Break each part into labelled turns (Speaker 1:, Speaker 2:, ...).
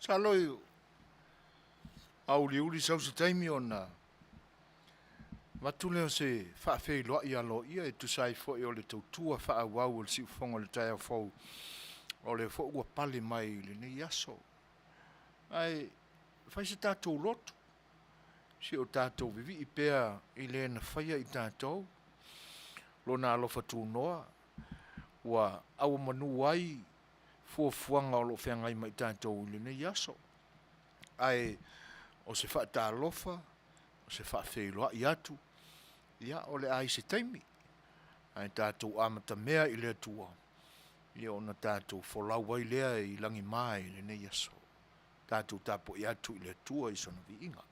Speaker 1: Masalo e auliuli sau se taimi ona avatu lea o se faafeiloai aloaia e tusa ai foi o le tautua faaauau o le siufofoga o le taeao fou, o lea foi ua pale mai i lenei aso. Ae fai se tatou lotu, se o tatou vivii pea i le na faia i tatou, Lona alofa tunoa ua auomanu ai fuafuaga o lo o feagai ma i tatou i lenei aso. Ae o se faatalofa, o se faafeiloai atu, ia o le a i se taimi, ae tatou amatamea i le Atua, ia ona tatou folau ai lea i lagima i lenei aso. Tatou tapuai atu i le Atua i sona viiga.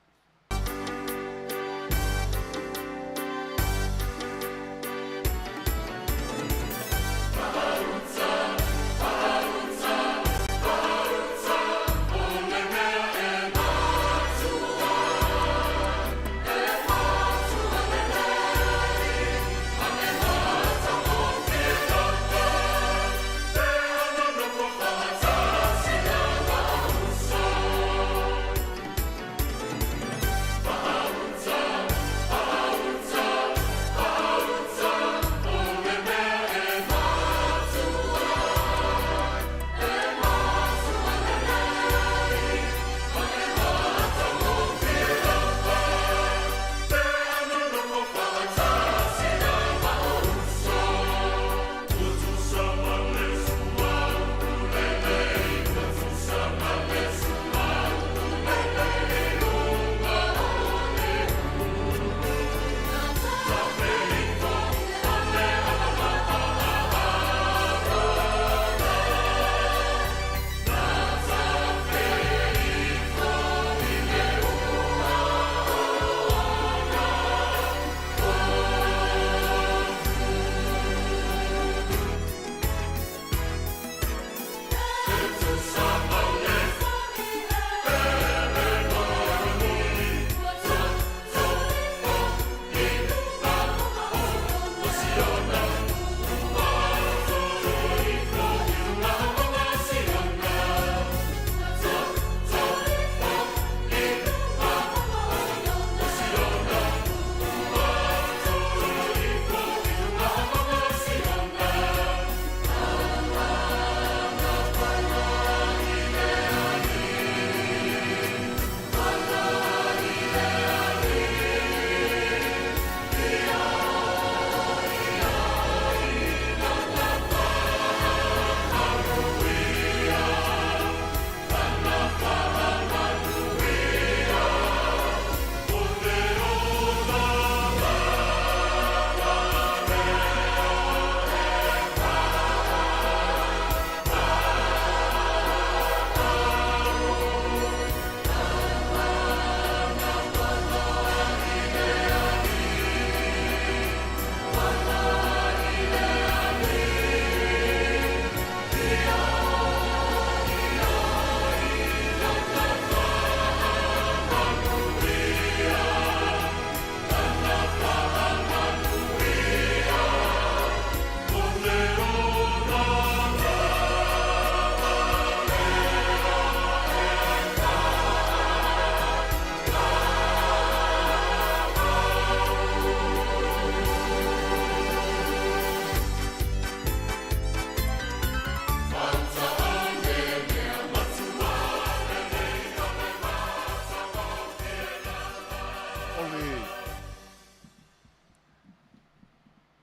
Speaker 1: O le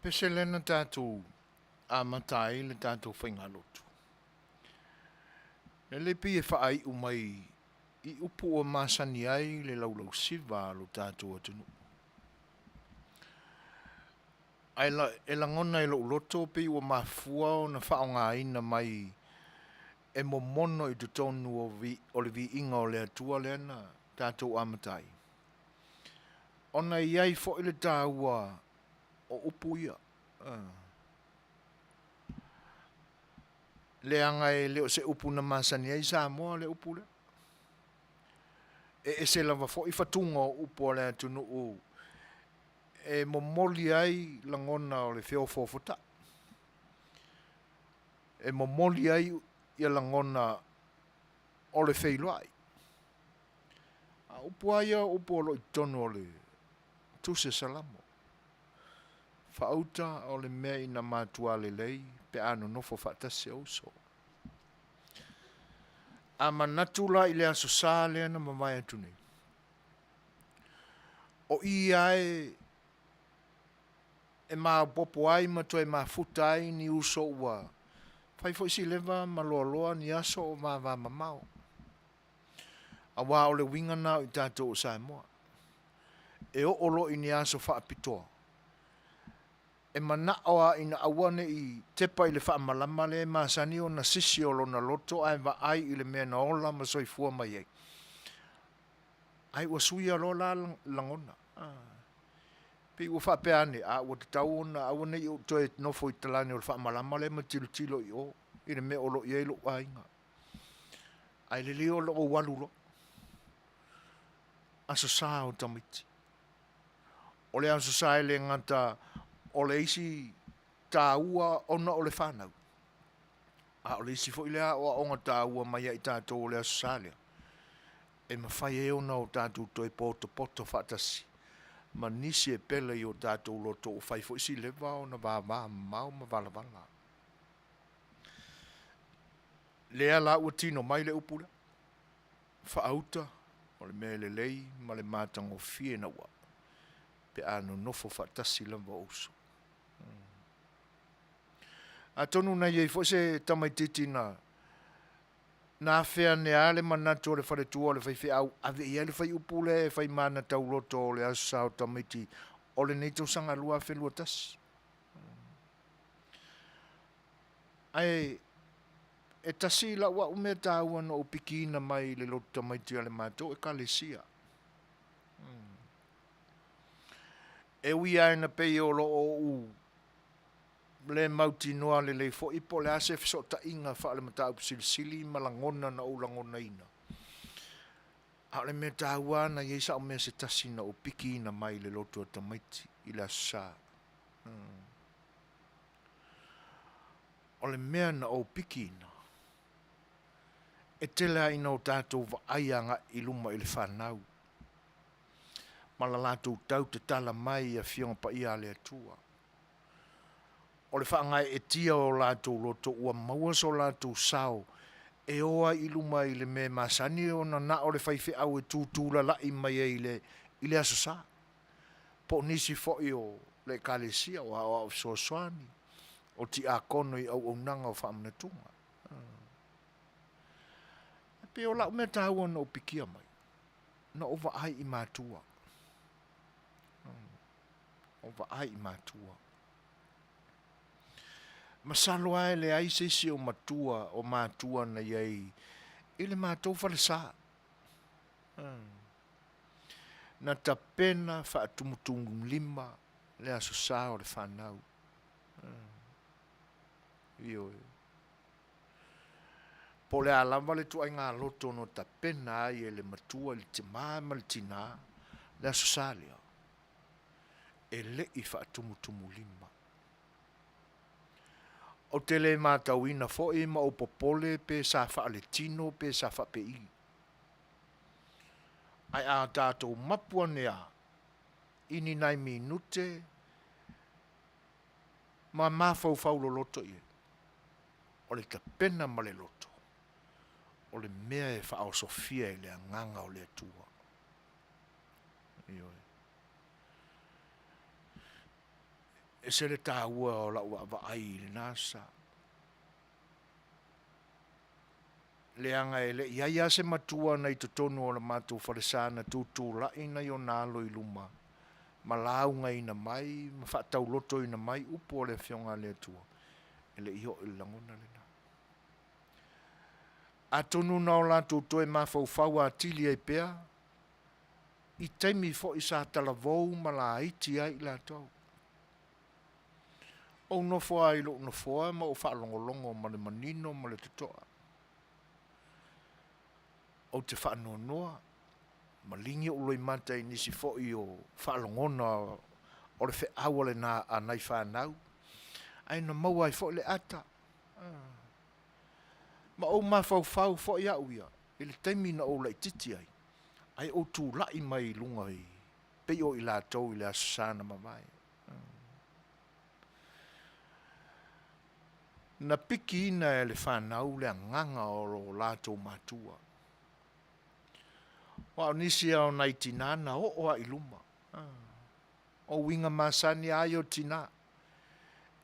Speaker 1: pese lea na tatou amata ai le tatou faigalotu, e le pei e faaiu mai i upu ua masani ai le laulausiva a lo tatou atunuu. Ae e lagona e lou loto pei ua mafua ona faaaogaina mai e momono i totonu o le viiga o le Atua lea na tatou amata ai, ona e i ai foi le taua o upu ia. Leaga e le o se upu na masani ai Samoa le upu lea. E ese lava foi fatuga o upu a le atunuu e momoli ai lagona o le feofoofotai, e momoli ai ia lagona. O le feiloai. A o upu lava ia o upu o lo o i totonu o le Tusi a Salamo. Faauta o le mea ina matua lelei pe a nonofo faatasi o uso. A manatu la i le Aso Sa lea na mavae atu nei, o i lava e e maopoopo ai ma toe mafuta ai ni uso ua fai foi si leva ma loaloa ni aso o vavamamao. Aua o le uiga lena o i tatou o Samoa, e oo loa i ni aso faapitoa, e manao lava ina aua ne i tepa i le faamalama lea e masani ona sisi o lona loto ae vaai i le mea na ola ma soifua mai ai, ae ua suia loa la lagona. Pei ua faapea ane, a ua tatau ona aua ne i ou toe nofo i talaane o le faamalama lea ma tilotilo i o i le mea o lo o i ai lou aiga. Ae lelei ona ou alu loa. Aso Sa o tamaiti. O le Aso Sa e le gata o le isi taua ona o le fanau, a o le isi foi lea aoaoga taua mai ia i tatou o le Aso Sa lea, e mafai ai ona o tatou toe potopoto faatasi ma nisi e pele i o tatou loto ua fai foi si leva ona vavamamao ma valavala. Lea la ua tino mai le upu lea, faauta o le mea e lelei ma le matagofie naua pe a nonofo faatasi lava o uso. Atonu na i ai foi se tamaititi na na afe ane lava le manatu o le faletua o le faifeau ave i ai le fuaiupu lea e fai ma ana tauloto o le Aso Sa o tamaiti o lenei tausaga 2021. Ae e tasi lau au mea taua na ou pikiina mai i le lotu tamaiti a le matou Ekalesia. E ui lava ina pei o lo o ou le mautinoa lelei foi po o le a se fesootaiga faale-mataupu silisili ma lagona na ou lagonaina, a o le mea taua lava na i ai sau mea se tasi na ou pikiina mai le lotu a tamaiti i le Aso Sa. O le mea na ou pikiina, e tele lava ina o tatou vaai agai i luma i le fanau ma la latou tau tatala mai i Afioga Paia a le Atua. O le faagaeetia o latou loto ua maua so latou sao e o ai i luma i le mea e masani ona na o le faifeau e tutulalai mai ai i le Aso Sa, po o nisi foi o le Ekalesia, o aoao fesoasoani, o tiakono i auaunaga o faamanatuga. E pei o lau mea taua na ou pikia mai, na ou vaai i matua. Na ou vaai i matua. Masalo lava e leai se isi o matua o matua na i ai i le matou falesa na tapena faatumutumulima le Aso Sa o le fanau. Ioe. Po o le a lava le ituaiga loto na tapena ai e le matua i le tima ma le tina le Aso Sa lea, e le i faatumutumulima. Ou te le matauina foi ma ou popole pe sa faaletino pe sa faapei. Ae a tatou mapu ane lava i ni nai minute ma mafaufau loloto i ai, o le tapena ma le loto, o le mea e faaosofia e le Agaga o le Atua. Ioe. E ese le taua o lau vaavaai i lena sa. Leaga e le i i ai lava se matua na i totonu o le matou falesa na tutulai nai ona alo i luma ma laugaina mai ma faataulotoina mai upu o le Afioga a le Atua, e le i oo i le lagona lena. Atonu na o latou toe mafaufau atili ai pea i taimi foi sa talavou ma laiti ai i latou. Ou nofo lava i lou nofoa ma ou faalogologo ma le manino ma le totoa. Ou te faanoanoa, maligi ou loimata i nisi foi o faalogona o le feau a lena a nai fanau, ae na maua ai foi le ata. Ma ou mafaufau foi au ia. I le taimi na ou laitiiti ai, ae ou tulai mai i luga i pei o i latou i le Aso Sa na mavae. Na pikiina e le fanau le agaga o lo latou matua. Aua o nisi lava o nai tina na oo lava i luma. O uiga masani lava ia o tina,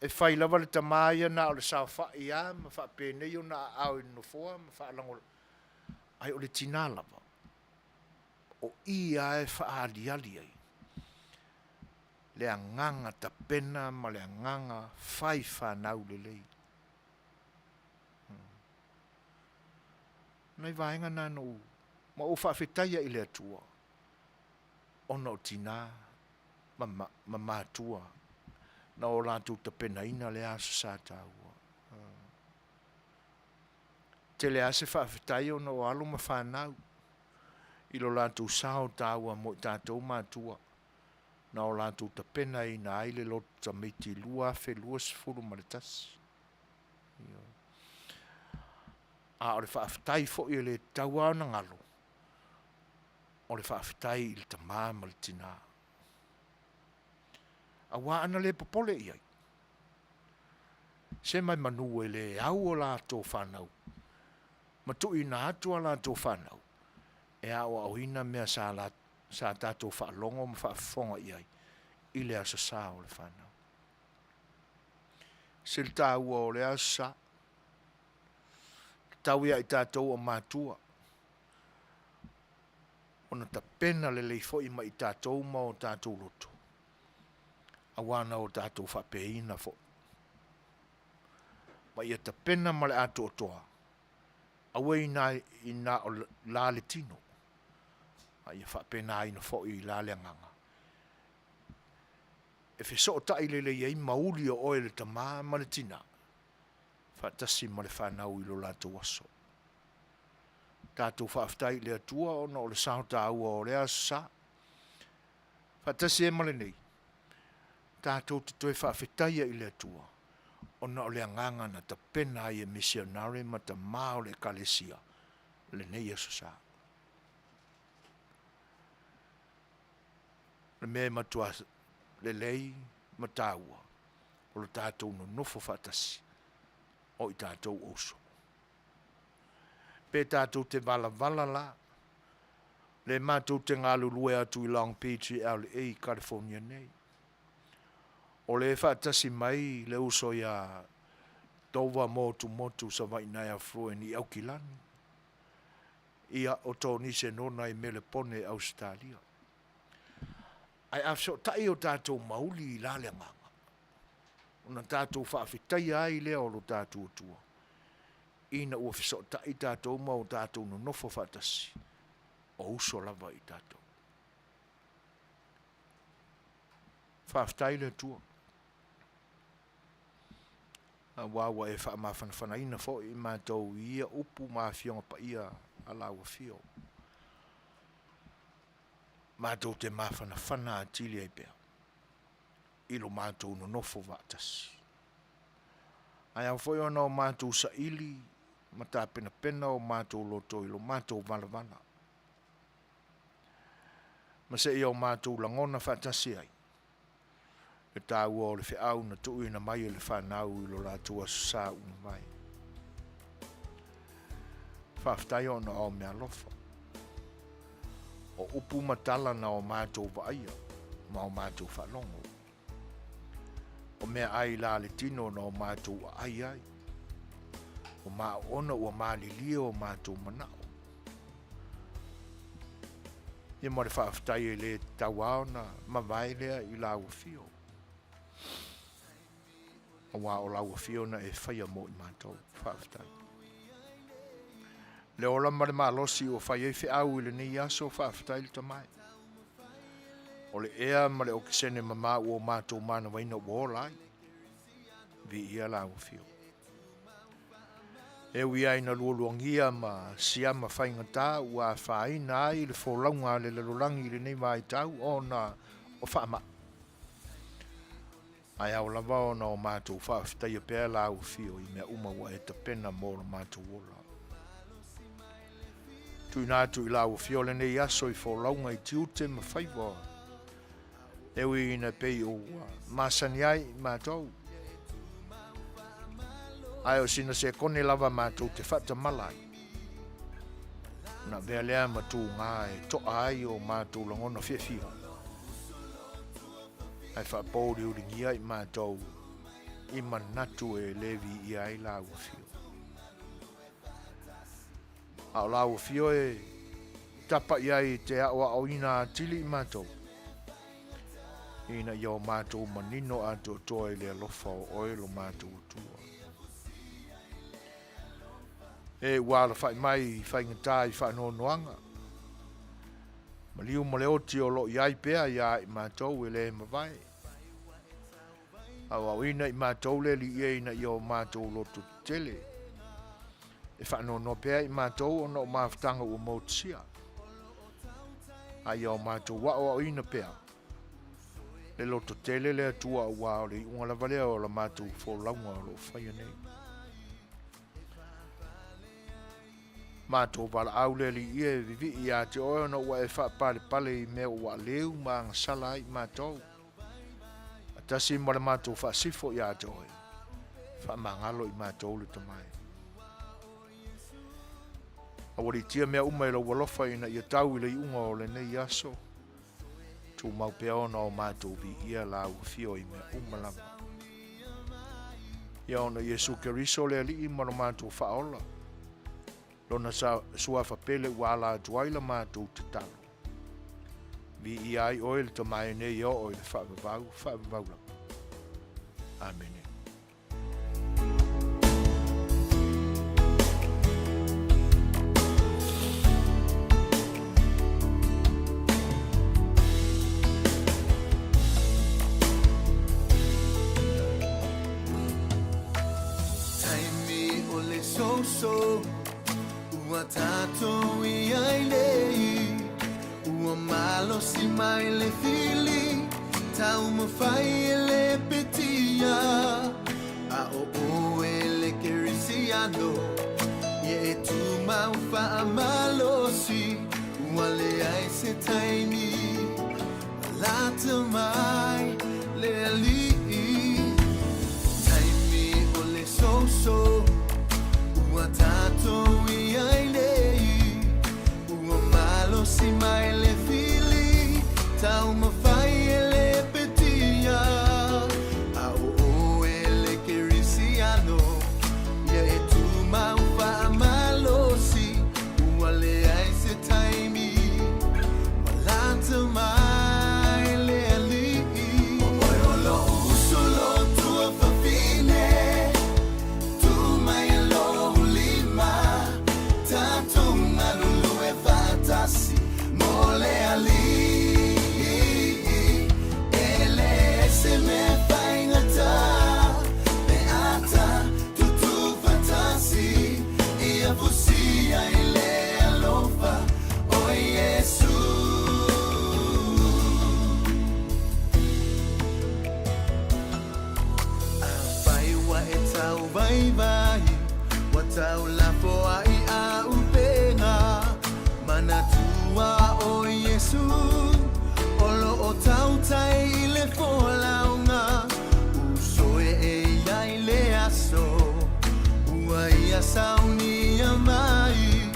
Speaker 1: e fai lava le tama ia na o le saofai lava ma faapenei ona aao i le nofoa ma faalagolago, ae o le tina lava, o i lava e faaaliali ai le agaga tapena ma le agaga fai fanau lelei. O nai vaega na na ou, ma ou faafetaia i le Atua ona o tina ma matua na o latou tapenaina lea Aso Sa taua. E tele lava se faafetai ona o alo ma fanau i lo latou sao taua mo i tatou matua na o latou tapenaina ai le lotu tamaiti 2021. A o le faafetai foi e le tatau lava ona galo, o le faafetai i le tama ma le tina. Aua ana le popole i ai, semaimanu e le au a latou fanau ma tuuina atu a latou fanau e aoaoina mea sa tatou faalogo ma faafofoga i ai i le Aso Sa o le fanau. E sili taua o lea Aso Sa, e tatau ia i tatou o matua ona tapena lelei foi ma i tatou ma o tatou loto, aua na o tatou faapeina foi. Ma ia tapena ma le atoatoa, aua ne i na o la le tino, a ia faapenaina foi i la le agaga, e fesootai lelei ai ma uli o oe le tama ma le tina, faatasi ma le fanau i lo latou aso. Tatou faafetai i le Atua ona o le sao taua o lea Aso Sa. Faatasi ai ma lenei, tatou te toe faafetaia i le Atua ona o le agaga na tapena ai e misionare ma tama o le Ekalesia lenei Aso Sa. O le mea e matua lelei ma taua, o le tatou nonofo faatasi o i tatou o uso. Pe tatou te valavala la, le matou te galulue atu i Long Beach i LA i Kalifonia nei, o lea e faatasi mai le uso ia Dova Motumotu Savainaea Fruen i Aukilani, ia, o Tonise Nona i Melepone i Ausetalia. Ae a fesootai o tatou mauli i la le agaga, ona tatou faafetaia ai lea o lo tatou Atua, ina ua fesootai tatou ma o tatou nonofo faatasi, o uso lava i tatou. Faafetai i le Atua, aua ua e faamafanafanaina foi i matou i ia upu ma afioga paia a lau afio. Matou te mafanafana atili ai pea i lo matou nonofo vaatasi. Ae ao foi ona o matou saili ma tapenapena o matou loto i lo matou valavala, ma seia o matou lagona faatasi ai le taua o le feau na tuuina mai e le fanau i lo latou Aso Sa ua mavae. Faafetai ona o meaalofa, o upu ma tala na o matou vaaia ma o matou faalogo, o meaai la le tino na o matou aai ai, o maona ua malilie o matou manao. Ia ma le faafetai e le tatau lava ona mavae lea i lau afio, aua o lau afio na e faia mo i matou. Faafetai. Le ola ma le malosi ua fai ai feau i lenei aso, faafetai le tamae. O le ea ma le okesene mama ua o matou manavaina ua ola ai. Viia lau afio. E ui ai na lualuagia ma siama faigata ua afaina ai le folauga a le lalolagi i lenei vaitau ona o faamai. Ae ao lava ona o matou faafetaia pea lau afio i mea uma ua e tapena mo lo matou ola. Tuuina atu i lau Afio lenei aso i folauga i tiute ma faiva e ui ina pei ua masani ai i matou. Ae o sina sekone lava matou te faatamala ai. Ona avea lea ma tuga e toa ai o matou lagona fiafia. Ae faapouliuligia i matou i manatu e le viia ai lau Afio. A o lau Afio e tapa i ai e te aoaoina atili i matou, ina ia o matou manino atoatoa i le alofa o Oe lo matou Atua. E ua alafai mai i faigata i faanoanoaga, maliu ma le oti o lo o i ai pea ia i matou e le mavae. Aoaoina i matou le Alii ina ia o matou loto tetele e faanoanoa pea i matou ona o mafutaga ua motusia, a ia o matou aoaoina pea le loto tele le Atua aua o le iuga lava lea o la matou folauga o lo o faia nei. Matou valaau le Alii e vivii ia te oe ona ua e faapalepale i mea ua aleu ma agasala ai i matou. Tasi ma le matou faasifo ia te oe, faamagalo i matou le tamae. Aualiitia mea uma i lou alofa ina ia tau i le iuga o lenei aso, tumau pea ona o matou viia lau afio i mea uma lava. Ia ona Iesu Keriso le Alii ma lo matou faaola, Lona suafa pele ua ala atu ai la matou tatalo. Viia ai oe le tamae nei e oo i le faavavau, faavavau lava. Amene.
Speaker 2: Taimi o le soso ua tatou i ai nei Ua malosi mai le fili taumafai e le petia A o oe le Kerisiano Ia e tumau faamalosi Ua leai se taimi Lata mai le Alii Taimi o le soso Ua tatou i ai nei Ua malosi mai le fili Taumafai e le petia A o oe le Kerisiano Ia e tumau faamalosi Ua leai se taimi Ua lata mai le Alii O oe o lou uso lou tuafafine Tu mai e lou lima Tatou galulue faatasi Mo le Alii E leai se mea faigata Pe a tutū faatasi Ia fusia i le alofa o Iesu. Afai ua e tauvaivai, ua taulafoai a upega, manatua o Iesu, o lo o tautai i le folauga, uso e e ia i le aso, ua ia saunia mai.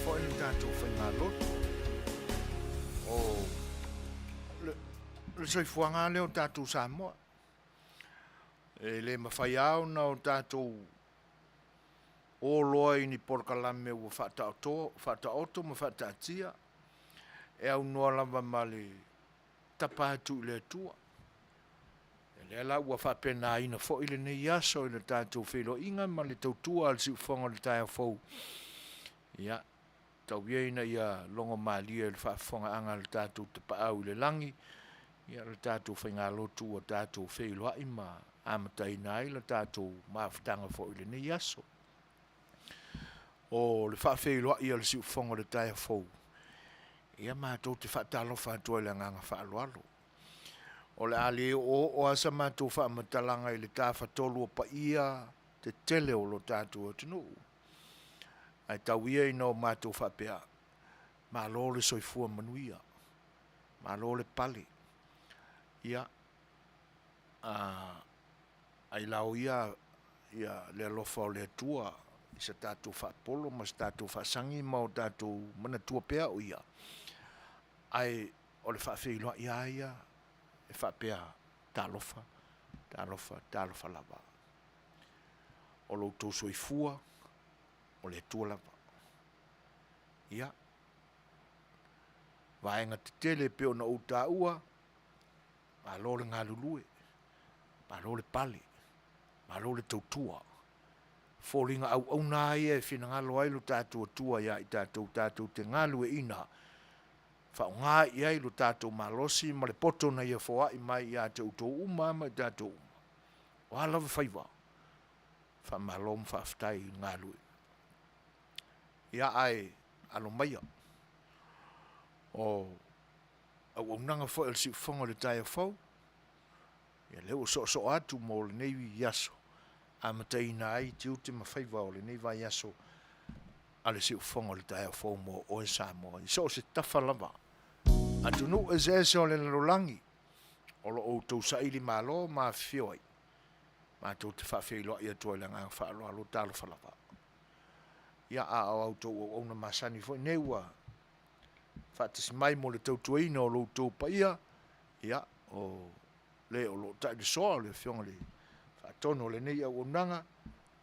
Speaker 1: foi le tatou faigalotu. O le, le soifuaga lea o tatou Samoa. E le mafai lava ona o tatou o loa i ni polokalame ua faataoto, faataoto ma faataatia e aunoa lava ma le tapa atu i le Atua. O lea la ua faapenaina foi lenei aso i le tatou feiloaiga ma le tautua a le siufofoga o le taeao fou. Ia, tau ia ina ia logo malie i le faafofogaaga a le tatou Tapaau i le lagi, ia le tatou faigalotu ua tatou feiloai ma amataina ai le tatou mafutaga foi i lenei aso. O le faafeiloai a le siufofoga o le taeao fou, ia matou te faatalofa atu ai i le agaga faaaloalo. O le a le oooo lava sa matou faamatalaga i le tafatolu o paia tetele o lo tatou atunuu, ae tau ia ina o matou faapea, malo le soifua manuia, malo le pale. Ia, ailao ia le alofa o le Atua i sa tatou faapolo ma sa tatou faasagi ma o tatou manatua pea o Ia, ae o le faafeiloai lava ia e faapea, Talofa, talofa, talofa lava. O lo outou soifua o le Atua lava. Ia, vaega tetele e pei ona ou taua, malo le galulue, malo le pale, malo le tautua. O foliga auauna lava ia e finagalo ai lo tatou Atua ia i tatou tatou te galueaiina, faaaoga i ai lo tatou malosi ma le poto na Ia foai mai ia te outou uma ma i tatou uma, o a lava faiva, faamalo ma faafetai le galulue. Ia ae alo maia, o auaunaga foi a le siufofoga o le taeao fou, ia lea ua soosoo atu mo lenei aso, amataina ai tiute ma faiva o lenei vaiaso a le siufofoga o le taeao fou mo oe Samoa i so o se tafa lava, atunuu eseese o le lalolagi o lo o outou saili malo ma afifio ai, matou te faafeiloai atu ai i le agaga faaaloalo. Talofa lava. Ia, a o a outou auauna masani foi nei ua faatasi mai mo le tautuaina o lo outou paia, ia, o le o lo o tailesoa o le Afioga i le Faatonu o lenei auaunaga,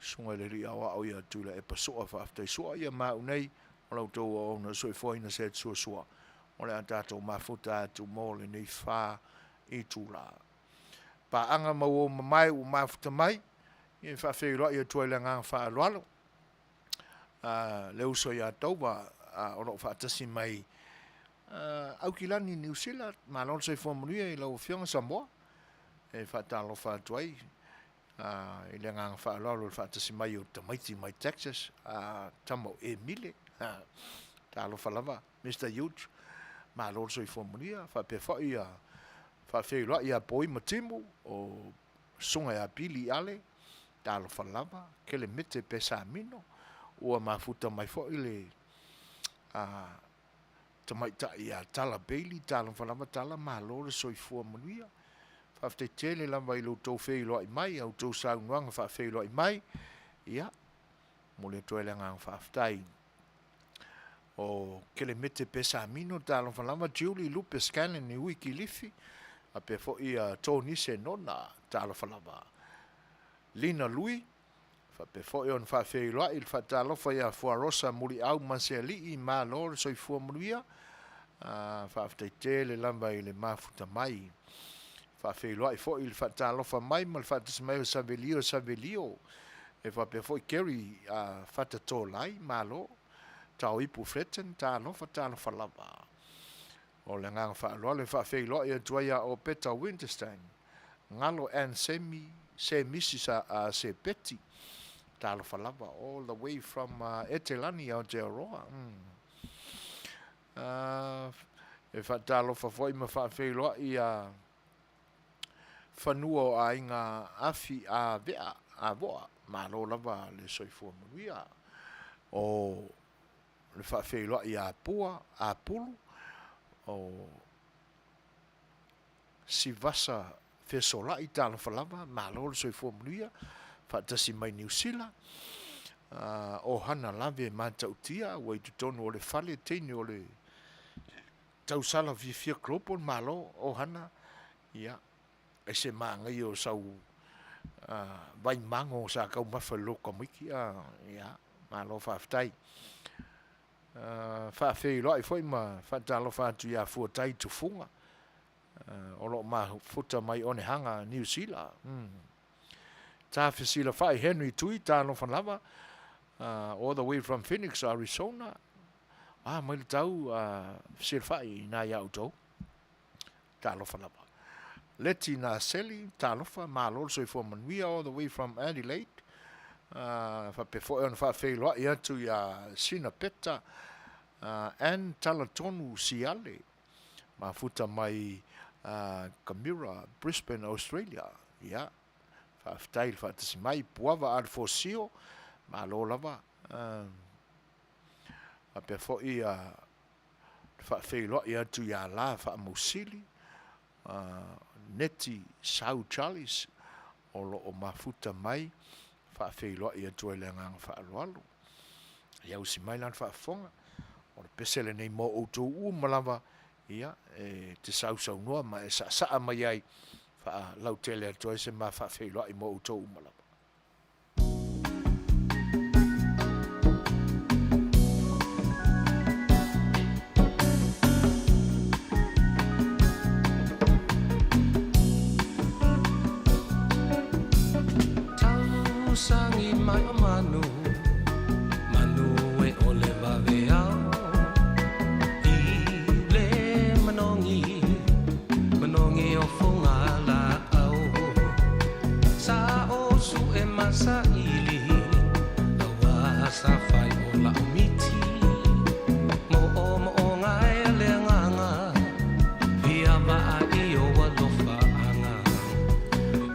Speaker 1: Susuga i le Alii Aoao ia Tuilaepa Sua Faafetai Sua, ia ma au nei, o la outou auauna soifuaina Seeti Suasua, o le a tatou mafuta atu mo lenei fa itula. Paaga ma uo mamae ua mafuta mai, ia e faafeiloai atu ai i le agaga faaaloalo. Le uso ia Tauva o lo o faatasi mai Aukilani Niu Sila, malo le soifua manuia i lau Afioga Samoa. E faatalofa atu ai i le agaga faaaloalo i le faatasi mai o tamaiti mai Texas, tama o Emile. Talofa lava Mister Huge, malo le soifua manuia. Faapea foi faafeiloai ia Poi ma Timu o Susuga ia Pili Ale, talofa lava, Kelemete Pesamino, ua mafuta mai foi le tamaitai ia Tala Bailey, talofa lava Tala, malo le soifua manuia. Faafetai tele lava i lo outou feiloai mai, a outou saunoaga faafeiloai mai. Ia, momoli atu ai le agaga faafetai. O Kelemete Pesamino, talofa lava, Julie Lupe Scanlon i Uikilifi, faapea foi ia Tonise Nona, talofa lava. Lina Lui, faapea foi ona faafeiloai le faatalofa ia Fuarosa Muliau Masealii, malo le soifua manuia. Faafetai tele lava i le mafuta mai. Faafeiloai foi le faatalofa mai ma le faatasi mai o Savelio Savelio, e faapea foi Kerry Fatatolai, malo. Taoipu Fletton, talofa, talofa lava. O le agaga faaaloalo e faafeiloai atu ai ia Opeta Winterstein, Galo Ann Semi, Semisi sa, Sepeti, talofa lava, all the way from Etelani, Aotearoa. E faatalofa foi ma faafeiloai ia fanua o aiga Afi Avea Avoa, malo lava le soifua manuia. O le faafeiloai ia Pua Apulu, o Sivasa Fesolai, talofa lava, malo le soifua manuia, faatasi mai Niu Sila. ʻohana lave matautia ua i totonu o le fale teine o le tausala fiafia global malo ʻohana ia ese manaia o sau vai mago sa taumafa i le lotu tamaiti ia malo faafetai. Faafeiloai foi ma faatalofa atu ia Fuatai Tufuga o lo o mafuta mai Onehaga, Niu Sila. Ta fesilafai Henry Tui, talofa lava, all the way from Phoenix, Arizona. A mai le tau fesilafai i ina ia outou. Talofa lava. Leti Naseli, talofa, malo le soifua manuia, all the way from Adelaide. Faapea foi ona faafeiloai atu ia Sina Peta, Ann Talatonu Siale, mafuta mai Camira, Brisbane, Australia. Ia, faafetai le faatasi mai. Puava Alefosio, malo lava. Faapea foi le faafeiloai atu ia La Faamausili, Neti Sau Charles, o lo o mafuta mai, faafeiloai atu ai le agaga faaaloalo. Ia usi mai la le faafofoga, o le pese lenei mo outou uma lava, ia, e te sausaunoa ma e saasaa mai ai, faalautele atu ai se ma faafeiloai mo outou uma lava.
Speaker 2: Tausagi mai o manu, manu e ʻole waweau I le manogi, manogi o Fogalāʻau Sa o suʻe ma saili, ua sa fai o la'u miti Moʻomoʻoga e le agaga, fia vaai i ou alofaaga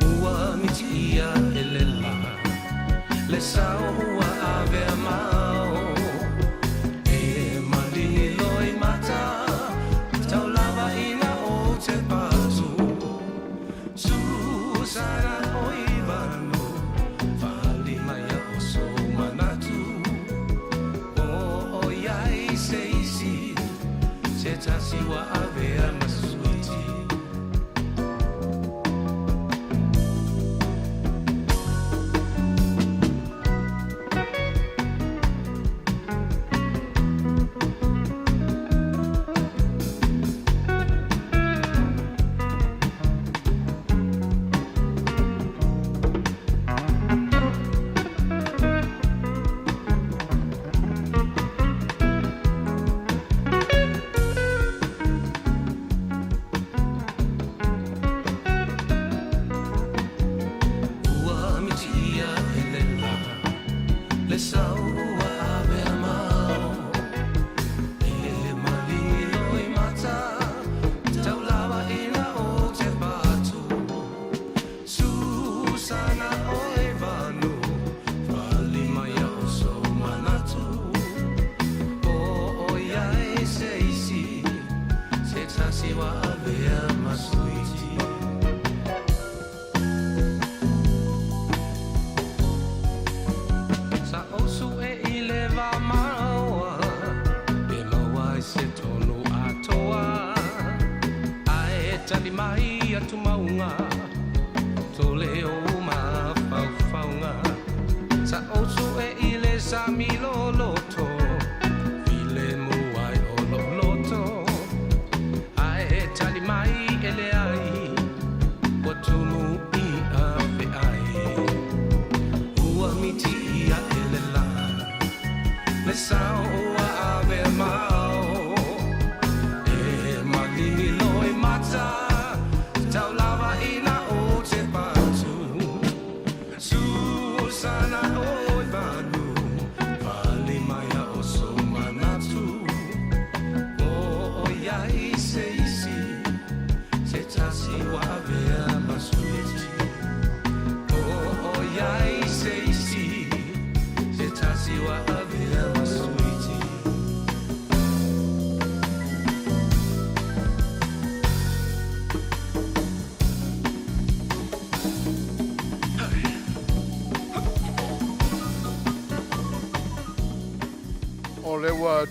Speaker 2: Ua miti ʻia e le lā, le sao ua avea mau E maligi loimata, tau lava ina ou te patu Susana oi vanu, fali mai o sou manatu O ʻoiai se isi, se tasi ua avea ma suiti.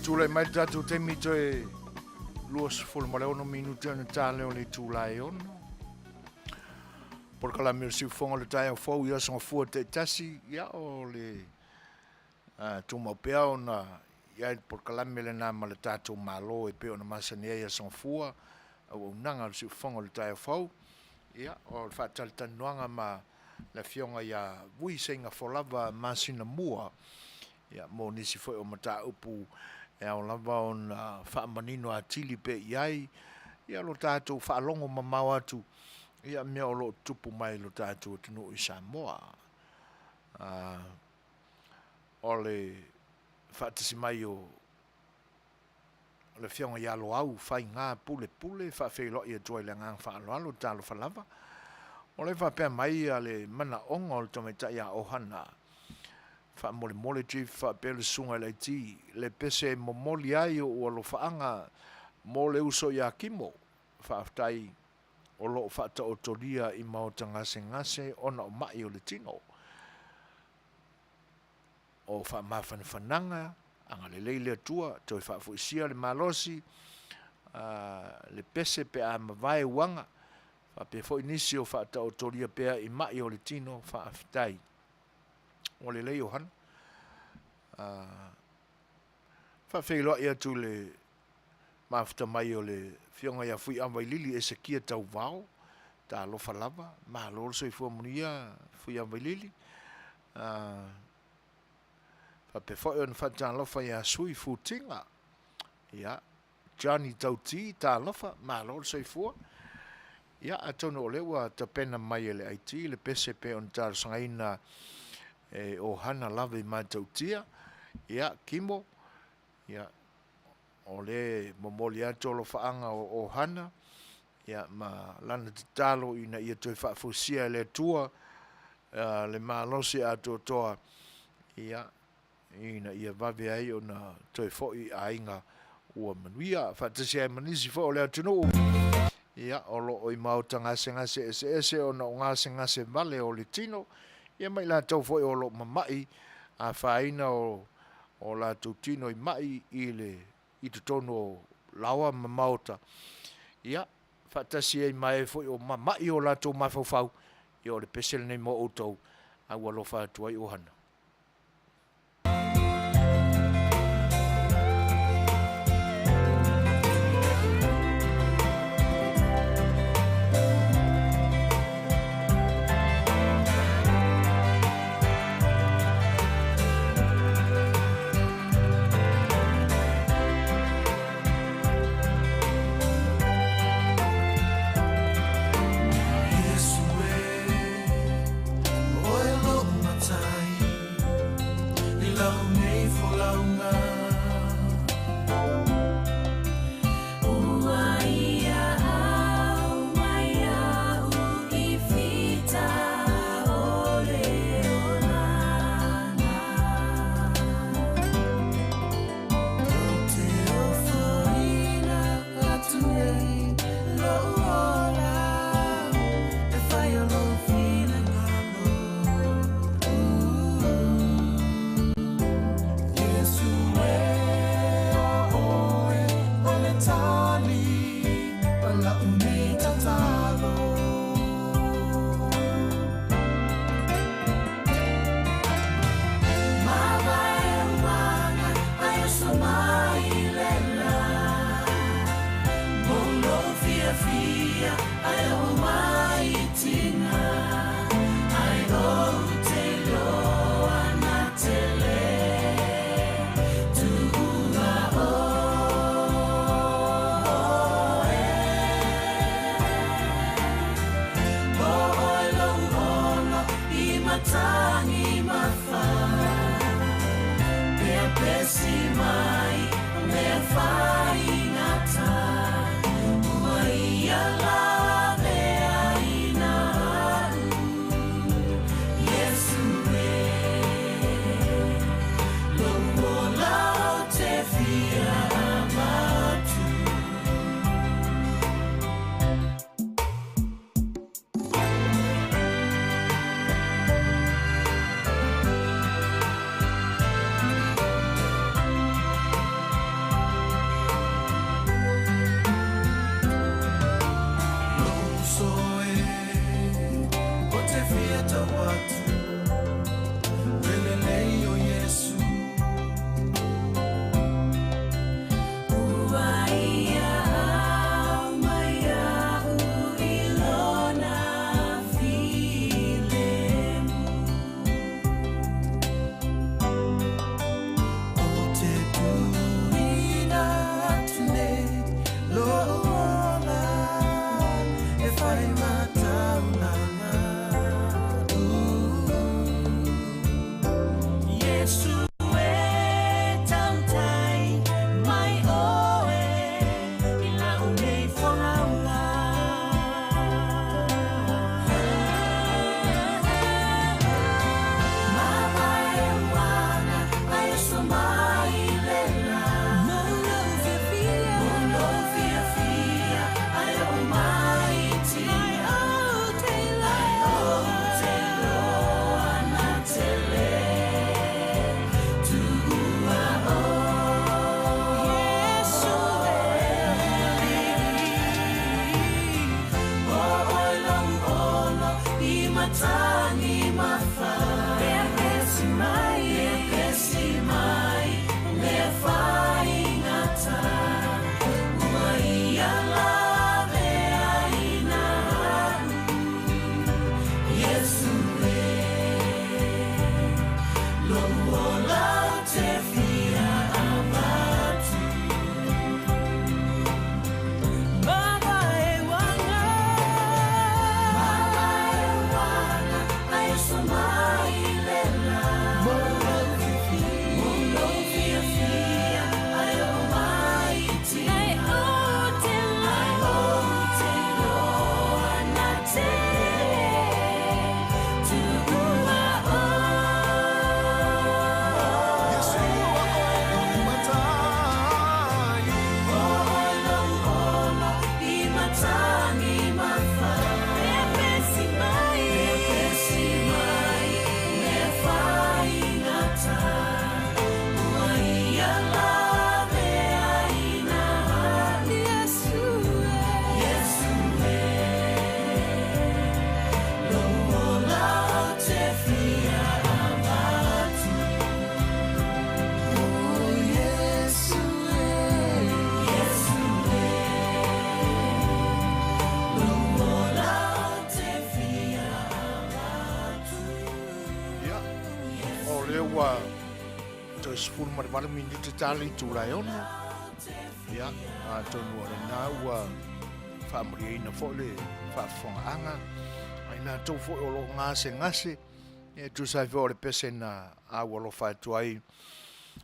Speaker 1: Tulai mai le tatou taimi toe 26 minute ona ta lea o le itula e 6. Polokalame o le Siufofoga o le Taeao Fou i aso Gafua taitasi, ia o le tumau pea ona i ai le polokalame lena ma le tatou Malo e pei ona masani ai aso Gafua, auaunaga o le Siufofoga o le Taeao Fou. Ia, o le faatalatalanoaga ma le Afioga ia Vui Seigafolava Masinamua, ia, mo nisi foi o mataupu e ao lava ona faamanino atili pea i ai, ia lo tatou faalogo mamao atu i mea o lo o tutupu mai i lo tatou atunuu i Samoa. O le faatasi mai o le Afioga ia Loau Faiga Pulepule e faafeiloai atu ai i le agaga faaaloalo, talofa lava. O le faapea mai le manaoga o le tamaitai a Ohana, faamolemole Chief faapea le susuga i le IT, le pese e momoli ai ou alofaaga mo le uso ia Kimo, faafetai o lo o faataotolia i maota gasegase ona o mai o le tino. O faamafanafanaga, agalelei le Atua, toe faafoisia le malosi, le pese pe a mavae uaga, faapea foi nisi o faataotolia pea i mai o le tino, faafetai. Ua lelei Ohana. Faafeiloai atu i le mafuta mai o le Afioga ia Fuiavailili Esekia Tauvao, talofa lava, malo le soifua manuia Fuiavailili. Faapea foi ona faatalofa ia Sui Futiga, ia, Johnny Tauti, talofa, malo le soifua. Ia, atonu o lea ua tapena mai e le IT le pese pei ona talosagaina e Ohana lava i Matautia. Ia, Kimo, ia, o lea e momoli atu alofaaga o Ohana, ia, ma lana tatalo ina ia toe faafoisia e le Atua le malosi atoatoa, ia, ina ia vave ai ona toe foi i aiga ua manuia, faatasi ai ma nisi foi o le atunuu, ia, o lo o i maota gasegase eseese ona o gasegase vale o le tino, ia ma i latou foi o lo o mamai afaina o latou tino i mai i le i totonu o laoa ma maota, ia, faatasi ai ma e foi o mamai o latou mafaufau, ia o le pese lenei mo outou, a ua alofa atu ai Ohana.
Speaker 2: Iesu e, oe lou matai, i lau nei folauga. Ua ia au mai au i fita o le olana. Ou te ofoina atu nei lou ola e fai o lou finagalo. Iesu e, o oe o le tali o lau nei tatalo.
Speaker 1: le 8 minute ta le itula e 6. Ia, atonu o lena ua faamalieina foi le faafofogaaga a i latou foi o lo o gasegase, e tusa ai foi o le pese na aualofa atu ai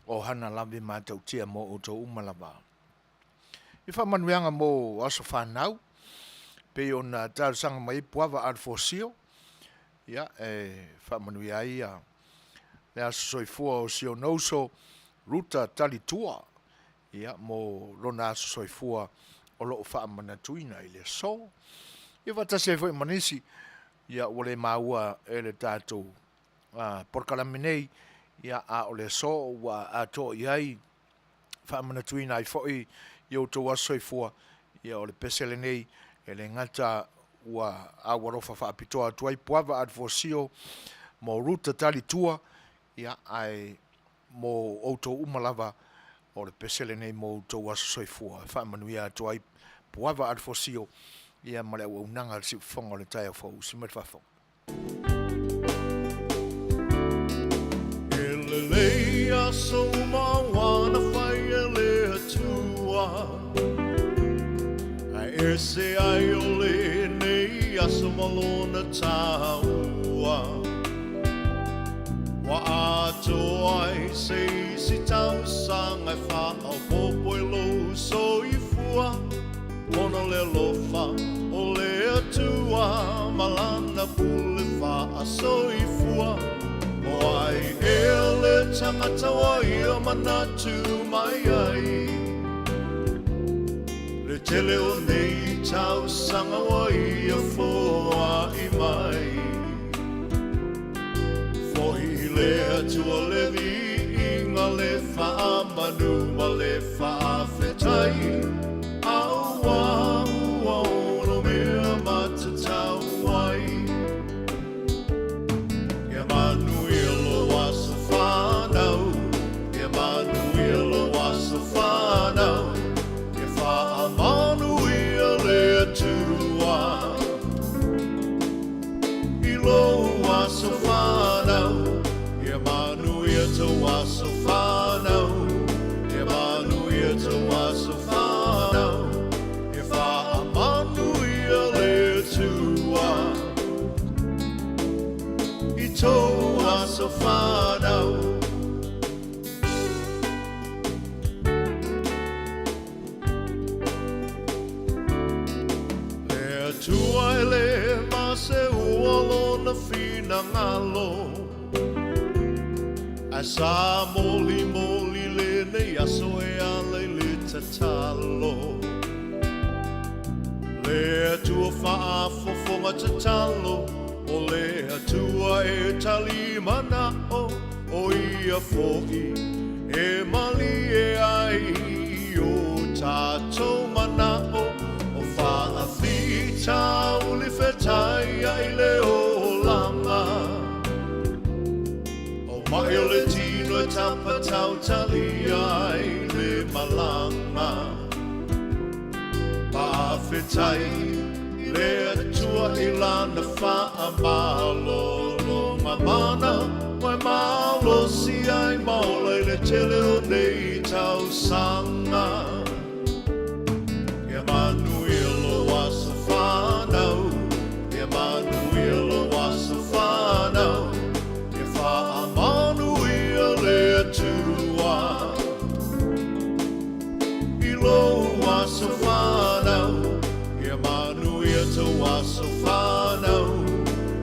Speaker 1: o Hana Lave Matautia mo outou uma lava. I faamanuiaga mo aso fanau, pei ona talosaga mai ai Puava Alfosio, ia, e faamanuia ai ia le aso soifua o si ona uso Ruta Talitua, ia, mo lona aso soifua o lo o faamanatuina i le aso. Ia faatasi ai foi ma nisi, ia, ua le maua e le tatou polokalame nei, ia, a o le aso ua atoa i ai faamanatuina ai foi i outou aso soifua, ia o le pese lenei, e le gata ua aualofa faapitoa atu ai Puava Alfosio mo Ruta Talitua, ia ae mo outou uma lava, o le pese lenei mo outou aso soifua. E faamanuia atu ai Puava Alfosio, ia ma le auaunaga a le Siufofoga o le Taeao Fou. Usi mai le faafofoga.
Speaker 3: E lelei aso uma ua na fai e le Atua, Ae ese ai o lenei aso ma lona taua. Ua atoa ai se isi tausaga e faaopoopo i lou soifua. Ona o le alofa o le Atua ma Lana pule faasoifua. O ai ea le tagata ua ia manatu mai ai? Le tele o nei tausaga ua ia foai mai. Foi i le Atua le viiga, le faamanu ma le faafetai, Aua ua ono mea matatau ai. Ia manuia lou aso fanau, Ia manuia lou aso fanau, Ia faamanuia le Atua. I lou aso fanau, ia manuia tou aso fanau, ia manuia tou aso fanau, ia faamanuia le Atua i tou aso fanau. Le Atua e le maseua lona finagalo, Ae sa molimoli lenei aso e ala i le tatalo. Le Atua faafofoga tatalo, O le Atua e tali manao, O ia foi e malie ai i o tatou manao, O faafitauli fetai ai le olaga. O mai o le tino e tapatautalia ai le malaga. Faafetai le Atua i Lana faamalologa mana, ua e malosi ai ma ola i le tele o nei tausaga. Ia manuia lou aso fanau, ia manuia lou aso fanau, ia faamanuia le Atua. I lou aso fanau, ia manuia tou aso fanau,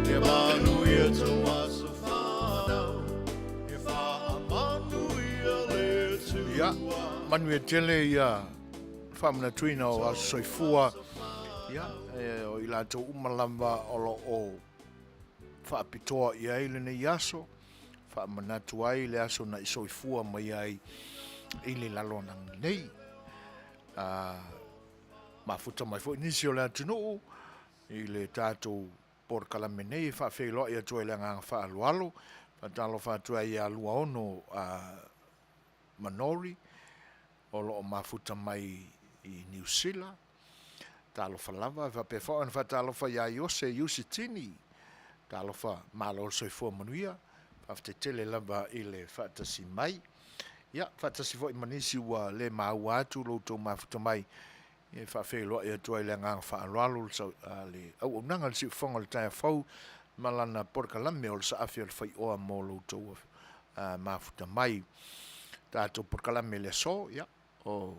Speaker 3: ia manuia tou aso fanau, ia faamanuia le Atua.
Speaker 1: Ia, manuia tele ia faamanatuina o aso soifua, ia, o i latou uma lava o lo o faapitoa i ai lenei aso, faamanatu ai le aso na i soifua mai ai i le lalolagi nei. Mafuta mai foi nisi o le atunuu i le tatou polokalame nei e faafeiloai atu ai le agaga faaaloalo, faatalofa atu ai ia Luaono Manori o lo o mafuta mai i Niu Sila. Talofa lava, e faapea foi ona faatalofa ia Iose Iusitini. Talofa, malo le soifua manuia. Faafetai tele lava i le faatasi mai. Ia, faatasi foi ma nisi ua le maua atu lo outou mafuta mai, e faafeiloai atu ai le agaga faaaloalo le auaunaga a le Siufofoga o le Taeao Fou ma lana polokalame o le Saafi o le Faioa mo lo outou mafuta mai. Tatou polokalame i le aso, ia, o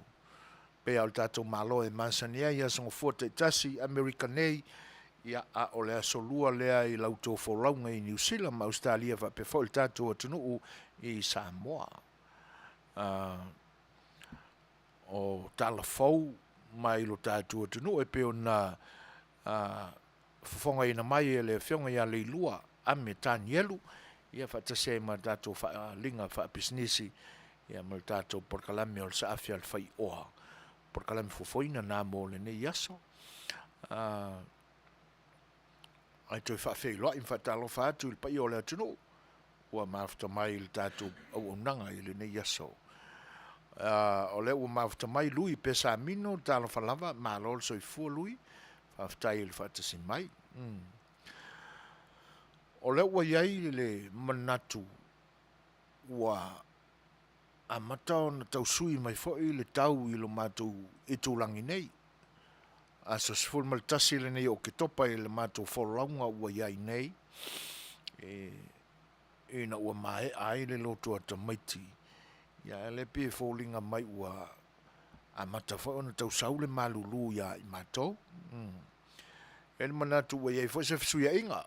Speaker 1: pei lava o le tatou Malo e masani ai i aso Gafua taitasi i Amerika nei, ia, a o le aso Lua lea i la outou folauga i Niu Sila ma Ausetalia faapea foi le tatou atunuu i Samoa. O tala fou mai lo tatou atunuu e pei ona fofogaina mai e le Afioga ia Leilua Ame Tanielu, ia faatasi ai ma tatou faaaliga faapisinisi, ia ma le tatou polokalame o le Saafi a le Faioa. Polokalame fofoina na mo lenei aso. Ae toe faafeiloai ma faatalofa atu i le paia o le atunuu ua mafuta mai i le tatou auaunaga i lenei aso. O lea ua mafuta mai Lui Pesamino, talofa lava, malo le soifua Lui, faafetai i le faatasi mai. O lea ua i ai le manatu ua amata ona tau sui mai foi le tau i lo matou itulagi nei. Aso 11 lenei o Oketopa i le matou folauga ua i ai nei, ina ua maea ai le loto a tamaiti, ia e le pei e foliga mai ua amata foi ona tau sau le malulu ia i matou. E le manatu ua i ai foi se fesuiaiga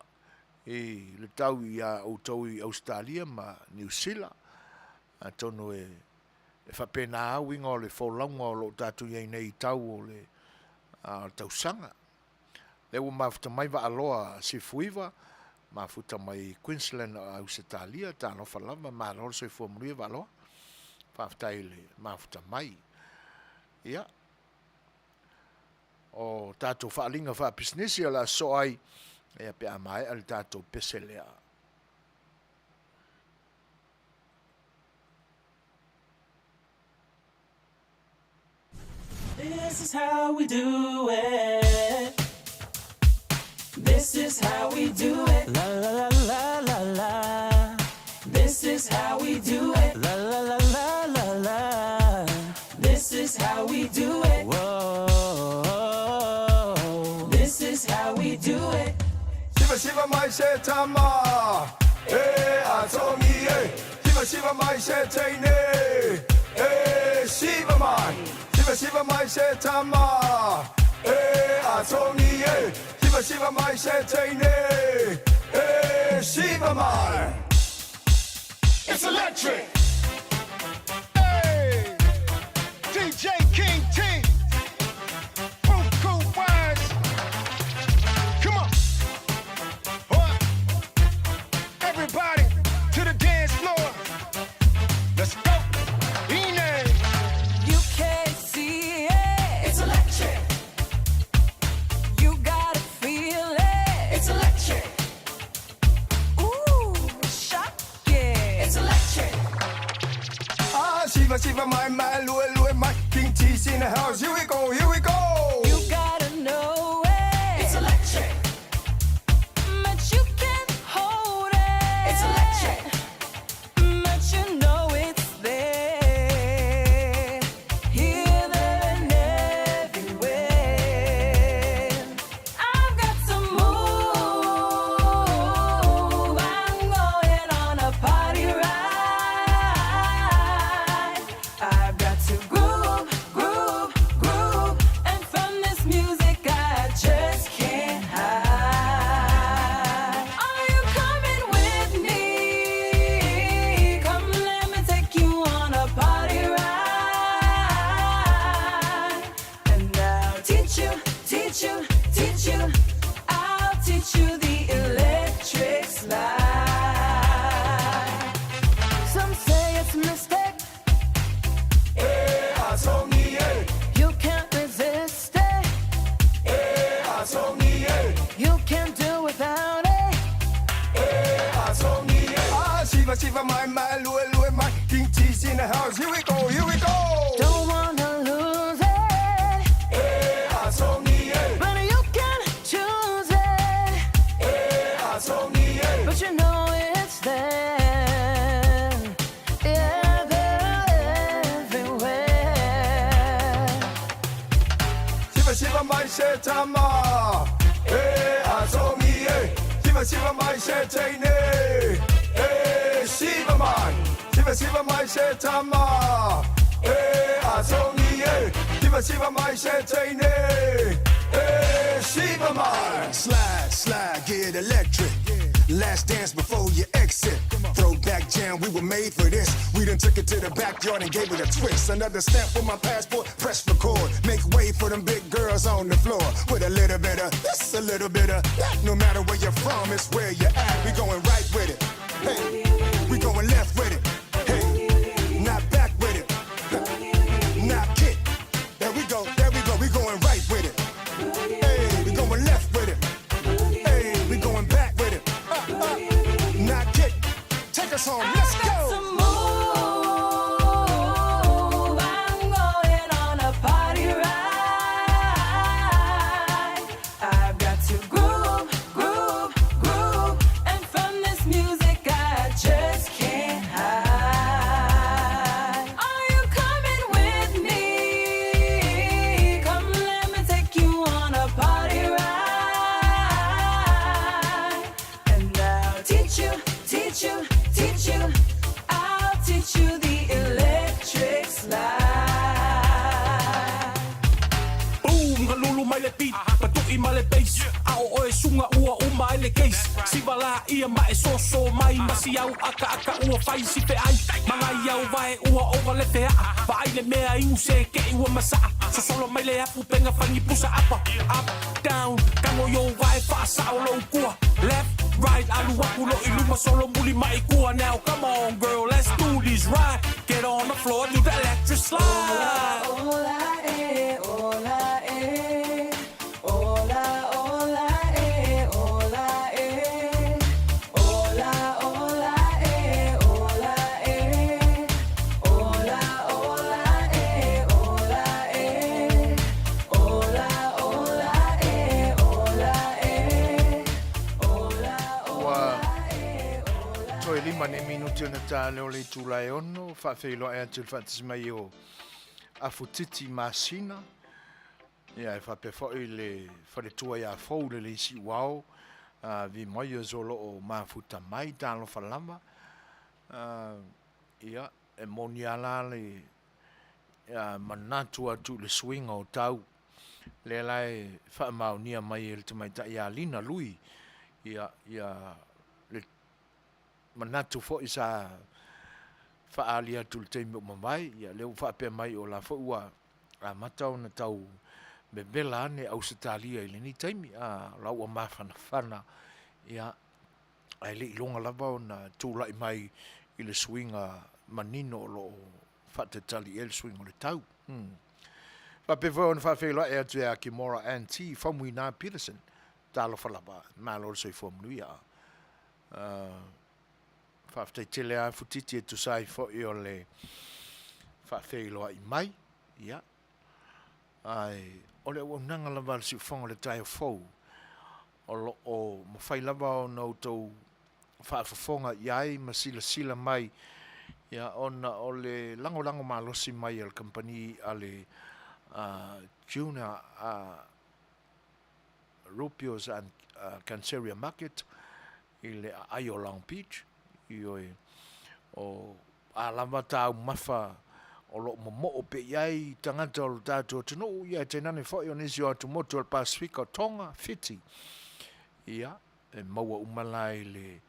Speaker 1: i le tau ia outou i Ausetalia ma Niu Sila, atonu e E faapena lava uiga o le folauga o lo o tatou i ai nei i tau o le tausaga. Lea ua mafuta mai Vaaloa Sifuiva, mafuta mai Queensland o Ausetalia, talofa lava, malo le soifua manuia Vaaloa. Faafetai i le mafuta mai. Ia, o tatou faaaliga faapisinisi o le a sosoo ai, ia pe a maea le tatou pese lea.
Speaker 2: This is how we do it. This is how we do it. La la la la la la. This is how we do it. La la la la la la. This is how we do it. Whoa. This is how we do it.
Speaker 4: Siva siva mai se tama E a tongi e Siva siva mai se teine E siva mai Siva siva mai se tama E a tongi e Siva siva mai se teine E siva mai
Speaker 5: It's electric. Hey, DJ King T. Cool Wise. Come on. What? Everybody to the dance floor. Let's go. Ine.
Speaker 6: You can't see it.
Speaker 2: It's electric.
Speaker 6: You gotta feel it.
Speaker 2: It's electric.
Speaker 6: Ooh, shock it.
Speaker 2: It's electric.
Speaker 4: Ah, siva siva mai mai lue lue mai King T's in the house. Here we go, here we go.
Speaker 6: You gotta know it.
Speaker 2: It's electric.
Speaker 6: But you can't hold it.
Speaker 2: It's electric.
Speaker 6: But you know it's there. Here, there, and everywhere. I've got to move. I'm going on a party ride. I've got to groove, groove,
Speaker 4: Siva mai se tama E a tongi e Siva siva mai se teine E siva mai Siva siva mai se tama E a tongi e Siva siva mai se teine E siva mai
Speaker 5: Slide, slide, get electric. Last dance before you exit. Throwback jam, we were made for this. We done took it to the backyard and gave it a twist. Another stamp for my passport, press record. Make way for them big girls on the floor. With a little bit of this, a little bit of that. No matter where you're from, it's where you're at. We going right with it. Hey, we going left with it. Hey, not back with it. Now kick. There we go, there we go. We going right with it. Hey, we going left with it. Hey, we going back with it. Up, up. Now kick. Take us home. Let's
Speaker 6: I've got
Speaker 5: go.
Speaker 6: to move. I'm going on a party ride. I've got to groove, groove, groove. And from this music, I just can't hide. Are you coming with me? Come, let me take you on a party ride. And I'll teach you, teach you, teach you. I'll teach you the electric slide.
Speaker 2: Boom, halulu mai le beat, patu'i ma le bass. A o oe suga ua uma ai le case. Siva la ia ma e soso mai ma si au akaaka ua fai si feai. Magai au vae ua ova le feaa. Vaai le mea iu se ke'i ua masaa. Sosolo mai le afu penga fani pusa apa. Up, down, kago i ou vae faasao lou kua. Left, right, alu aku lo i luma solo muli mai kua. Now come on girl, let's do this right. Get on the floor, do the electric slide.
Speaker 6: Hola, eh, hola, eh. Hola, hola, eh, hola, eh. Hola, hola, eh, hola, eh. Hola, hola, eh, hola, eh. Hola, hola, eh, hola, eh. Hola,
Speaker 1: Ua toe lima nei minute ona ta lea o le itula e ono, faafeiloai atu i le faatasi mai o Afutiti Masina, ia e faapea foi le faletua ia Fou le le Siuao, a Vi Moyers o lo o mafuta mai, talofa lava. Ia, e moni lava la le manatu atu i le suiga o tau, lea la e faamaonia mai e le tamaitai ia Lina Lui, ia, ia le manatu foi sa faaali atu i le taimi o mavae, ia lea ua faapea mai o la foi ua amata ona tau vevela ane Ausetalia i lenei taimi, a o la ua mafanafana, ia, ae le i iloga lava ona tulai mai i le suiga manino o lo o faatalitali i ai le suiga o le tau. Hmm. Faapea foi ona faafeiloai atu ia Kimora Ann T. Faumuina Peterson, talofa lava, malo le soifua manuia. Faafetai tele lava Futiti e tusa ai foi o le faafeiloai mai, ia. Ae o le auaunaga lava a le siufofoga o le taeao fou, o lo o mafai lava ona outou faafofoga i ai ma silasila mai, ia, ona o le lagolago malosi mai a le kamupani a le Junior Rupios and Canceria Market i le aai o Long Beach, ioe, o a lava taumafa o lo o momoo pea i ai tagata o lo tatou atunuu, ia e tainane foi o nisi o atumotu o le Pasefika o Tonga, Fiti, ia, e maua uma la i le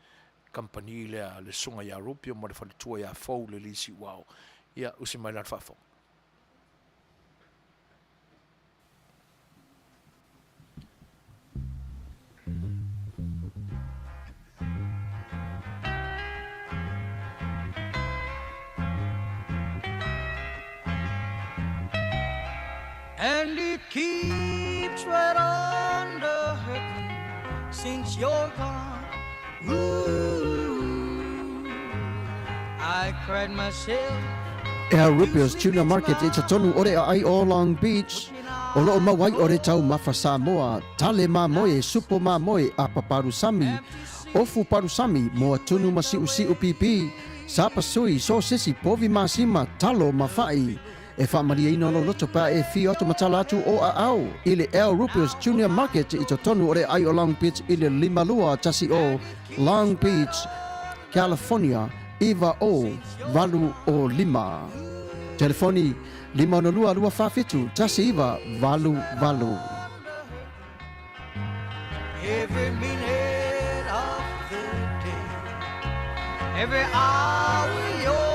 Speaker 1: kamupani lea a le Susuga ia Rupio ma le faletua ia Fou le Lisi Uao. Ia, usi mai la le faafofoga.
Speaker 2: And it keeps right on the hurting since you're gone. Ooh, I cried myself
Speaker 7: Al Rupio's Tuna Market i totonu o le aai o Long Beach, o loo mau ai o le taumafa Samoa, tale mamoe, supo mamoe, apa palusami, ofu palusami, moa tunu ma siusiu pipi, sapasui, sosesi, povi masima, talo ma fa'i. E faamalieina lou loto pe a e afio atu ma tala atu o aao i le Al Rupio's Junior Market i totonu o le aai o Long Beach i le 5210 Long Beach, California 90805. Telefoni 562 247 1988.
Speaker 2: Every minute of the day, every hour you're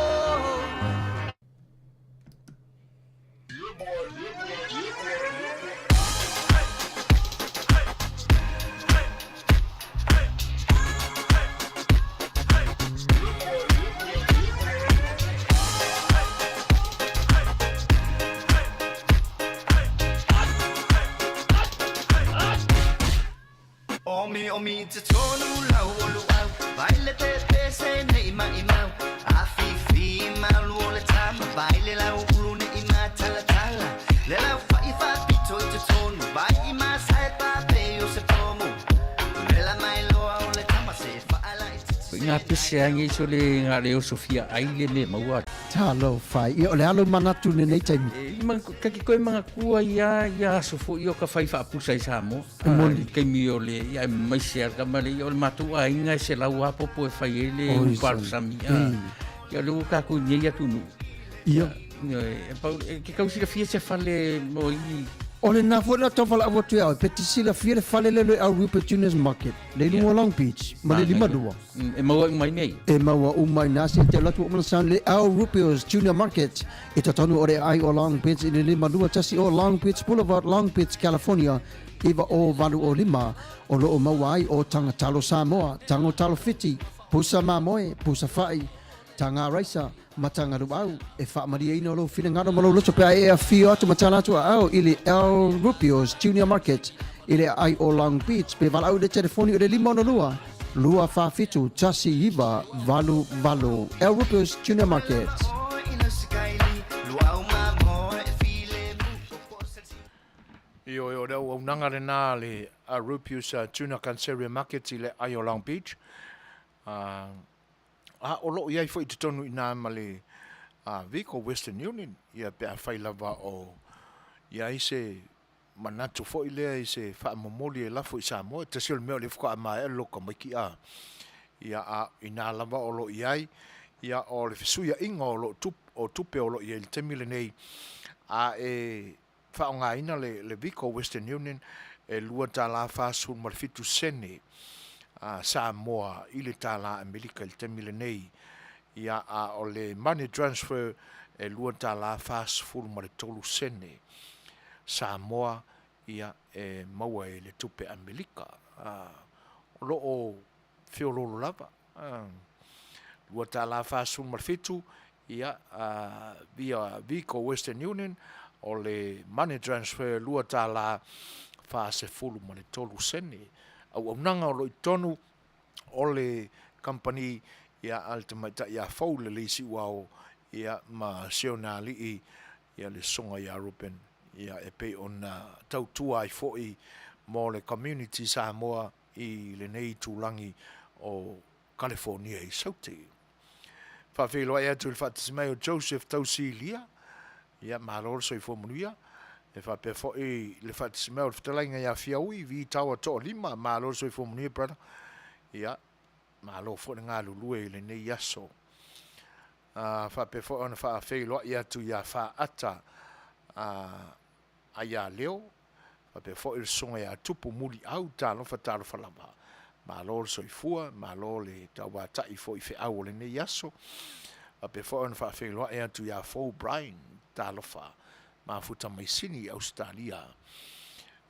Speaker 8: Nga pese angi so le nga le oso fia ai le me maua.
Speaker 7: Talofa, ia o le alo manatu lenei taimi.
Speaker 8: E, ma, kaki koe mga kua ia, ia aso fo i o ka whai whaapusa i Samoa.
Speaker 7: E moni.
Speaker 8: I taimi o le, ia e mai se ara ma le, ia o le matou aiga e se lau apopo e whai e le
Speaker 7: Oi,
Speaker 8: uparu
Speaker 7: sami.
Speaker 8: sami. Ah, ia le ua kākou nei atu nu.
Speaker 7: Ia.
Speaker 8: Ia, e, pau, e, ke kau silafia se fale mo i
Speaker 7: O le na foi la tau whalaau atu ia, pe te silafia le fale le le au Rupert Junior's Market, le i lunga o Long Beach, ma le 52.
Speaker 8: E maua uma i nei.
Speaker 7: E maua uma i nā se te alu atu o mana sound le Al Rupio's Junior Market i totonu o le aai o Long Beach i le 51 o Long Beach Boulevard, Long Beach, California 90805 o loo maua ai o Taga Talo Samoa, Tago Talo Fiti, Pusa Mamoe, Pusa Fa'i, Taga Raisa, ma Taga Luau. E faamalieina lou finagalo ma lou loto pe a e afio atu ma tala atu aao i le Al Rupio's Junior Market i le aai o Long Beach pe valaau i le telefoni o le 562 247 1988. Al Rupio's Junior Market.
Speaker 1: Ioe, o le auaunaga lena a le Rupius Tuna Canceria Market i le aai o Long Beach. A o loo i ai foi i totonu i ina ma le Vehicle Western Union, ia pe afai lava o i ai se manatu foi lea i se faamomoli e lafo i Samoa, tasi o le mea o lea faatoa maea le loka maiki a ia a ina lava o loo i ai ia o le fesuiaiga o loo tup, o tupe o loo i ai i le taimi lenei a e faaaogaina le le Vehicle Western Union e $2.47 sene a Samoa i le tālā Amerika i le taimi lenei ia a o le money transfer e $2.43 sene Samoa ia e maua i le tupe Amerika. A, o lo o feoloolo lava. A, $2.47 ia a, via Vico Western Union o le money transfer $2.43 sene. Auaunaga o lo o i totonu o le kamupani ia a le tamaitai ia Fou le Leisiuao ia ma si ona alii ia le Susuga ia Ruben ia e pei ona tautua ai foi mo le community Samoa i lenei itulagi o Kalefonia i Saute. Faafeiloai atu i le faatasi mai o Joseph Tausilia, ia malo le soifua manuia. E faapea foi le faatasi mai o le fetalaiga ia Fiaui Vi Taua Toalima, malo le soifua manuia brother. Ia, malo foi le galulue i lenei aso. A faapea foi ona faafeiloai atu ia Faata a Aia Leo, faapea foi le susuga ia Tupu Muliau, talofa talofa lava. Malo le soifua, malo le tauatai foi i feau o lenei aso. Faapea foi ona faafeiloai atu ia Fou Brian, talofa, mafuta mai Sini i Ausetalia.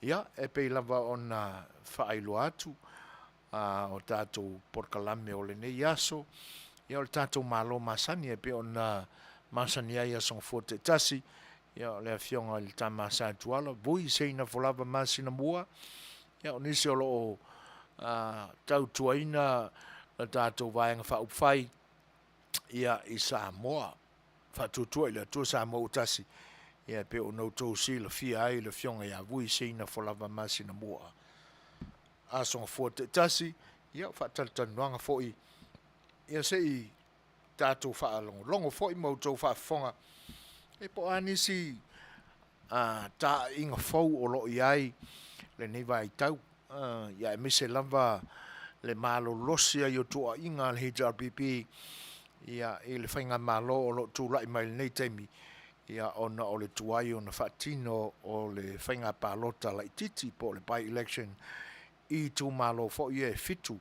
Speaker 1: Ia, e pei lava ona faailoa atu, a o tatou polokalame o lenei aso, ia o le tatou Malo masani e pei ona masani ai Aso Gafua taitasi, ia o le Afioga i le Tama Sa Tuala, Vui Seina Folava Masina Mua, ia o nisi o lo o tautuaina le tatou Vaega Faaupufai ia i Samoa. Faatuatua i le Atua Samoa ua tasi, ia e pei ona outou silafia ai le Afioga ia Vui Seina Folava Masina Mua. Aso Gafua taitasi, ia o faatalatalanoaga foi, ia se i tatou faalogologo foi ma outou faafofoga. E po o a nisi taaiga fou o lo o i ai lenei vaitau, ia aemaise lava le malolosi ai o tuuaiga a le HRPP ia i le faigamalo o lo o tulai mai i lenei taimi, ia ona o le tuai ona faatino o le faiga palota laitiiti po o le by-election i itumalo foi ia e 7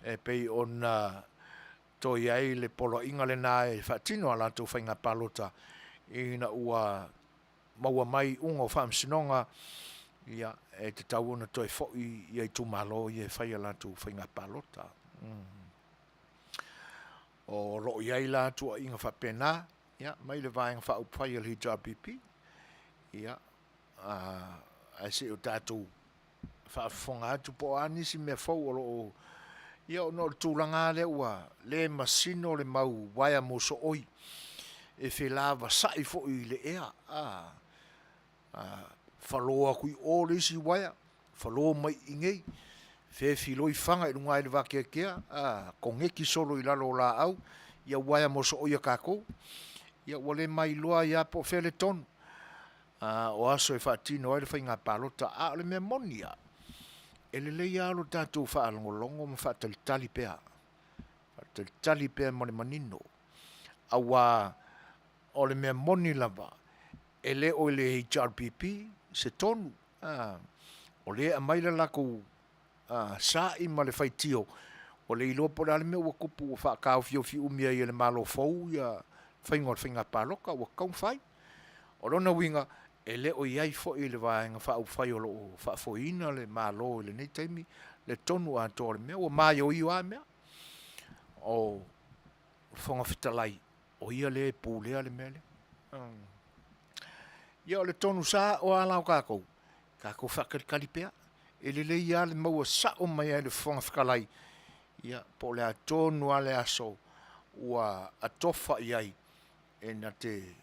Speaker 1: e pei ona toe i ai le poloaiga lena e faatino a latou faiga palota ina ua maua mai iuga o faamasinoga, ia, e tatau ona toe foi ia itumalo ia e fai a latou faiga palota. O lo o i ai la tuuaiga faapena, ia, mai le Vaega Faaupufai a le HRPP, ia, ae se i o tatou faafofoga atu po o a nisi mea fou o lo o, ia ona o le tulaga lava lea ua le masino le mau uaea mosooi e felavasai foi i le ea, a, falo atu i o le isi uaea, falo mai i inei, fefi loa fana i luga i le vateatea, a, koneti solo i lalo o laau ia uaea mosooi a tatou, ia ua le mailoa ai lava po o fea le tonu o aso e faatino ai le faiga palota. A o le mea moni lava, e lelei lava lo tatou faalogologo ma faatalitali pea, faatalitali pea ma le manino, aua o le mea moni lava, e le o i le HRPP se tonu, o lea e aumai le latou sa'i ma le faitio, ua le iloa po o le a le mea ua tupu ua faataofiofi umi ai e le Malo fou le faiga o le faiga palota ua tatau ona fai. O lona uiga, e le o i ai foi i le Vaega Faaupufai o lo o faafoeina le Malo i lenei taimi le tonu atoa o le mea, ua maioio lava mea. O le Fofoga Fetalai, o ia lea e pulea le mea lea. Ia o le tonu sa o ala o tatou, tatou faatalitali pea. E lelei lava le maua sao mai lava e le Fofoga Fetalai, ia po o le a tonu lava le aso ua atofa i ai e na te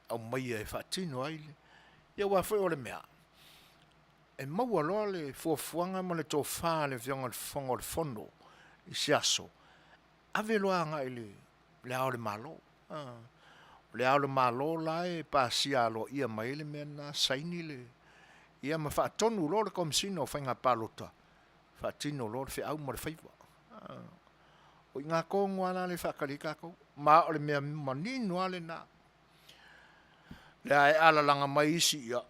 Speaker 1: aumaia e faatino ai le... Ia aua foi o le mea, e maua loa le fuafuaga ma le tofa a le Afioga i le Fofoga o le Fono i se aso, ave loa agai i Le Ao o le Malo. O Le Ao o le Malo la e pasia aloaia mai ai le mea lena, saini le... ia ma faatonu loa le Komesina o Faiga Palota, faatino loa le feau ma le faiva. O i ina tonu lava la lea e faatali ai tatou. Ma o le mea manino lava lena. Lea e alalaga mai isi, ia,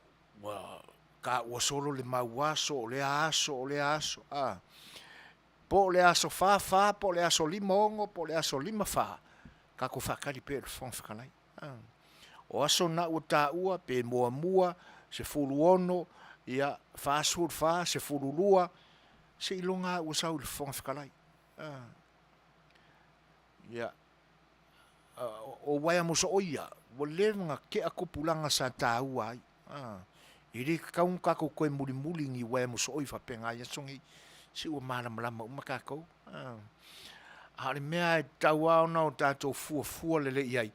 Speaker 1: ua taua solo le mau aso, o lea aso, o lea aso. A, po o le aso 4 4 po o le aso 5 6 po o le aso 5 4, tatou faatali pea i le Fofoga Fetalai. O aso na ua taua pe muamua, 16, ia, 44, 12, seiloga lava ua sau i le Fofoga Fetalai. Ia, o uaea mosooi ia, ua leva ona tea tupulaga sa taua ai. E le tatau ona tatou toe mulimuli i ni uaea mosooi faapena i aso nei, se ua malamalama uma tatou. A o le mea e tatau lava ona o tatou fuafua lelei i ai,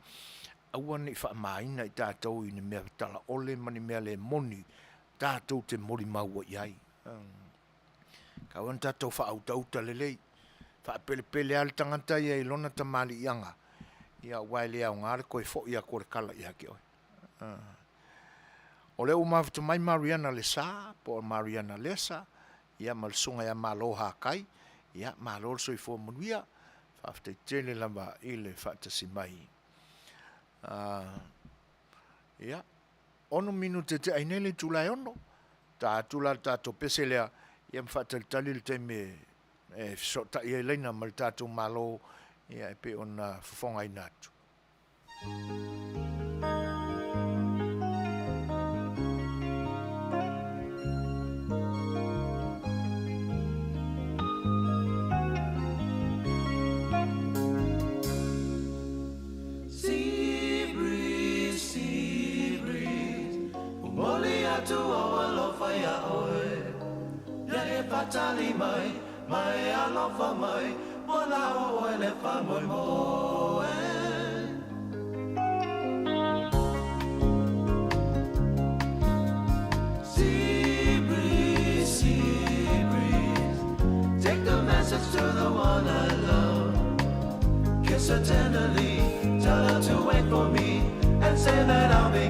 Speaker 1: aua ne i faamaina i tatou i ni mea talaole ma ni mea le moni tatou te molimau ai i ai. Tau ona tatou faautauta lelei, faapelepele lava le tagata ia i lona tamaliiaga, ia aua e le aoga le toe foi atu o le tala ia te oe. O lea ua mafuta mai Mariana Lesa po o Mariana Lesa, ia ma le susuga ia Malo Hakai, ia malo le soifua manuia, faafetai tele lava i le faatasi mai. Ia, 6 minute tea ai nei le itula e 6, ta atu la le tatou pese lea, ia ma faatalitali le taimi e fesootai ai laina ma le tatou Malo, ia e pei ona fofogaina atu.
Speaker 2: Sea breeze, sea breeze, momoli atu ou alofa iā ʻoe. Ia e faatali mai, mai alofa mai, ua lawa ʻoe le faamoemoe. Sea breeze, sea breeze, take the message to the one I love. Kiss her tenderly, tell her to wait for me, and say that I'll be.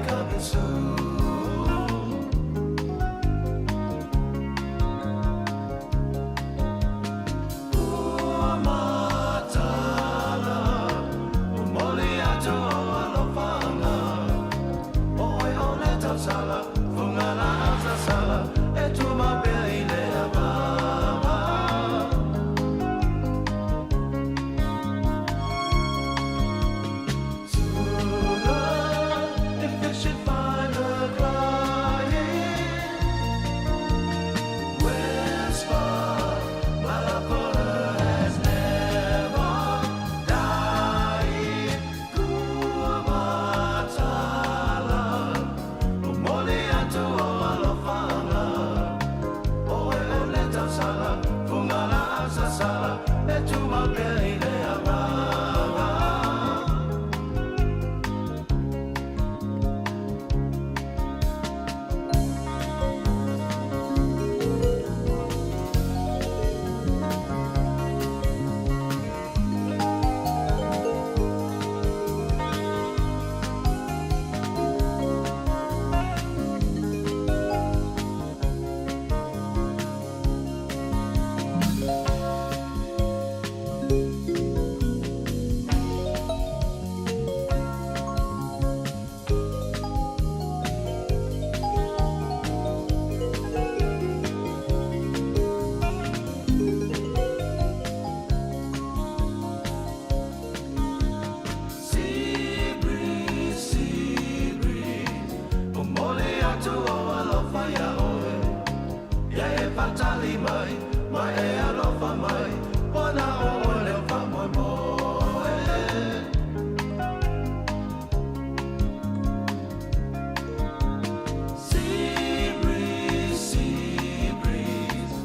Speaker 2: iā ʻoe Ia e faatali mai Ma e alofa mai Ua na o ʻoe leo faamoemoe Sea breeze, sea breeze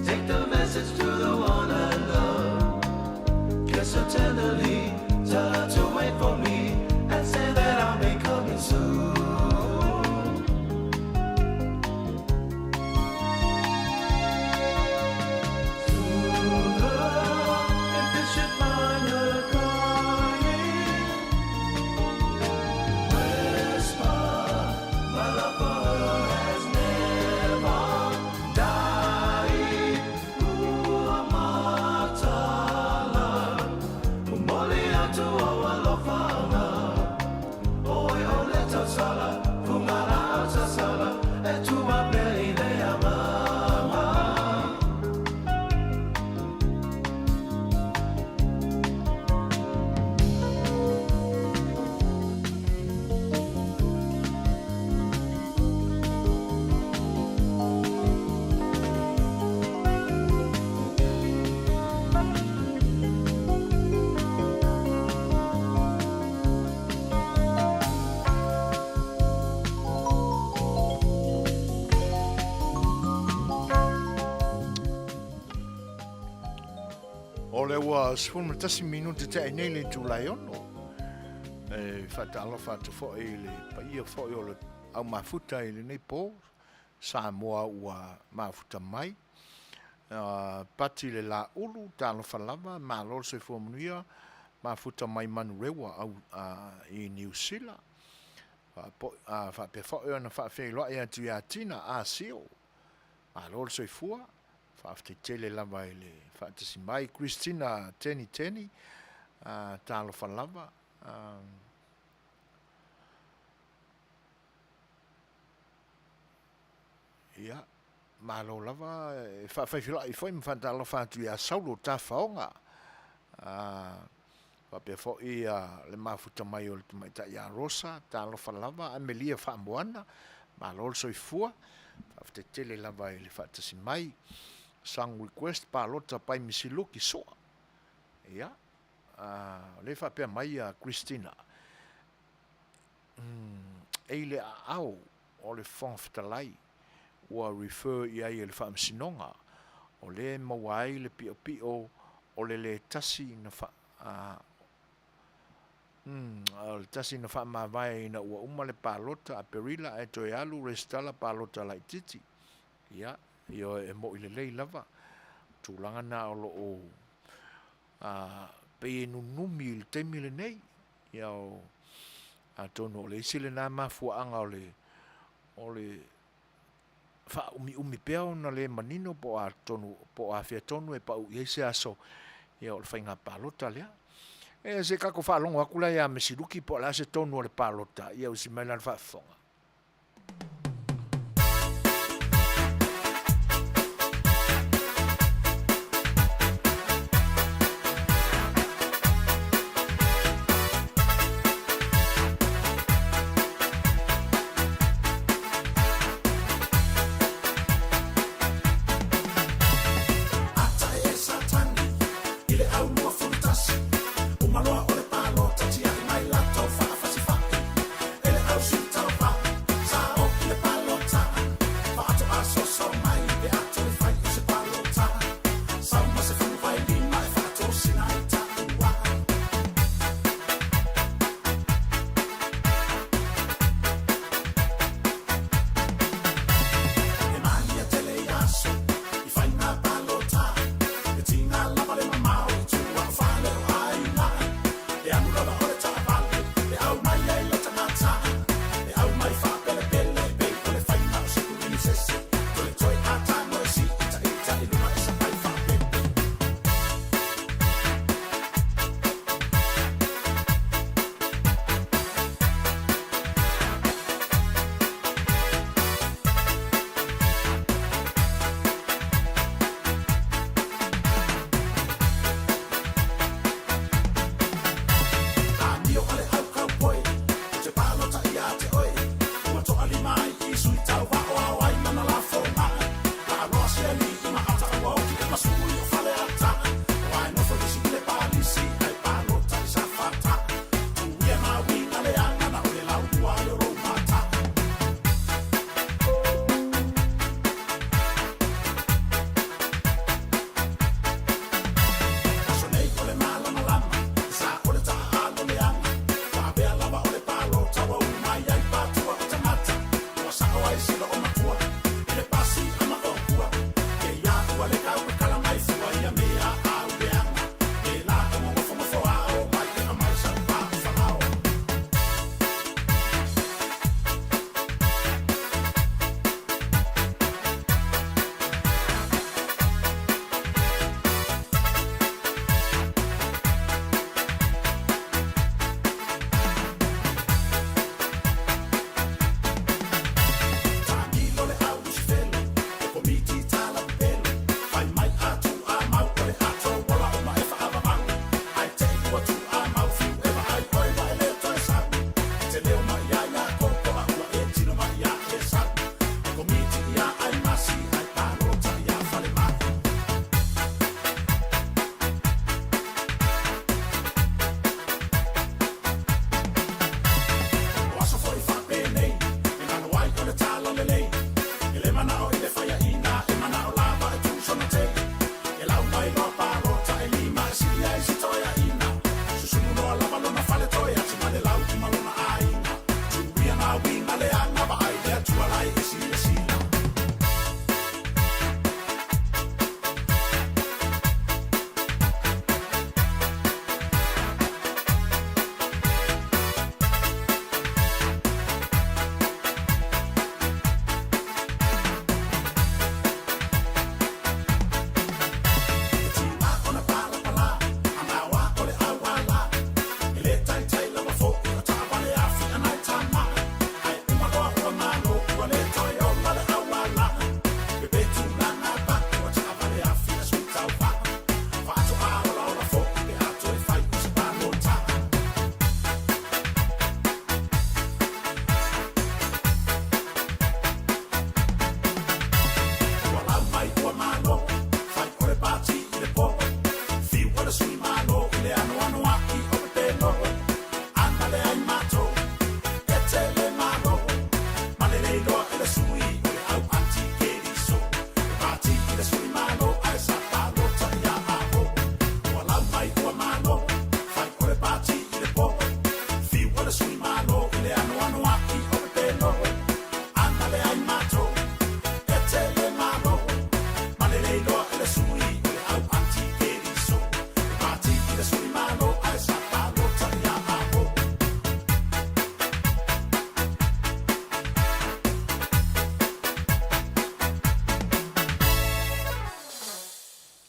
Speaker 2: Take the message to the one I love Kiss her tenderly Tell her to wait for me And say that I'll be coming soon Soothe her if you should find her crying Whisper my love for her has never died Ua mataala Momoli atu ou alofaga Oi o le tausala Fugalaau sasala E tua pea i le agaga.
Speaker 1: O lea ua 11 minute tea nei le itula e ono. E faatalofa atu foi i le paia foi o le au mafuta i lenei po. Samoa ua mafuta mai. Pati le Laulu, talofa lava, malo le soifua manuia, mafuta mai Manurewa au i Niu Sila. Faapea foi ona faafeiloai atu ia Tina Asio, malo le soifua, faafetai tele lava i le faatasi mai. Christina Teni Teni, talofa lava. Ia, malo lava e faafaifila'i foi ma faatalofa atu ia Saulo Tafaoga, a, faapea foi le mafuta mai o le tamaitai ia Rosa, talofa lava, Amelia Faamoana, malo le soifua, faafetai tele lava i le faatasi mai. Song request, Palota by Misiluki Soa. Ia, a, o lea e faapea mai ia Christina, e i le aao o le Fofoga Fetalai ua refer i ai e le Faamasinoga, o lea e maua ai le piopio o le le tasi na fa, o le tasi na faamavae ina ua uma le palota Aperila ae toe alu resitala palota laitiiti. Ia, ioe e mo'i lelei lava tulaga na o lo o pei e nunumi i le taimi lenei. Ia o, atonu o le isi lena mafuaaga o le, o le faaumiumi pea ona le manino po o a tonu, po o afea tonu e pau i ai se aso, ia o le faiga palota lea. E se i tatou faalogo atu la ia Mesiluki po o le a se tonu o le palota, ia usi mai la le faafofoga.
Speaker 9: Ata e Satani i le au 21 Uma loa o le palota tiai mai latou faafasifai E le au sitao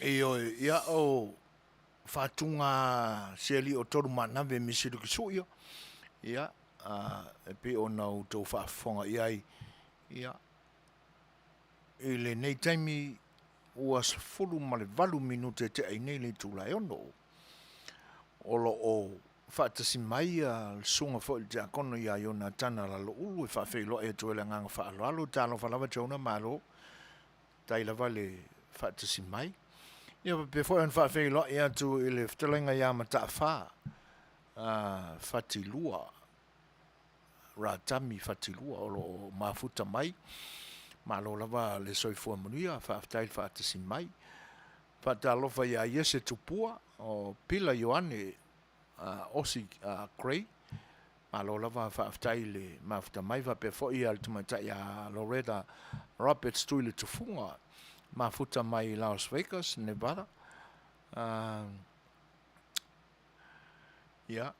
Speaker 1: Ioe, ia o faatuga siali o tolu manave misi luki suia, ia, e pei ona outou faafofoga i ai, ia, i lenei taimi ua 18 minute tea i nei le itula e 6. O lo o faatasi mai le susuga foi i le Tiakono ia Ionatana Laloulu e faafeiloai atu ai le agaga faaaloalo. Talofa lava Jonah, malo tai lava le faatasi mai. Ia faapea foi ona faafeiloai atu i le fetalaiga ia Mataafa Fatilua, Ratami Fatilua o lo o mafuta mai. Malo lava le soifua manuia, faafetai le faatasi mai. Faatalofa ia Iese Tupua o Pila Ioane Osi Gray, malo lava faafetai i le mafuta mai, faapea foi le tamaitai ia Loretta Roberts Tui le Tufuga, mafuta mai i Las Vegas, Nevada. Ia,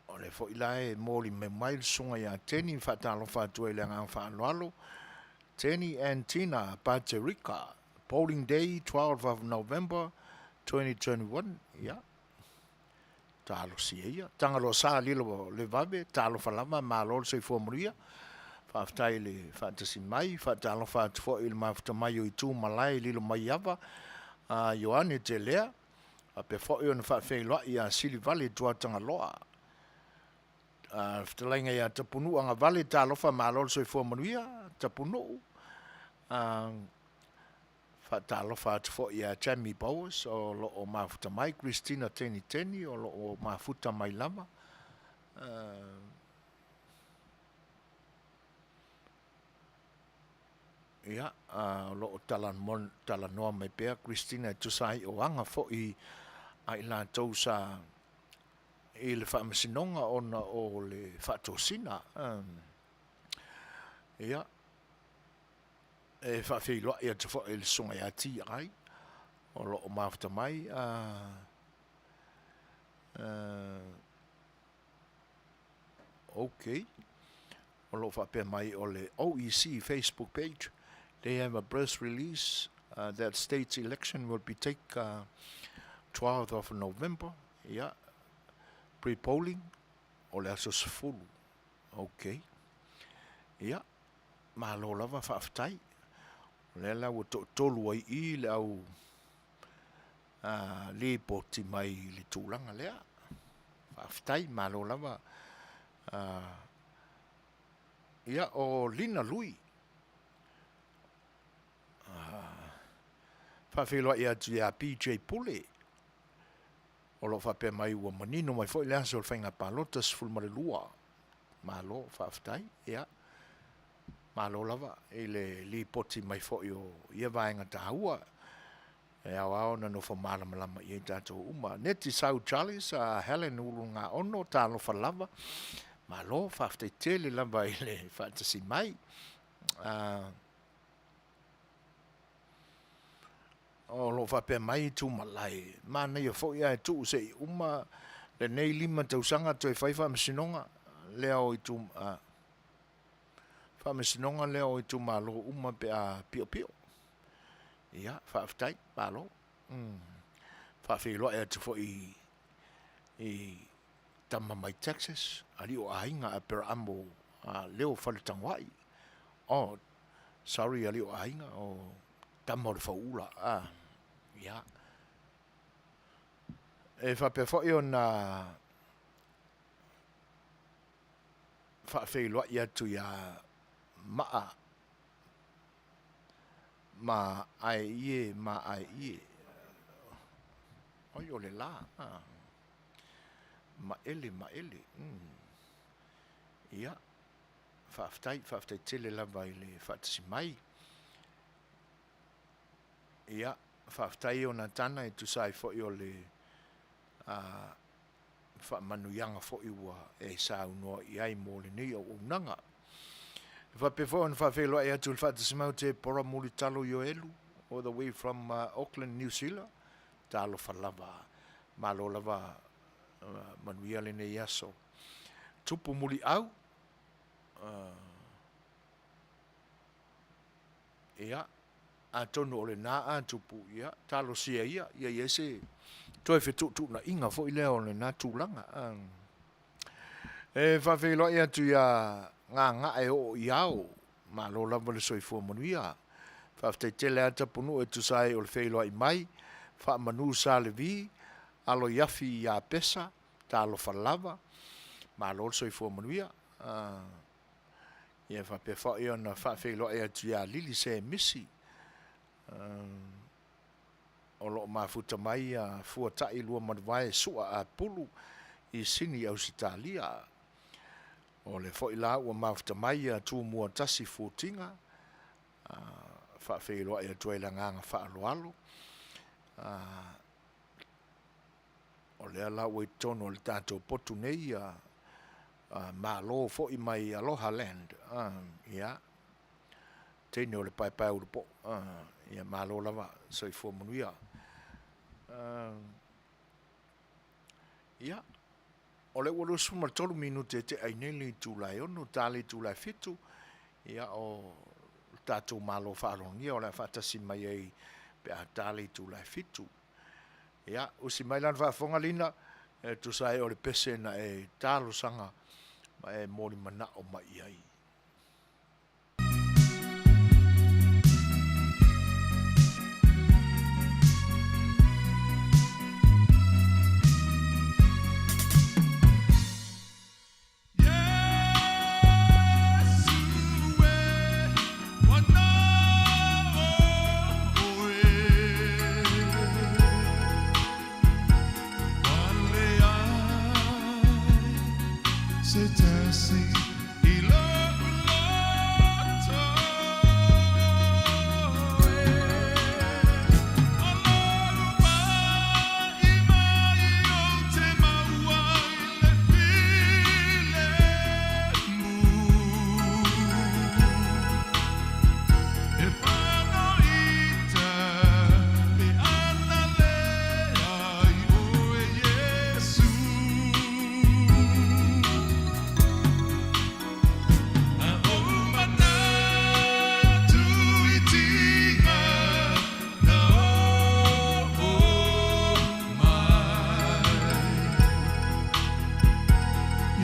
Speaker 1: o lea foi la e molimau mai le susuga ia Tenny, faatalofa atu ai i le agaga faaaloalo. Tenny and Tina Paterika, Polling Day 12 of November 2021, ia, talosia ia. Tagaloa sa lilo le vave, talofa lava, malo le soifua manuia. Faafetai i le faatasi mai, faatalofa atu foi i le mafuta mai o Itu Malae lilo mai Ava, a Ioane Telea, faapea foi ona faafeiloai ia Silivale Tuatagaloa. A fetalaiga ia Tapunuu Agavale, talofa malo le soifua manuia, Tapunuu. Faatalofa atu foi ia Jamie Bowers o lo o mafuta mai, Christina Teniteni o lo o mafuta mai lava. Ia, o lo o talanoa mai pea Christina e tusa ai o aga foi a i latou sa i le faamasinoga ona o le faatosina. Ia, e faafeiloai atu foi i le susuga ia TI o lo o mafuta mai. Ok. O lo o faapea mai o le OEC Facebook page. They have a press release that states election will be take 12th of November. Yeah. Pre-polling o le aso 10. Ok. Yeah. Malo lava faafetai. O lea la ua toatolu ai i le au lipoti mai i le tulaga lea. Faafetai, malo lava. Ia, o Lina Lui. Faafeiloai atu ia PJ Pule. O lo o faapea mai ua manino mai foi le aso o le faiga palota 12. Malo, faafetai. Ia, malo lava i le lipoti mai foi o ia vaega taua e ao lava ona nofo malamalama i ai tatou uma. Neti Sau Charles, Helen Ulugaono, talofa lava. Malo, faafetai tele lava i le faatasi mai. O lo o faapea mai Tumalae, manaia foi ae tuu se i uma lenei 5 tausaga toe fai faamasinoga lea o itu, faamasinoga lea o itumalo uma pe a piopio. Ia, faafetai, malo. Faafeiloai atu foi i tama mai Texas, alii o aiga Aperaamo Leo Faletagoai. Oh, sorry alii o aiga, o tama o le fauula. Ah, ia. E faapea foi ona faafeiloai atu ia Maa ma ae ie ma ae ie. Oi o le la. Ah. Maele, maele. Ia, faafetai, faafetai tele lava i le faatasi mai. Ia, faafetai Ionatana e tusa ai foi o le faamanuiaga foi ua e saunoa i ai mo lenei auaunaga. E faapea foi ona faafeiloai atu i le faatasi mai o Tepora Mulitalo Ioelu, all the way from Auckland, New Zealand. Talofa lava, malo lava, manuia lenei aso. Tupu Muliau, ia, Atonu o lena a tupu, ia, talosia ia, ia i ai se toe fetuutuunaiga foi lea o lena tulaga. E faafeiloai atu iā Gagae oo i ao, malo lava le soifua manuia. Faafetai tele lava Tapunuu e tusa ai o le feiloai mai, faamanu Sa Levi, alo i afi iā Pesa, talofa lava, malo le soifua manuia. Ia faapea foi ona faafeiloai atu ia Lili Semisi, o lo o mafuta mai ia Fuatai Luamanuvae Sua Apulu i Sini Ausetalia. O lea foi la ua mafuta mai ia Tumua Tasi Futiga, faafeiloai atu ai le agaga faaaloalo. O lea la ua i totonu o le tatou potu nei ia Malo foi mai Aloha Land, ia, teine o le paepae ulupou, ia malo lava, soifua manuia. Ia, o lea ua 23 minute e tea ai nei le itula e 6, ta le itula e 7, ia o le tatou malo faaaloalogia o le a faatasi mai ai pe a ta le itula e 7. Ia, usi mai lana faafofoga Lina, e tusa ai o le pese na e talosaga ma e molimanao mai i ai.
Speaker 10: Se tasi i lou loto e O lou maimai ou te maua i le filemu E whanoita pe ana lea i oe Iesu A ou manatu i tiga na oo mai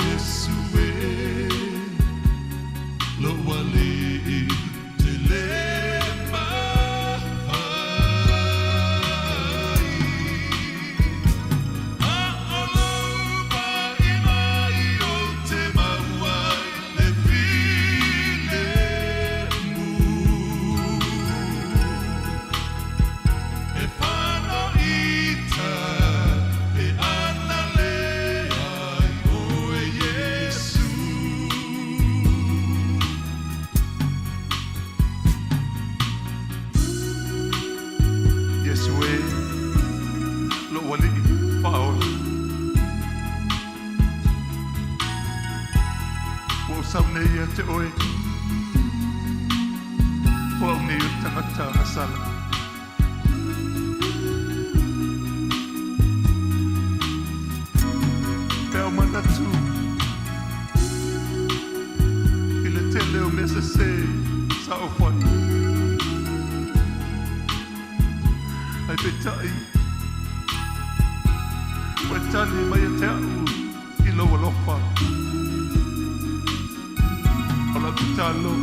Speaker 10: Iesu e Lou Alii te le mafai A o lou maimai ou te maua i le filemu E whanoita pe ana lea i oe Iesu.
Speaker 11: Iesu e, lou Alii faaola. Ua ou sau nei ia te oe, o au nei o le tagata agasala. Pe a ou manatu i le tele o mea sese sa ou fai, ae peitai ua e tali mai ia te a'u i lou alofa. O lau tatalo,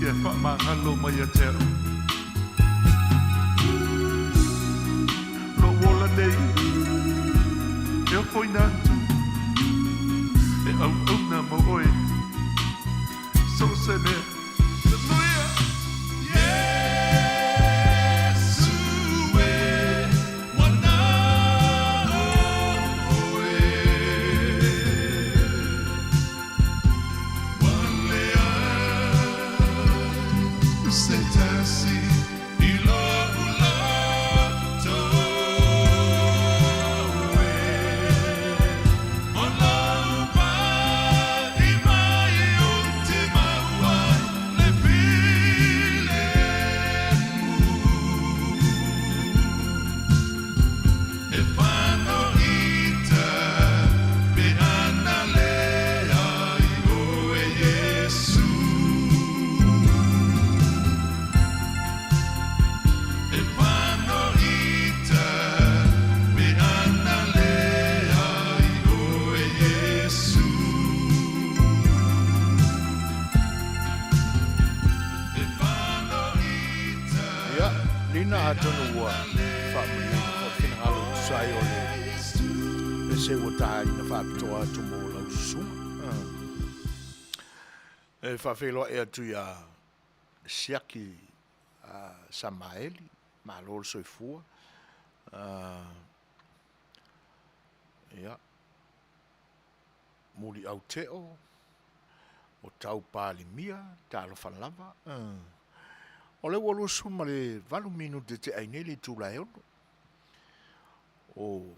Speaker 11: ia e faamagalo mai ia te a'u. Lou ola nei e ofoina atu e auauna mo oe so o se mea. Hallelujah!
Speaker 10: Iesu e, ua na oe, ua leai se tasi i lou loto e, o lou maimai ou te maua i le filemu. E whanoita pe ana lea i oe Iesu.
Speaker 1: Lina atonu ua faamalieina foi le finagalo e tusa ai o le pese ua taina faapitoa atu mo lau susuga. E faafeiloai atu ia Siaki Samaeli, malo le soifua. Ia, Muliau Teo, o Tau Palemia, talofa lava. O lea ua 28 minute e tea ai nei le itula e 6. O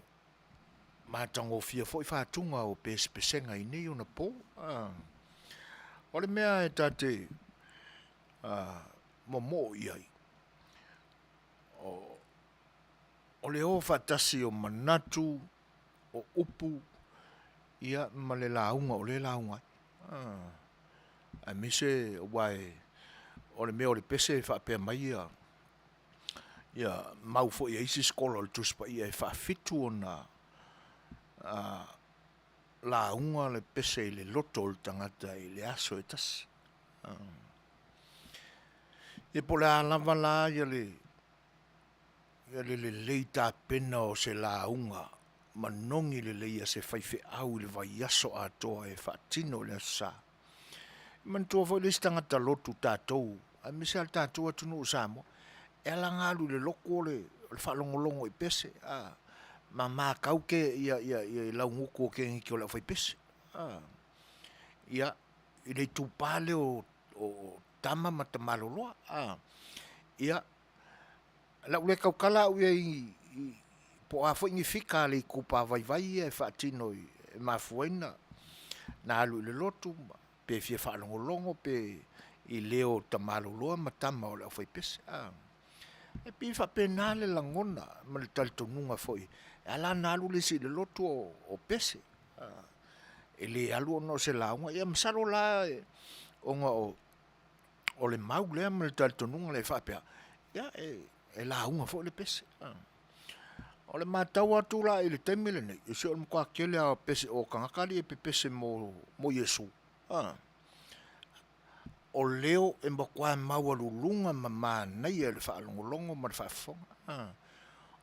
Speaker 1: matagofie foi fatuga o pesepesega i nei ona po. O le mea e ta te momoo i ai, o le o faatasi o manatu, o upu, ia ma le lauga o lea e lauga ai. Aemaise aua o le mea o le pese e faapea mai ia mau foi a isi sikolaa o le Tusi Paia e faafitu ona lauga le pese i le loto o le tagata i le aso e tasi. Ia po o le a lava la ia le lelei tapena o se lauga manogi lelei a se faifeau i le vaiaso atoa e faatino i le Aso Sa. E manatua foi le isi tagata lotu tatou, aemaise lava le tatou atunuu o Samoa, e ala ona alu i le lotu o le faalogologo i pese, a, ma matau i laugutu o keniti o le aufaipese. Ia, i le itupa lea o tama ma tamaloloa. Ia, o le a ou le tautala au ia i po o a foi ni fika a le itupa vaivai ia e faatino e mafua ai ona alu i le lotu pe fia faalogologo pe i leo o tamaloloa ma tama o le aufaipese. E pei e faapena le lagona ma le talitonuga foi e ala ona alu le isi i le lotu o pese. E le alu ona o se lauga, ia masalo la ona o le mau lea ma le talitonuga lea e faapea, ia e lauga foi le pese. O le matau atu la i le taimi lenei, se o le matua tele lava o pese o tagata alii e pepese mo Iesu, o leo e matua maualuluga ma manaia i le faalogologo ma le faafofoga.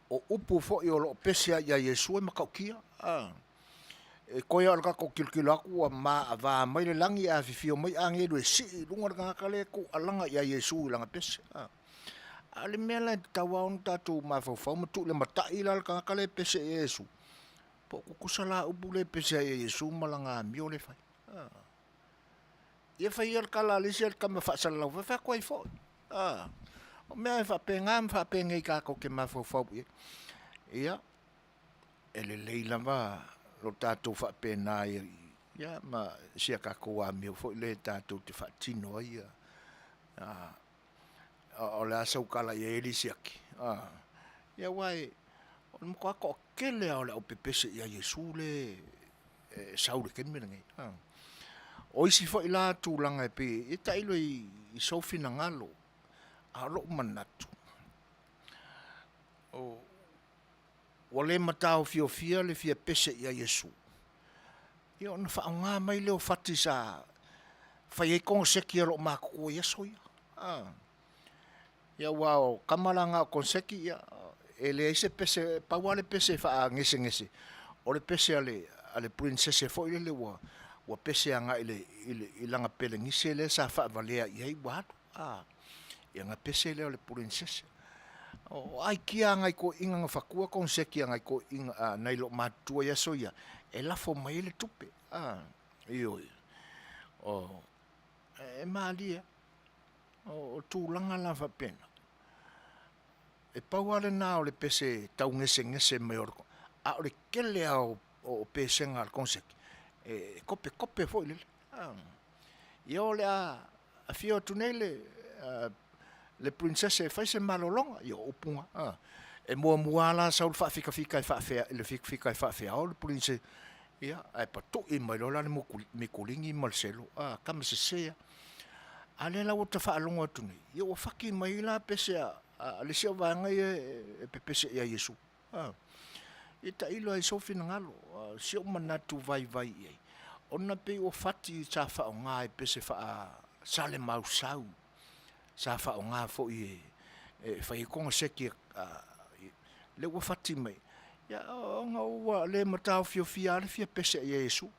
Speaker 1: O upu foi o lo o pese ai ia Iesu e matautia. E toe lava o le tatou tilotilo atu ua maava mai le lagi ae afifio mai agelu e sii i luga le tagata lea e tuualaga ia Iesu i lana pese. A o le mea la e tatau lava ona tatou mafaufau ma tuu i le matai la le tagata lea e pese ia Iesu, po o tutusa la upu lea e pese ai ia Iesu ma lana amio lea e fai. Ia fai ia le tala a le isi tama faasalalau fai, fai atu ai foi. O mea e faapena ma faapenei tatou te mafaufau i ai. Ia, e lelei lava lo tatou faapena ia ma si a tatou amio foi lea tatou te faatino ai. O le a sau tala i ai le Siaki? Ia aua o le matua toatele lava o le au pepese ia Iesu lea e sau i le taimi lenei. O isi foi la tulaga e pei e tailo i sou finagalo, a o lou manatu, ua le mataofiofia le fia pese ia Iesu, ia ona faaaoga mai lea o fati sa fai ai koneseti a loomatutua i aso ia. Ia aua o tama la na o koneseti, ia e leai se pese, pau lava le pese e faagesegese, o le pese a le princess foi lele ua pese agai i lana pelenise lea sa faavalea i ai ua alu. Ia ona pese lea o le princess. O aikia a nai toeaiina na fatua koneseti a nai toeaiina, nai loomatutua i aso ia, e lafo mai ai le tupe. Ioe. E malie lava. O tulaga la faapena, e pau lava lena o le pese taugesegese mai o le, a o le tele lava o pesega a le koneseti, e kopekope foi lele. Ia o le a afio atu nei le princess e fai se malologa, ia o upu na. E muamua lava la sau le faafikafika e faafeao le princess, ia, ae patui mai loa la le mikuligi ma le selo, a, tama sese lava. A o lea la ua ta faalogo atu nei, ia ua faki mai ai la pese a le isi vaega ia e pepese ia Iesu. Ia tailo ai i sou finagalo, si ou manatu vaivai i ai, ona pei ua fati sa faaaoga e pese faa-Salemausau, sa faaaoga foi e E fai ai koneseti a, lea ua fati mai, ia ona ua le mataofiofia lava le fia pese ia Iesu.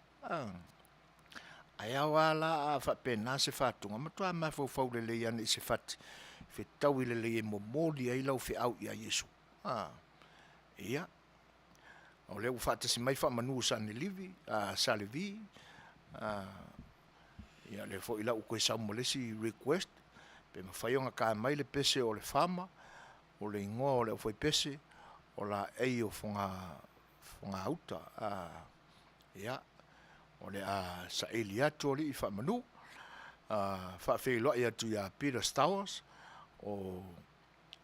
Speaker 1: Ae ao lava la a faapena se fatuga, matua mafaufau lelei ane i se fati, fetaui lelei e momoli ai lau feau ia Iesu. Ia, o lea ua faatasi mai faamanu o Sanelivi, Salevi, ia lea foi la ua toe sau ma le isi request, pe mafai ona ta mai le pese o le Farmer, o le igoa o le aufaipese o Laei o Fogauta. Ia, o le a saili atu alii faamanu, faafeiloai atu ia Peter Stowers, o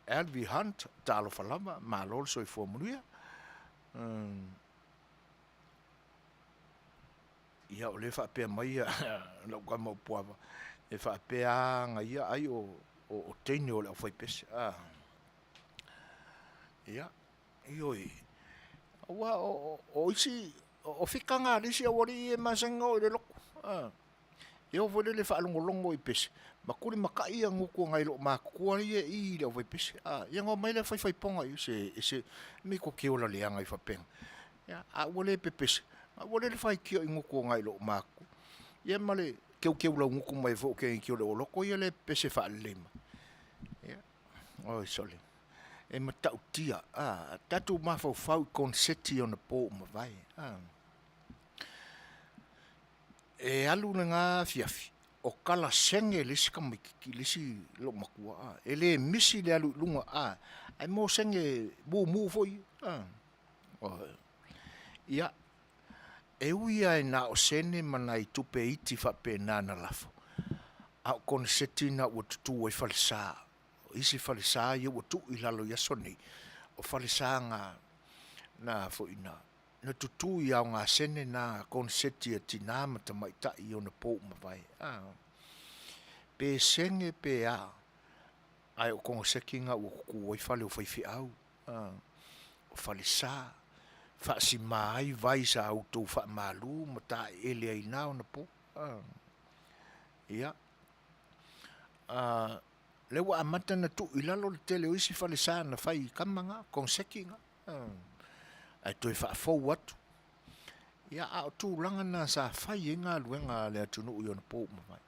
Speaker 1: Alvi Hunt, talofa lava, malo le soifua manuia. Ia o lea e faapea mai lau tama o Puava, e faapea lava na ia ai o teine o le aufaipese. Ia, ioe, aua o isi, o fika na a le isi aualii ia e masani ona o i le lotu. E oo foi lele e faalogologo i pese, ma tulimatai ia gutu a nai loomatutua ia e i i le aufaipese, a, ia ona omai lea fai faipona i i, se ese, mei tou te ola leaga ai faapena. A ua le pepese, a ua lele faitio i gutu a nai loomatutua. Ia ma le teuteu laugutu mai foi o teineiti o le oloto ia lea e pepese faalelei mai. Ia, oi sole, e matautia, a, tatou mafaufau i koneseti i onapo ua mavae, a. E alu lena afiafi o talasege le isi tamaititi le isi loomatua a, e le misi le alu i luga a, ae mo sege mumu foi ia a. Ia, e ui lava na o sene ma nai tupe iti faapena na lafo, a o koneseti na ua tutu ai falesa. O isi falesa ia ua tuu i lalo i aso nei, o falesa na na foi na na tutu i aogasene na koneseti a tina ma tamaitai i ona po ua mavae. Pe sene pe a, ae o koneseti na ua tutu ai fale o faifeau, o falesa, faasima ai vai sa outou faamalu ma taeele ai i na ona po. Ia, lea ua amata ona tuu i lalo le tele o isi falesa na fai i tama na, koneseti na, ae toe faafou atu. Ia, a o tulaga na sa fai ai galuega a le atunuu i ona po ua mavae.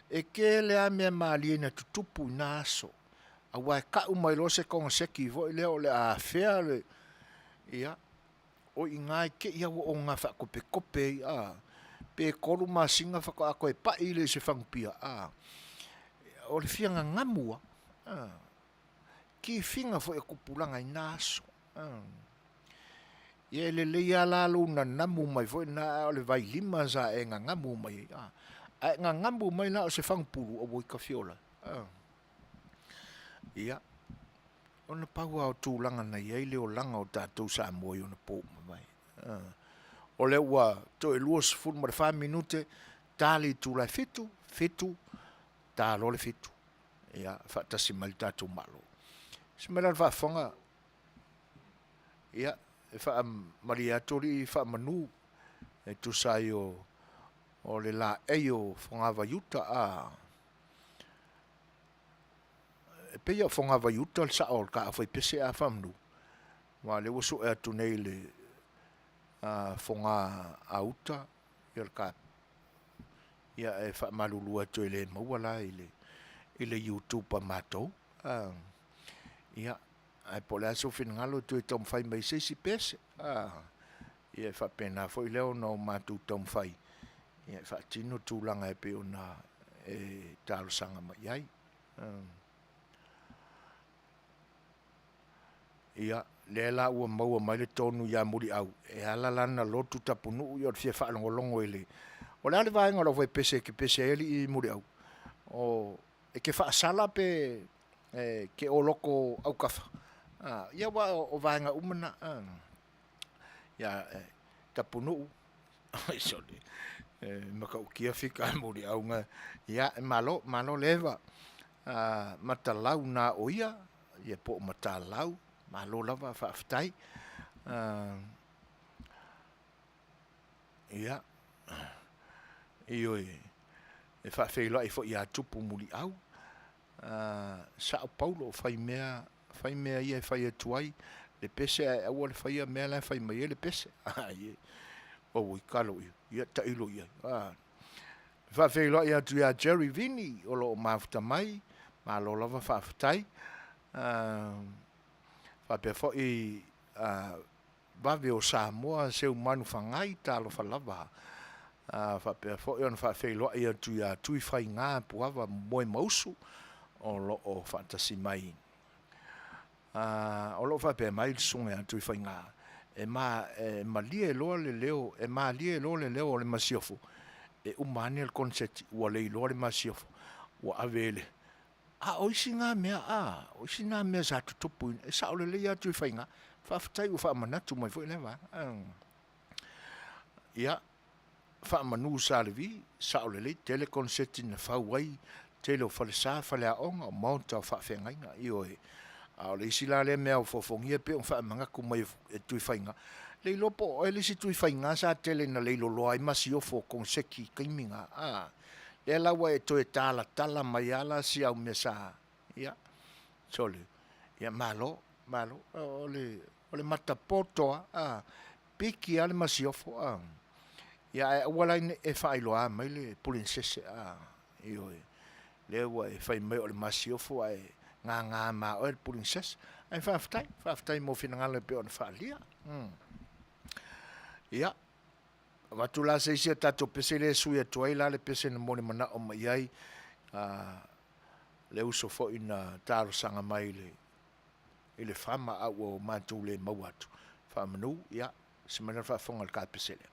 Speaker 1: E tele lava mea malie na tutupu i na aso, aua e tau mai loa se koneseti foi lea o le a afea le, ia, o i ina e te i lava ua oga faatopetope ai, a, pe 3 masina faatoa toe pai lea i se fagupia, a. O le fia nanamu lava, a. Tifiga foi a tupulaga i na aso. Ia e lelei lava la lou nanamu mai foi lena a o le vailima sa e nanamu mai ai, a. A e nanamu mai la o se fagupulu, auoi ta fia ola ai. Ia, ona pau lava o tulaga na i ai le olaga o tatou Samoa i ona po ua mavae. O lea ua toe 24 minute ta le itula e 7, 7, ta loa le 7. Ia, faatasi mai le tatou Malo. Se mai la le faafofoga, ia, e faamalie atu alii faamanu e tusa ai o, o le laei o Fogavaiuta, a, e pei o Fogavaiuta le sao o le ta aufaipese a faamanu, aua o lea ua sue atu nei le Foga a uta, ia le ta Ia e faamalulu atu e le maua la i le i le YouTube a matou. A, ia, ae po o le a sou finagalo e toe taumafai mai se isi pese. A, ia e faapena foi lea ona o matou taumafai ia e faatino tulaga e pei ona e talosaga mai ai. Ia, lea la ua maua mai le tonu ia Muliau, e ala la ona lotu Tapunuu ia o le fia faalogologo i le... O le a le vaega o le aufaipese e te pese ai alii Muliau? O, e te faasala pe e te oloto autafa? A, ia aua o vaega uma na, a. Ia, Tapunuu, oi sole, e matautia fika a Muliau na. Ia, e malo, malo le eva. Matalau na o ia, ia po o Matalau, malo lava faafetai. Ia, ioe, e faafeiloai foi ia Tupu Muliau. Sao Paulo, fai mea, fai mea ia e fai atu ai le pese ae aua le faia mea la e fai mai ai le pese. Ai, oi, kalo ia, ia tailo i ai. E faafeiloai atu ia Jerry Vini o lo o mafuta mai, malo lava faafetai. Faapea foi Vave o Samoa, Seumanu Fagai, talofa lava. Faapea foi ona faafeiloai atu ia Tui Faiga Puava Moemausu o lo o faatasi mai. O lo o faapea mai le susuga ia Tui Faiga, e, ma, e malie loa le leo, e malie loa le leo o le masiofo, e uma ane le koneseti, ua leiloa le masiofo, ua ave e le A o isi na mea, a, o isi na mea sa tutupu, e sao lelei lava Tuifaiga. Faafetai ua faamanatu mai foi lea vaega. Ia, faamanu Sa Levi, sao lelei, tele koneseti na fau ai, tele o falesa, faleaoga, o maota o faafeagaiga, ioe. A o le isi la lea mea ofoofogia pei ona faamanatu mai e Tuifaiga, le iloa po o oe le isi Tuifaiga sa tele ina leiloloa ai masiofo o koneseti i taimi na, a. Lea la ua e toe talatala mai lava la si au mea sa, ia, sole, ia malo, malo. O le, o le matapoto lava, a, piki lava le masiofo, a. Ia ae aua la ne i e faailoa mai le pulinisese, a, ioe. Lea ua e fai mai o le masiofo ae gaga ma oe le pulinisese. Ae faafetai, faafetai mo finagalo e pei ona faaalia. Ia, avatu la se isi a tatou pese lea e sui atu ai la le pese na molimanao mai i ai le uso foi na talosaga mai i le fama a ua matou le maua atu. Faamanu, ia, se mai la le faafofoga i le kapese lea.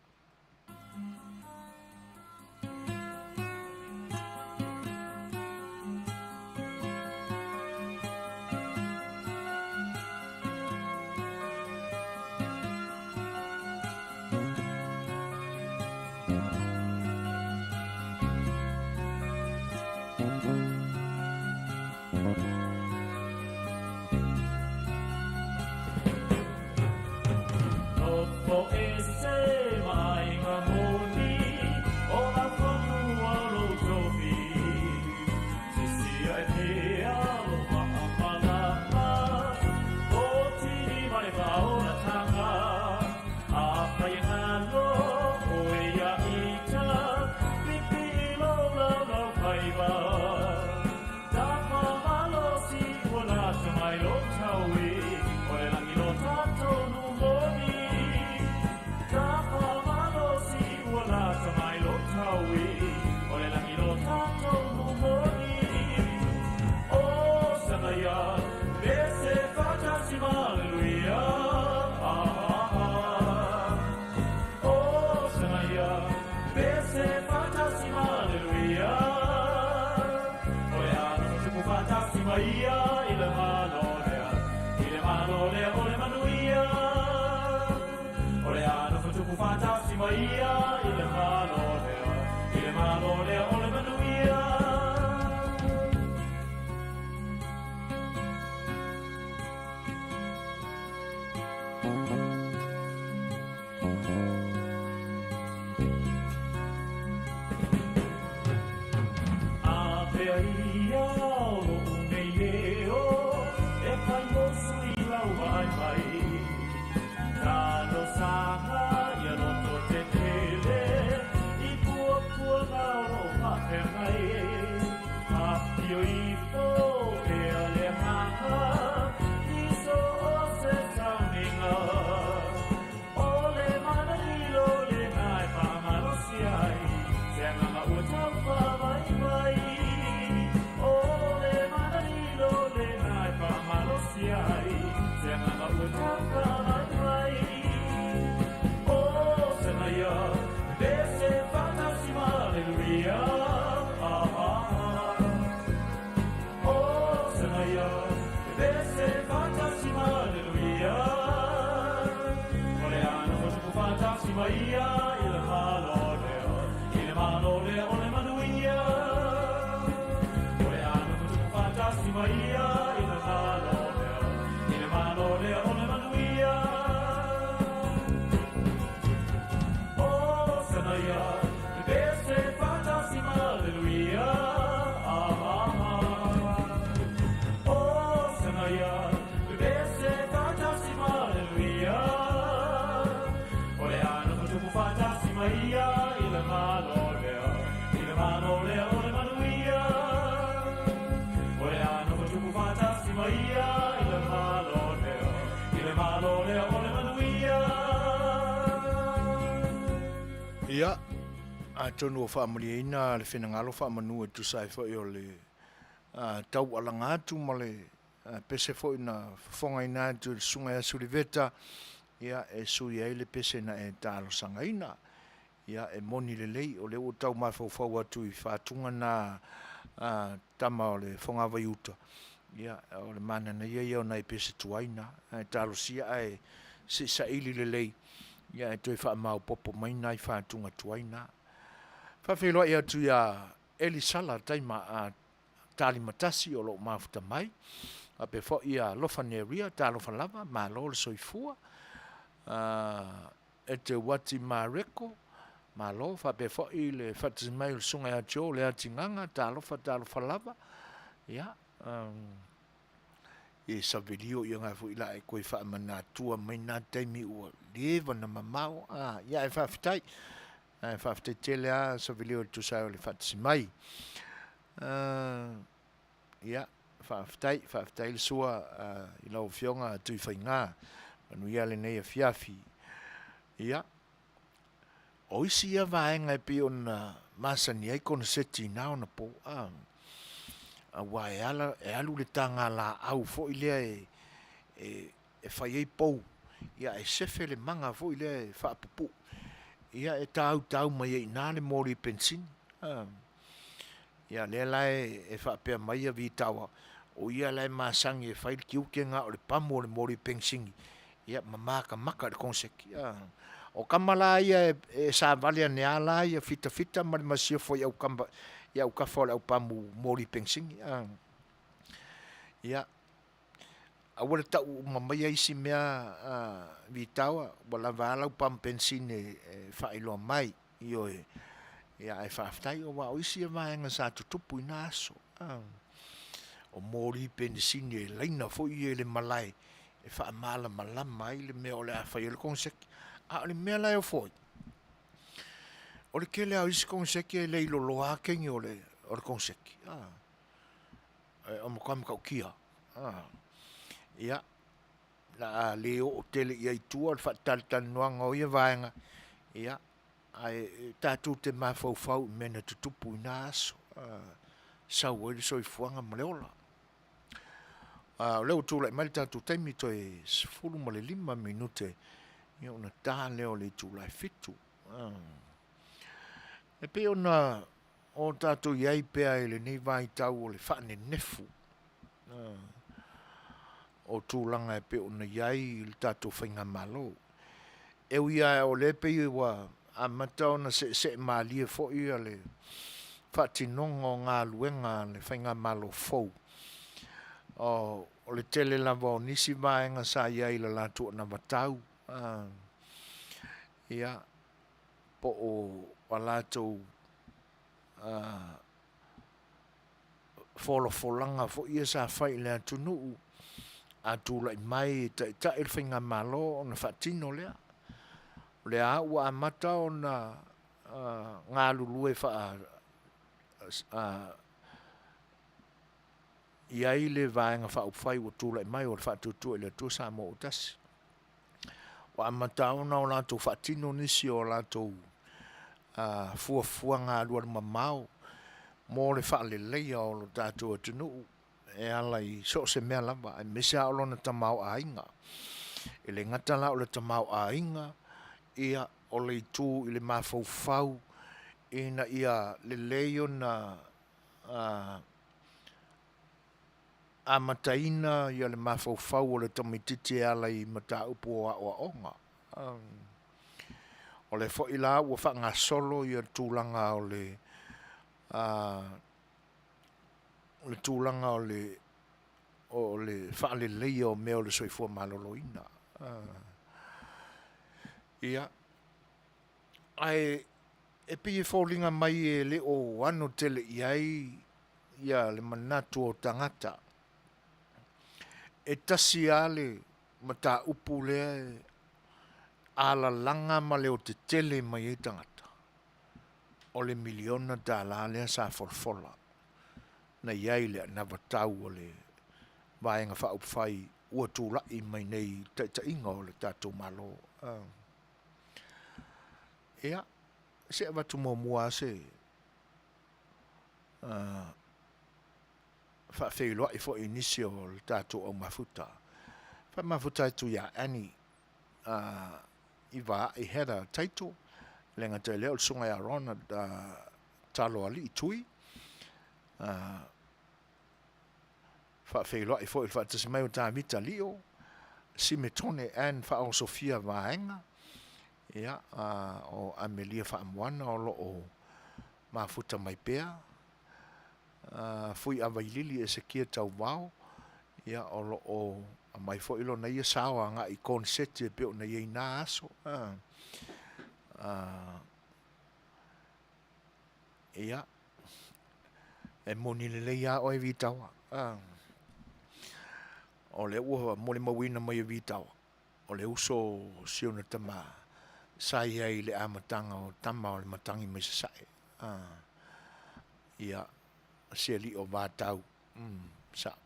Speaker 12: maia i le Malo lea, i le Malo lea o le manuia.
Speaker 1: Ia, atonu ua faamalieina le finagalo faamanu e tusa ai foi o le taualaga atu ma le pese foi na fofogaina atu e le Susuga ia Suliveta, ia, e sui ai le pese na e talosagaina. Ia, e moni lelei, o lea ua tau mafaufau atu i faatuga na a tama o le fogavai uta, ia, o le mananaia ia o nai pese tuai na, ae talosia ae se i saili lelei, ia ae toe faamaopoopo mai nai faatuga tuai na. Faafeiloai atu ia Elisala Taima a Talimatasi o lo o mafuta mai, faapea foi ia Alofa Neria, talofa lava, malo le soifua. E te Uati Mareko, malo, faapea foi le faatasi mai o le Susuga ia Joe Leatigaga, talofa, talofa lava. Ia, e savelio ia nga foi la e koe faamanatua mai na taimi ua leva na mamao. Ah, ia ae faafetai. Ae faafetai tele lava Savelio e tusa ai o le faatasi mai. Ia, faafetai, faafetai le sua i lau Afioga Tuifaiga. Manuia lenei afiafi. Ia, o isi ia vaega e pei ona masani ai koneseti i na ona po, a, aua e ala, e alu le taga laau foi lea e, e, e fai ai pou, ia ae sefe le maga foi lea e faapupuu, ia e tautau mai ai i ina le moli penisini. A, ia lea la e faapea mai Vitaoa, o ia la e masani e fai le tiute lena o le pamu o le moli penisini, ia ma matamata i le koneseti. A, o tama la ia e savali ane lava la ia fitafita ma le masiofo i autafa o le au pamu moli penisini. A, ia, Aua le tau uma maia isi mea Vitaoa, ua lava a lau pamu penisini e faailoa mai. Ioe. Ia ae faafetai aua o isi ia vaega sa tutupu i na aso. O moli penisini e laina foi ia i le malae e faamalamalama ai le mea o le a fai ai le koneseti. A o le mea la e ofo ai, o le tele lava o isi koneseti e le i loloa lava teine o le koneseti. O matua matautia. Ia, o le a le oo tele i ai i tua le faatalatalanoaga o ia vaega, ia, ae tatou te mafaufau i mea na tutupu i na aso, sau ai le soifuaga ma le ola. O lea ua tulai mai le tatou taimi, toe 15 minute ona ta lea o le itula e 7. E pei ona o tatou i ai pea i lenei vaitau o le faanenefu o tulaga e pei ona i ai le tatou faigamalo. E ui lava o lea e pei ua amata ona seesee malie foi le faatinoga o galuega a le faigamalo fou, o le tele lava o nisi vaega sa i ai i le latou anavatau, ia, po o a latou folafolaga foi ia sa fai i le atunuu, a tulai mai e taitai le faigamalo ona faatino lea. O lea lava ua amata ona galulue i ai le Vaega Faaupufai ua tulai mai o le Faatuatua i le Atua Samoa ua Tasi. Ua amata ona o latou faatino nisi o latou fuafuaga alualumamao mo le faaleleia o lo tatou atunuu e ala i so o se mea lava, aemaise lava o lona tamaoaiga. E le gata la o le tamaoaiga, ia, o le itu i le mafaufau ina ia lelei ona amataina le mafaufau o le tamaitiiti e ala i mataupu o aoaoga. O lea foi la ua faagasolo le tulaga o le le tulaga o le o le faaleleia o mea o le soifua maloloina. Ia, ae e pei e foliga mai e le o ano tele i ai ia le manatu o tagata. E tasi lava le mataupu lea e alalaga ma leotetele mai ai tagata, o le miliona tala lea sa folafola na i ai le anavatau a le. Vaega Faaupufai ua tulai mai nei i taitaiga o le tatou Malo. Ia, se i avatu muamua lava se faafeiloai foi i nisi o le tatou aumafuta. Faamafuta atu ia Annie Ivaai Heather Taito, e le gata i lea o le susuga ia Ronald Taloalii Tui, Faafeiloai foi i le faatasi mai o Tavita Lio, Simetone Ann Faaosofia Vaega, ia, o Amelia Faamoana o lo o mafuta mai pea, Fuiavailili Esekia Tauvao, ia, o lo o aumai foi lona ia sao agai i koneseti e pei ona i ai i na aso. Ia, e moni lelei lava oe Vitaoa. O lea ua molimauina mai e Vitaoa, o le uso o si ona tama sa i ai i le amataga o Tama o le Matagi mai Sasae. Ia, si alii o Vatau. Sao.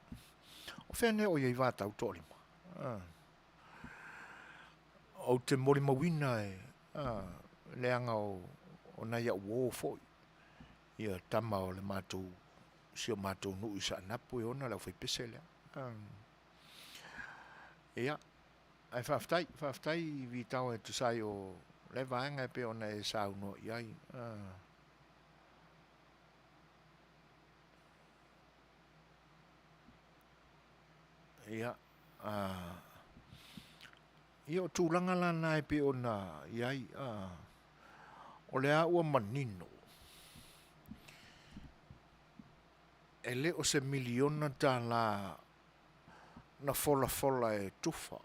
Speaker 1: O fea nei o i ai Vatau Toalima? Ou te molimauina e, leaga o nai au uo foi, ia tama o le matou, si o matou nuu i Saanapu e ona le aufaipese lea. Ia, ae faafetai, faafetai Vitao e tusa ai o lea vaega e pei ona e saunoa i ai. Ia, ia o tulaga la na e pei ona i ai, o lea ua manino, e le o se miliona tala na folafola e tufa,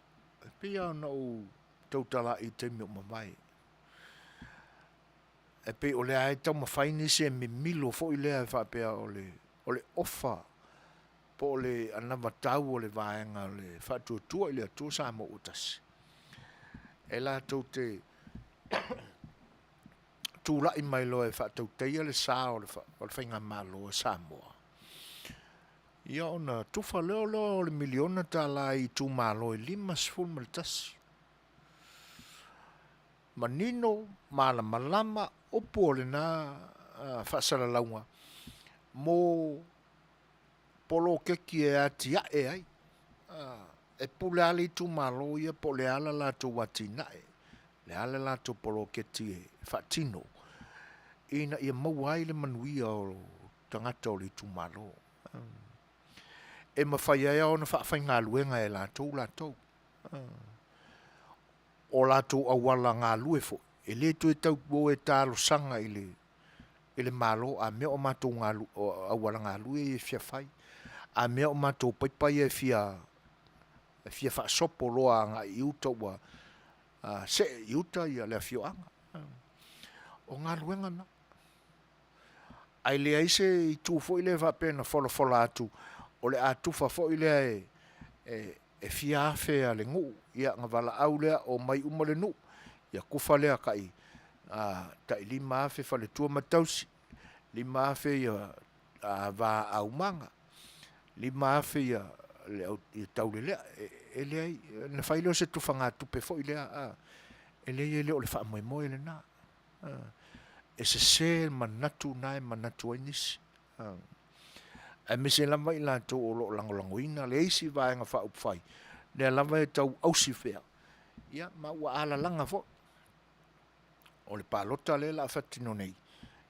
Speaker 1: e pei lava ona ou tautala i taimi ua mavae. E pei o lea e taumafai nisi e mimilo foi lea e faapea o le ofa po o le anavatau o le vaega o le Faatuatua i le Atua Samoa ua Tasi, e latou te tulai mai loa e faatautaia le sa o le Faigamalo a Samoa, ia ona tufa lea loa o le miliona tala i itumalo e 51. Manino, malamalama, upu o lena faasalalauga mo poloketi e atiae ai, e pule lava le itumalo ia po o le a le latou atinae, le a le latou poloketi e faatino ina ia maua ai le manuia o tagata o le itumalo. E mafai ai ona faafaigaluega e latou latou. O latou auala galue foi, e le toe tau o e talosaga i le i le Malo, a mea o matou auala galue ia e fia fai, a mea o matou paipa ia e fia e fia faasopo loa agai i uta ua see i uta ia le afioaga. O galuega na. Ae leai se itu foi lea faapea na folafola atu o le a tufa foi lea e e fia afe a le nuu, ia ona valaau lea, omai uma le nuu, ia tufa lea tai tai 5,000 faletua ma tausi, 5,000 ia va aumaga, 5,000 ia le au ia taulelea. E leai, ona fai lea o se tufagatupe foi lea, a, e leai e le o le faamoemoe lena. E sese manatu na e manatu ai nisi. Aemaise lava i latou o lo o lagolagoina le isi Vaega Faaupufai, lea lava e tau ausi pea, ia ma ua alalaga foi. O le palota lea o le a faatino nei,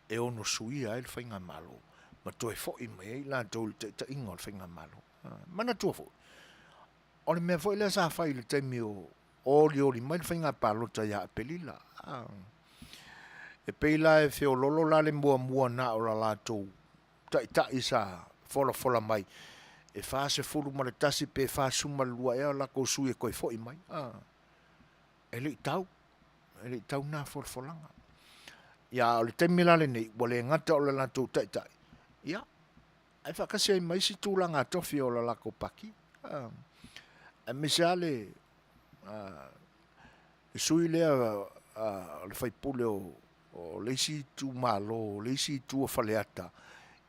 Speaker 1: e ono suia ai le Faigamalo ma toe foi mai ai i latou i le taitaiga o le Faigamalo. Manatua foi, o le mea foi lea sa fai i le taimi o olioli mai le faiga palota ia Aperila. E pei la e feololo la le muamua na o la latou taitai sa folafola mai e 41 pe 42 ea o latou sui e toe foi mai. E le i tau, e le i tau na folafolaga. Ia a o le taimi la lenei, ua le gata o le latou taitai, ia, ae faatasi ai ma isi tulaga tofi o le latou pati, aemaise lava le sui lea o le sui usufono o le isi itumalo, o le isi itu o Faleata.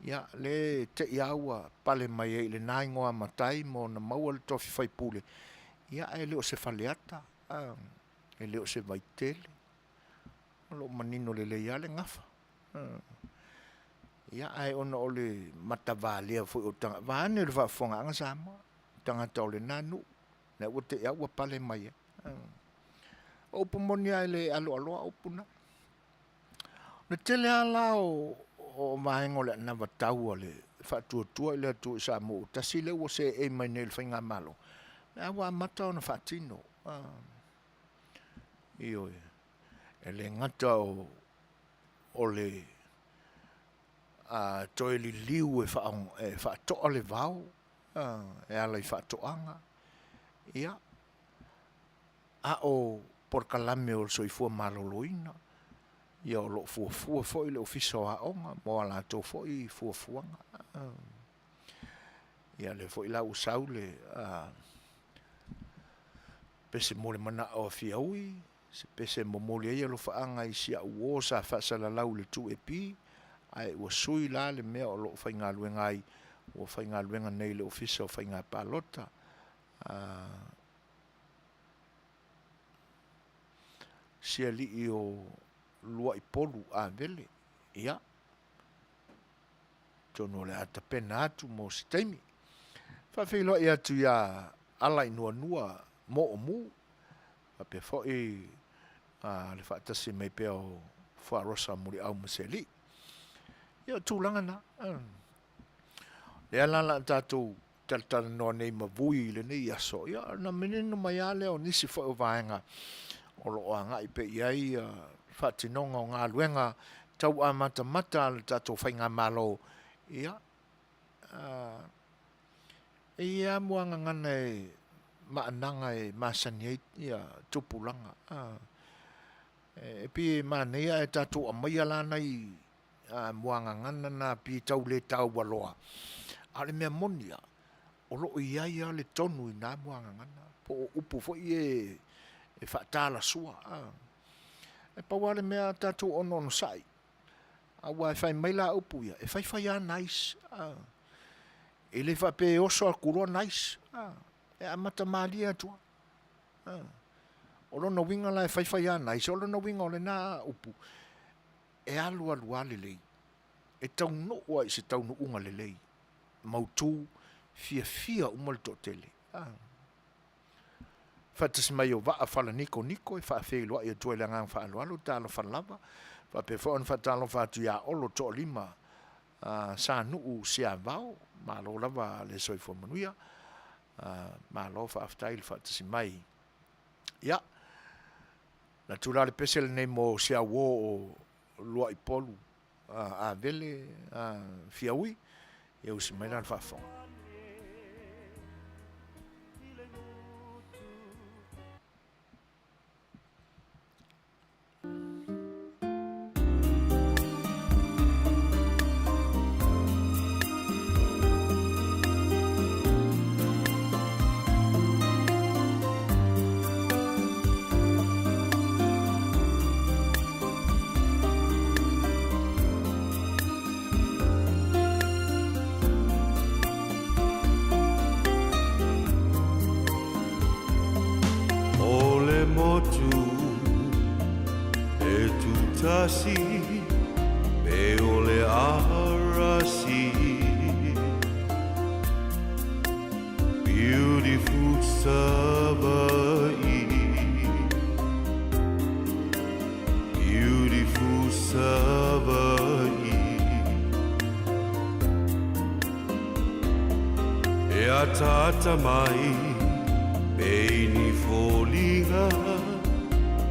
Speaker 1: Ia, le te i a ua pale mai ai i lena igoa matai ma ona maua le tofi faipule, ia ae le o se Faleata, e le o se Vaitele. O lo o manino lelei lava le gafa. Ia, ae ona o le matavalea foi o tagata, vaeane le faafofogaaga Samoa, tagata o lena nuu, lea ua te i lava ua pale mai ai. O upu moni lava e le aloaloa upu na. O le tele lava la o vaega o le anavatau a le Faatuatua i le Atua i Samoa ua tasi lea ua seei mai nei i le Faigamalo, lea ua amata ona faatino. Ioe, e le gata o le toe liliu e faatoa le vao e ala i faatoaga, ia, a o polokalame o le soifua maloloina, ia o lo o fuafua foi le Ofisa o Aoga mo a latou foi fuafuaga. Ia o lea foi la ua sau le pese mo le manao a Fiaui, se pese e momoli ai alofaaga i si au uo sa faasalalau i le 2AP, ae ua sui la le mea o lo o faigaluega ai, ua faigaluega nei i le Ofisa o Faiga Palota. Si alii o Luaipolu Avele, ia, atonu o le a tapena atu mo se taimi. Faafeiloai atu ia Alainuanua Moomu, faapea foi le faatasi mai pea o Fuarosa Muliau ma se alii. Ia o tulaga na. Lea la o le a tatou talatalanoa nei ma Vui i lenei aso, ia ona manino mai lava lea o nisi foi o vaega o lo o agai pea i ai le faatinoga o galuega tau amatamata a le tatou faigamalo, ia, e i ai lava muagagana e maanaga e masani ai tupulaga. E pei e manaia ae tatou aumaia la nai muagagana na pei e tau le taua loa, a o le mea moni lava, o lo o i ai lava le tonu i na muagagana, po o upu foi ia e faatalasua. E pau lava le mea tatou onosai, aua e fai mai la upu ia, e fai fai lava nice, e le faapea e oso atu loa nice, e amata malie atu lava. O lona uiga la e fai fai lava nice, o lona uiga o lena upu, e alu alu lava lelei, e taunuu lava i se taunuuga lelei, mautu, fiafia uma le toatele. Faatasi mai o Vaa Falanikoniko e faafeiloai atu ai i le agaga faaaloalo, talofa lava. Faapea foi ona faatalofa atu ia Olo Toalima Sanuu Siavao, malo lava le soifua manuia, malo faafetai le faatasi mai. Ia, na tula le pese lenei mo si au uo o Luaipolu Avele Fiaui, ia usi mai la le faafofoga.
Speaker 10: O le motu e tutasi pe o le arasi Beautiful Savaii Beautiful Savaii E ataata mai pei ni foliga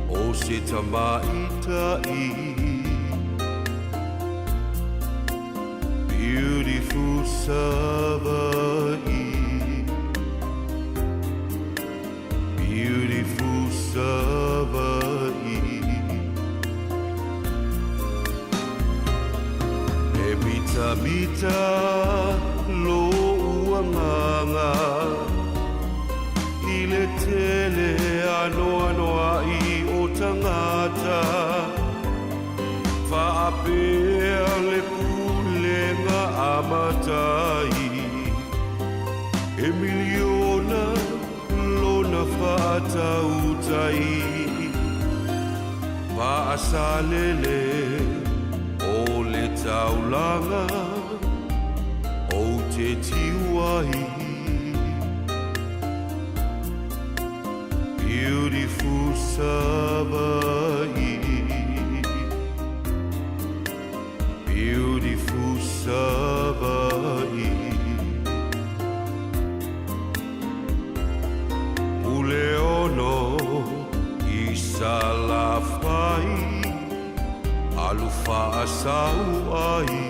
Speaker 10: o se tamaitai Beautiful Savaii Beautiful Savaii E mitamita lou agaga I le tele anoanoai o tagata Faapea le pulega
Speaker 2: E miliona lona faatautai Faasalele o le taulaga ou te tiu ai Beautiful Savaii Beautiful Savaii Puleono i Salafai Alu faasau ai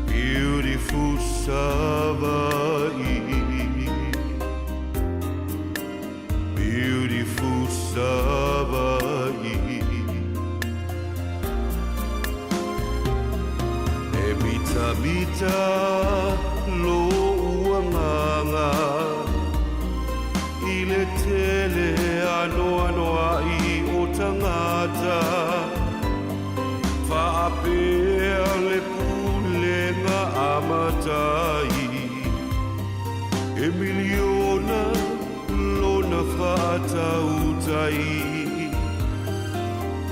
Speaker 2: Beautiful Savaii Beautiful Savaii E mitamita lou agaga I le tele anoanoai o tagata Faapea le pulega a matai E miliona lona faatautai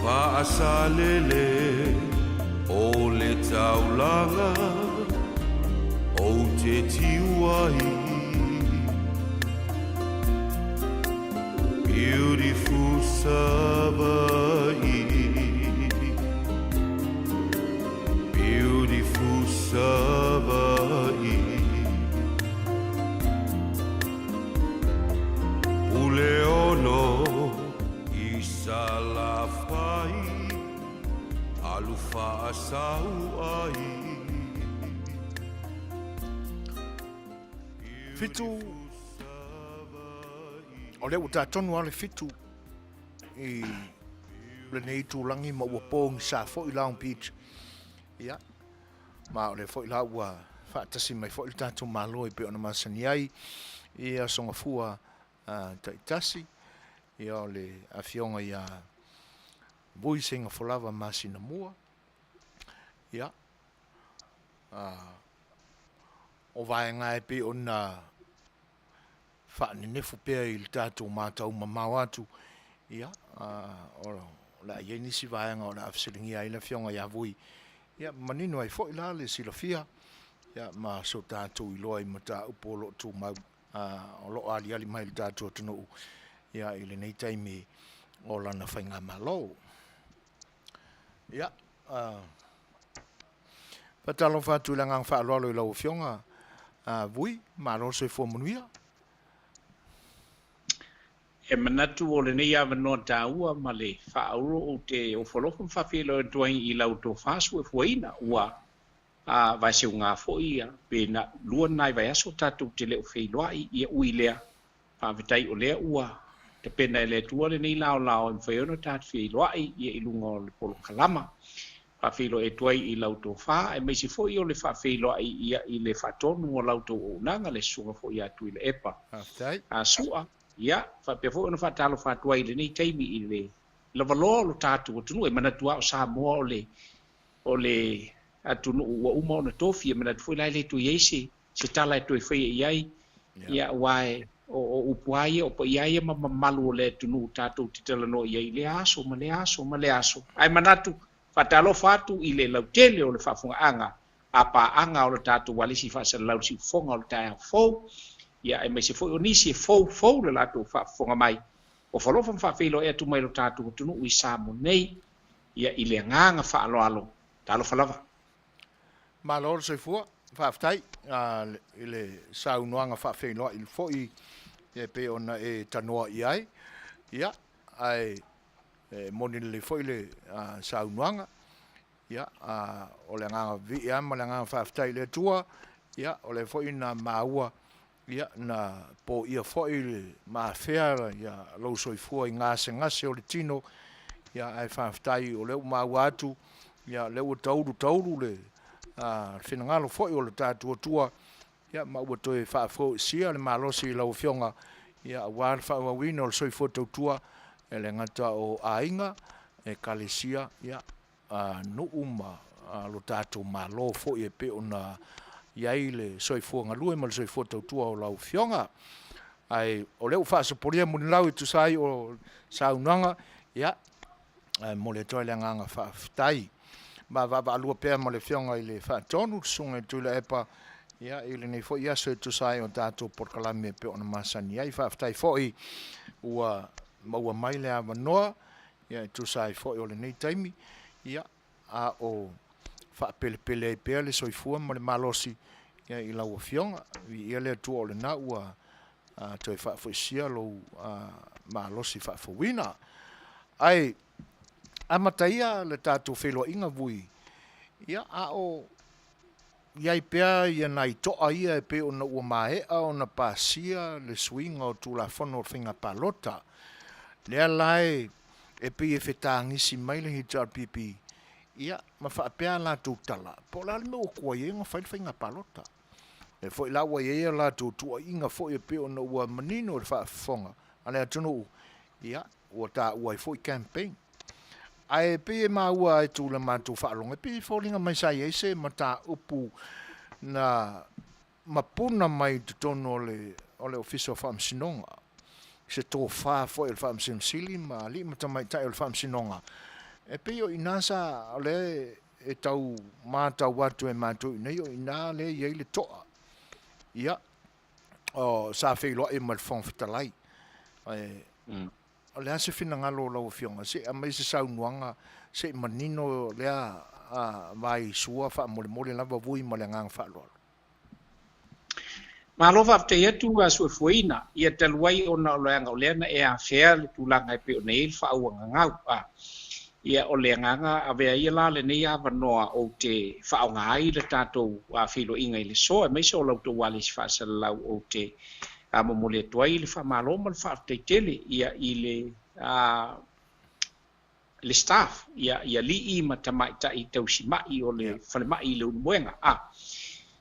Speaker 2: Faasalele o le taulaga ou te tiu ai Beautiful Savaii Beautiful Savaii Puleono i Salafai, alu faasau ai.
Speaker 1: Fitu, o lea ua ta tonu lava le fitu i lenei itulagi ma ua pogisa foi Long Beach. Ia, Ma o lea foi la ua faatasi mai foi le tatou Malo e pei ona masani ai i Aso Gafua taitasi, ia o le Afioga ia Vui Seigafolava Masinamua, ia, o vaega e pei ona faanenefu pea i le tatou matau mamao atu, ia, o le a i ai nisi vaega o le a fesiligia ai le Afioga ia Vui, ia, manino ai foi la le silafia, ia, ma so tatou iloa i mataupu o lo o tumau, o lo o aliali mai i le tatou atunuu, ia, i lenei taimi o lana faigamalo. Ia, faatalofa atu i le agaga faaaloalo i lau Afioga Vui, malo le soifua manuia.
Speaker 13: E manatu o lenei avanoa taua ma le faaaulo ou te ofolofo ma faafeiloai atu ai i lau tofa suefuaina ua vaeseuga foi ia pe na lua nai vaiaso tatou te le o feiloai ia ui lea Faafetai o lea ua tapena e le Atua lenei laolao e mafai ai ona tatou feiloai ia i luga o le polokalama. Faafeiloai atu ai i la outou fa, aemaise foi o le faafeiloai ia i le faatonu o la outou auaunaga, le Susuga foi ia Tuilaepa
Speaker 1: Faafetai.
Speaker 13: Sua. Ia, faapea foi ona faatalofa atu ai i lenei taimi i le lavaloa o lo tatou atunuu. E manatu lava o Samoa o le o le atunuu ua uma ona tofi, e manatu foi la e le toe i ai se se tala e toe faia i ai, ia, aua e, o, o upu lava ia, o paia lava ia ma mamalu o le atunuu tatou te talanoa i ai i lea aso ma lea aso ma lea aso. Ae manatu, faatalofa atu i le lautele o le faafogaaga a paaga o le tatou alisi faasalalau i le siufofoga o le taeao fou, ia, aemaise foi o nisi e fou fou le latou faafofoga mai. Ofalofa ma faafeiloai atu mai lo tatou atunuu i Samoa nei, ia, i le agaga faaaloalo. Talofa lava.
Speaker 1: Malo le soifua, faafetai i le saunoaga faafeiloai foi e pei ona e tanoa i ai. Ia, ae e moni lelei foi le saunoaga. Ia, o le agaga viia lava ma le agaga faafetai i le Atua, ia, o lea foi na maua, ia, na poia foi le ma afea ia lou soifua i gasegase o le tino, ia, ae faafetai o lea ua maua atu, ia, o lea ua taulu taulu le finagalo foi o le tatou Atua, ia, ma ua toe faafoisia le malosi i lau Afioga, ia, aua le faaauauina o le soifua tautua, e le gata o aiga, Ekalesia, ia, nuu ma lo tatou Malo foi e pei ona i ai le soifua galue ma le soifua tautua o lau Afioga. Ae o lea ua faasopolia Munilau e tusa ai o saunoaga, ia, ae momoli atu ai le agaga faafetai. Ma vaavaalua pea ma le Afioga i le Faatonu, le Susuga i le Tuilaepa, ia, i lenei foi aso e tusa ai o tatou polokalame e pei ona masani ai. Faafetai foi ua maua mai le avanoa, ia, e tusa ai foi o lenei taimi, ia, a o faapelepele ai pea le soifua ma le malosi ia, i lau Afioga. Viia le Atua o lena ua toe faafoisia lou malosi faafouina. Ae amataia le tatou feiloaiga vui, ia, a o i ai pea ia nai toa ia e pei ona ua maea ona pasia le suiga o Tulafono o le Faiga Palota. Lea la e pei e fetagisi mai le HRPP, ia, ma faapea a latou tala, po o le a le mea ua tuai ai ona fai le faiga palota. Lea foi la ua i ai a latou tuuaiga foi e pei ona ua manino i le faafofoga a le atunuu, ia, ua taua ai foi campaign. Ae pei e maua atu i la matou faalogo, e pei e foliga mai sa i ai se mataupu na mapuna mai i totonu o le o le Ofisa o Faamasinoga, se tofa foi o le Faamasino Sili ma alii ma tamaitai o le Faamasinoga, e pei o i ina sa, o lea e tau matau atu e matou i inei, o i ina lea e i ai le toa. Ia, o, sa feiloai ma le Fofoga Fetalai. Ae, o le a se finagalo o lau Afioga? Se i aumai se saunoaga se i manino lea vaisua faamolemole lava vui ma le agaga faaaloalo.
Speaker 13: Malo faafetai atu a Suefueina, ia talu ai ona o leaga o lea na e afea le tulaga e pei ona i ai le faaauagagau. A, ia o le agaga avea ia la lenei avanoa ou te faaaoga ai le tatou feiloaiga i le so aemaise o la outou ualesi faasalalau ou te momoli atu ai le faamalo ma le faafetai tele ia i le a le staff, ia, i alii ma tamaitai tausima'i o le falemai i Leulumoega, a,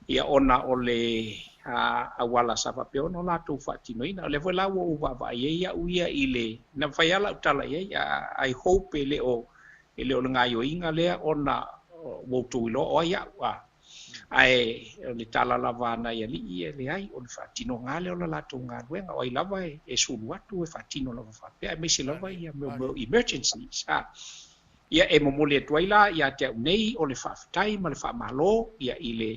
Speaker 13: ia, ona o le a, auala sa faapea ona o latou faatinoina. O lea foi la ua ou vaavaai ai au ia i le, na fai lava lau tala i ai, I hope e le o, e le o le gaoioiga lea ona ua outou iloa o ai au, a. Ae o le tala lava a nai alii, e leai, o le faatinoga lava lea o le latou galuega, o ai lava e sulu atu e faatino lava faapea, aemaise lava ia mea o emergencies. A, ia e momoli atu ai la ia te au nei o le faafetai ma le faamalo ia i le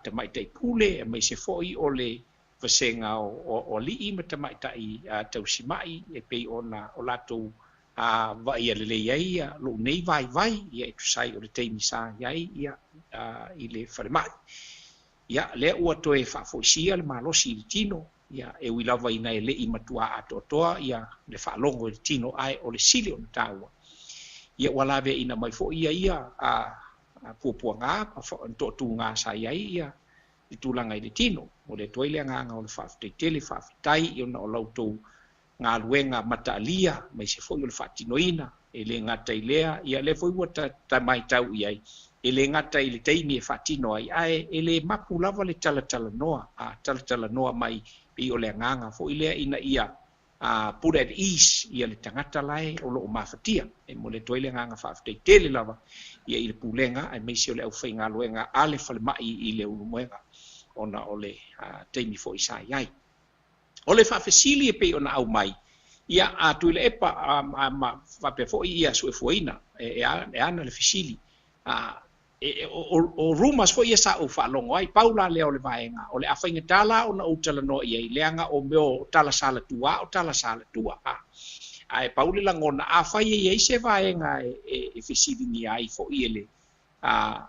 Speaker 13: tamaitai pule, aemaise foi o le vasega o alii ma tamaitai tausimai e pei ona o latou vaaia lelei ai lou nei vaivai e tusa ai o le taimi sa i ai i le falemai. Ia, lea ua toe faafoisia le malosi i le tino, e ui lava ina e le i matua atoatoa le faalogo i le tino, ae o le sili ona taua, ia ua laveaiina mai foi ia puapuaga ma toatuga sa i ai le tulaga i le tino. Momoli atu ai le agaga o le faafetai tele, faafetai ona o la outou galuega mataalia, aemaise foi o le faatinoina, e le gata i lea, ia lea foi ua ta matau i ai, e le gata i le taimi e faatino ai, ae e le mapu lava le talatalanoa, a talatalanoa mai, pei o le agaga foi lea ina ia put at ease ia le tagata lae o lo o mafatia. E momoli atu ai le agaga faafetai tele lava ia i le Pulega aemaise o le aufaigaluega a le falemai i Leulumoega ona o le taimi foi sa i ai. O le faafesili e pei ona aumai, ia, a Tuilaepa ma faapea foi ia Suefuaina e ana le fesili, o rumors foi ia sa ou faalogo ai, pau la lea o le vaega, o le a faigata la ona ou talanoa i ai, leaga o mea o tala salatua o tala salatua. Ae pau le lagona, afai e i ai se vaega e fesiligia ai foi e le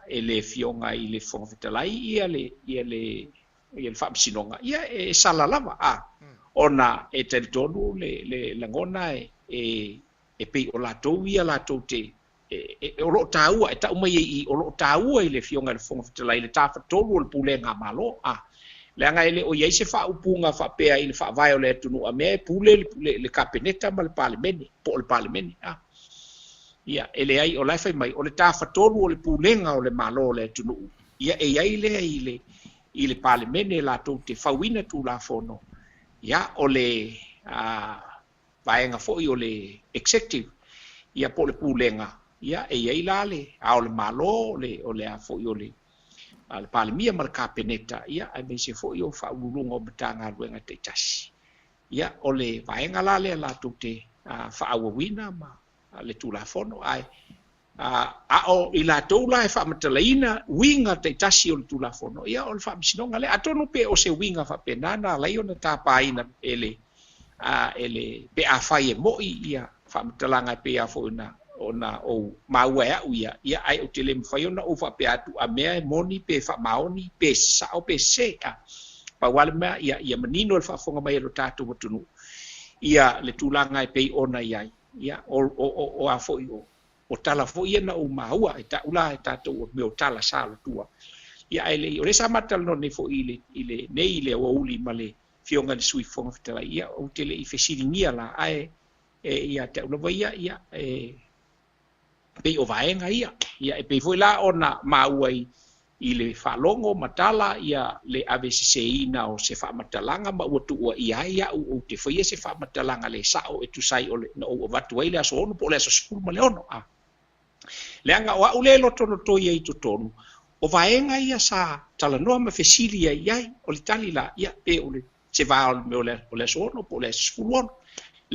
Speaker 13: e le Afioga i le Fofoga Fetalai ia le ia le ia le Faamasinoga, ia e sala lava, a ona e talitonu le le lagona e e pei o latou ia latou te o lo o taua, e tau mai ai i i, o lo o taua i le Afioga i le Fofoga Fetalai le tafatolu o le pulega a Malo, a leaga e le o i ai se faaupuga faapea i le faavae o le atunuu a mea e pule le le Kapeneta ma le Palemene, po o le Palemene, a. Ia, e leai, o la e fai mai, o le tafatolu o le pulega o le Malo o le atunuu, ia e i ai lea i le, i le Palemene latou te fauina Tulafono, ia, o le, a, vaega foi o le Executive, ia, po o le Pulega, ia, e i ai la le Ao o le Malo, o le, o le a foi o le, a le Palemia ma le Kapeneta, ia, aemaise foi o Faauluuluga o Matagaluega taitasi. Ia, o le vaega la lea latou te faaauauina ma le Tulafono, ae a o i latou la e faamatalaina uiga taitasi o le Tulafono, ia o le Faamasinoga lea. Atonu pe o se uiga faapena na ala ai ona tapaina e le, e le, pe afai e mo'i ia faamatalaga e pei lava foi ona, ona ou maua e a'u ia, ia ae ou te le mafai ona ou faapea atu a mea e moni pe faamaoni pe sa'o pe sese. A pau lava le mea, ia, ia manino i le faafofoga mai a lo tatou atunuu ia le tulaga e pei ona i ai, ia, o, o, o, o a foi o, o tala foi ia na ou maua, e ta'u la e tatou o mea o tala sa o tua. Ia ae le i, o lea sa ma talanoa nei foi i le, i le, nei i le aoauli ma le Afioga i le Sui Fofoga Fetalai, ia, ou te le i fesiligia la, ae e ia te au lava ia, ia, e pei o vaega ia. Ia, e pei foi la ona maua i, i le faalogo ma tala ia le aveseseina o se faamatalaga ma ua tuuaia ai au ou te faia se faamatalaga le sa'o e tusa ai o le na ou avatu ai le aso 6 po o le aso 16. A leaga o a'u lea e lotolotoi ai i totonu o vaega ia sa talanoa ma fesili ai i ai, o le tali la, ia, pe o le se va o le mea o le aso 6 po o le aso 16.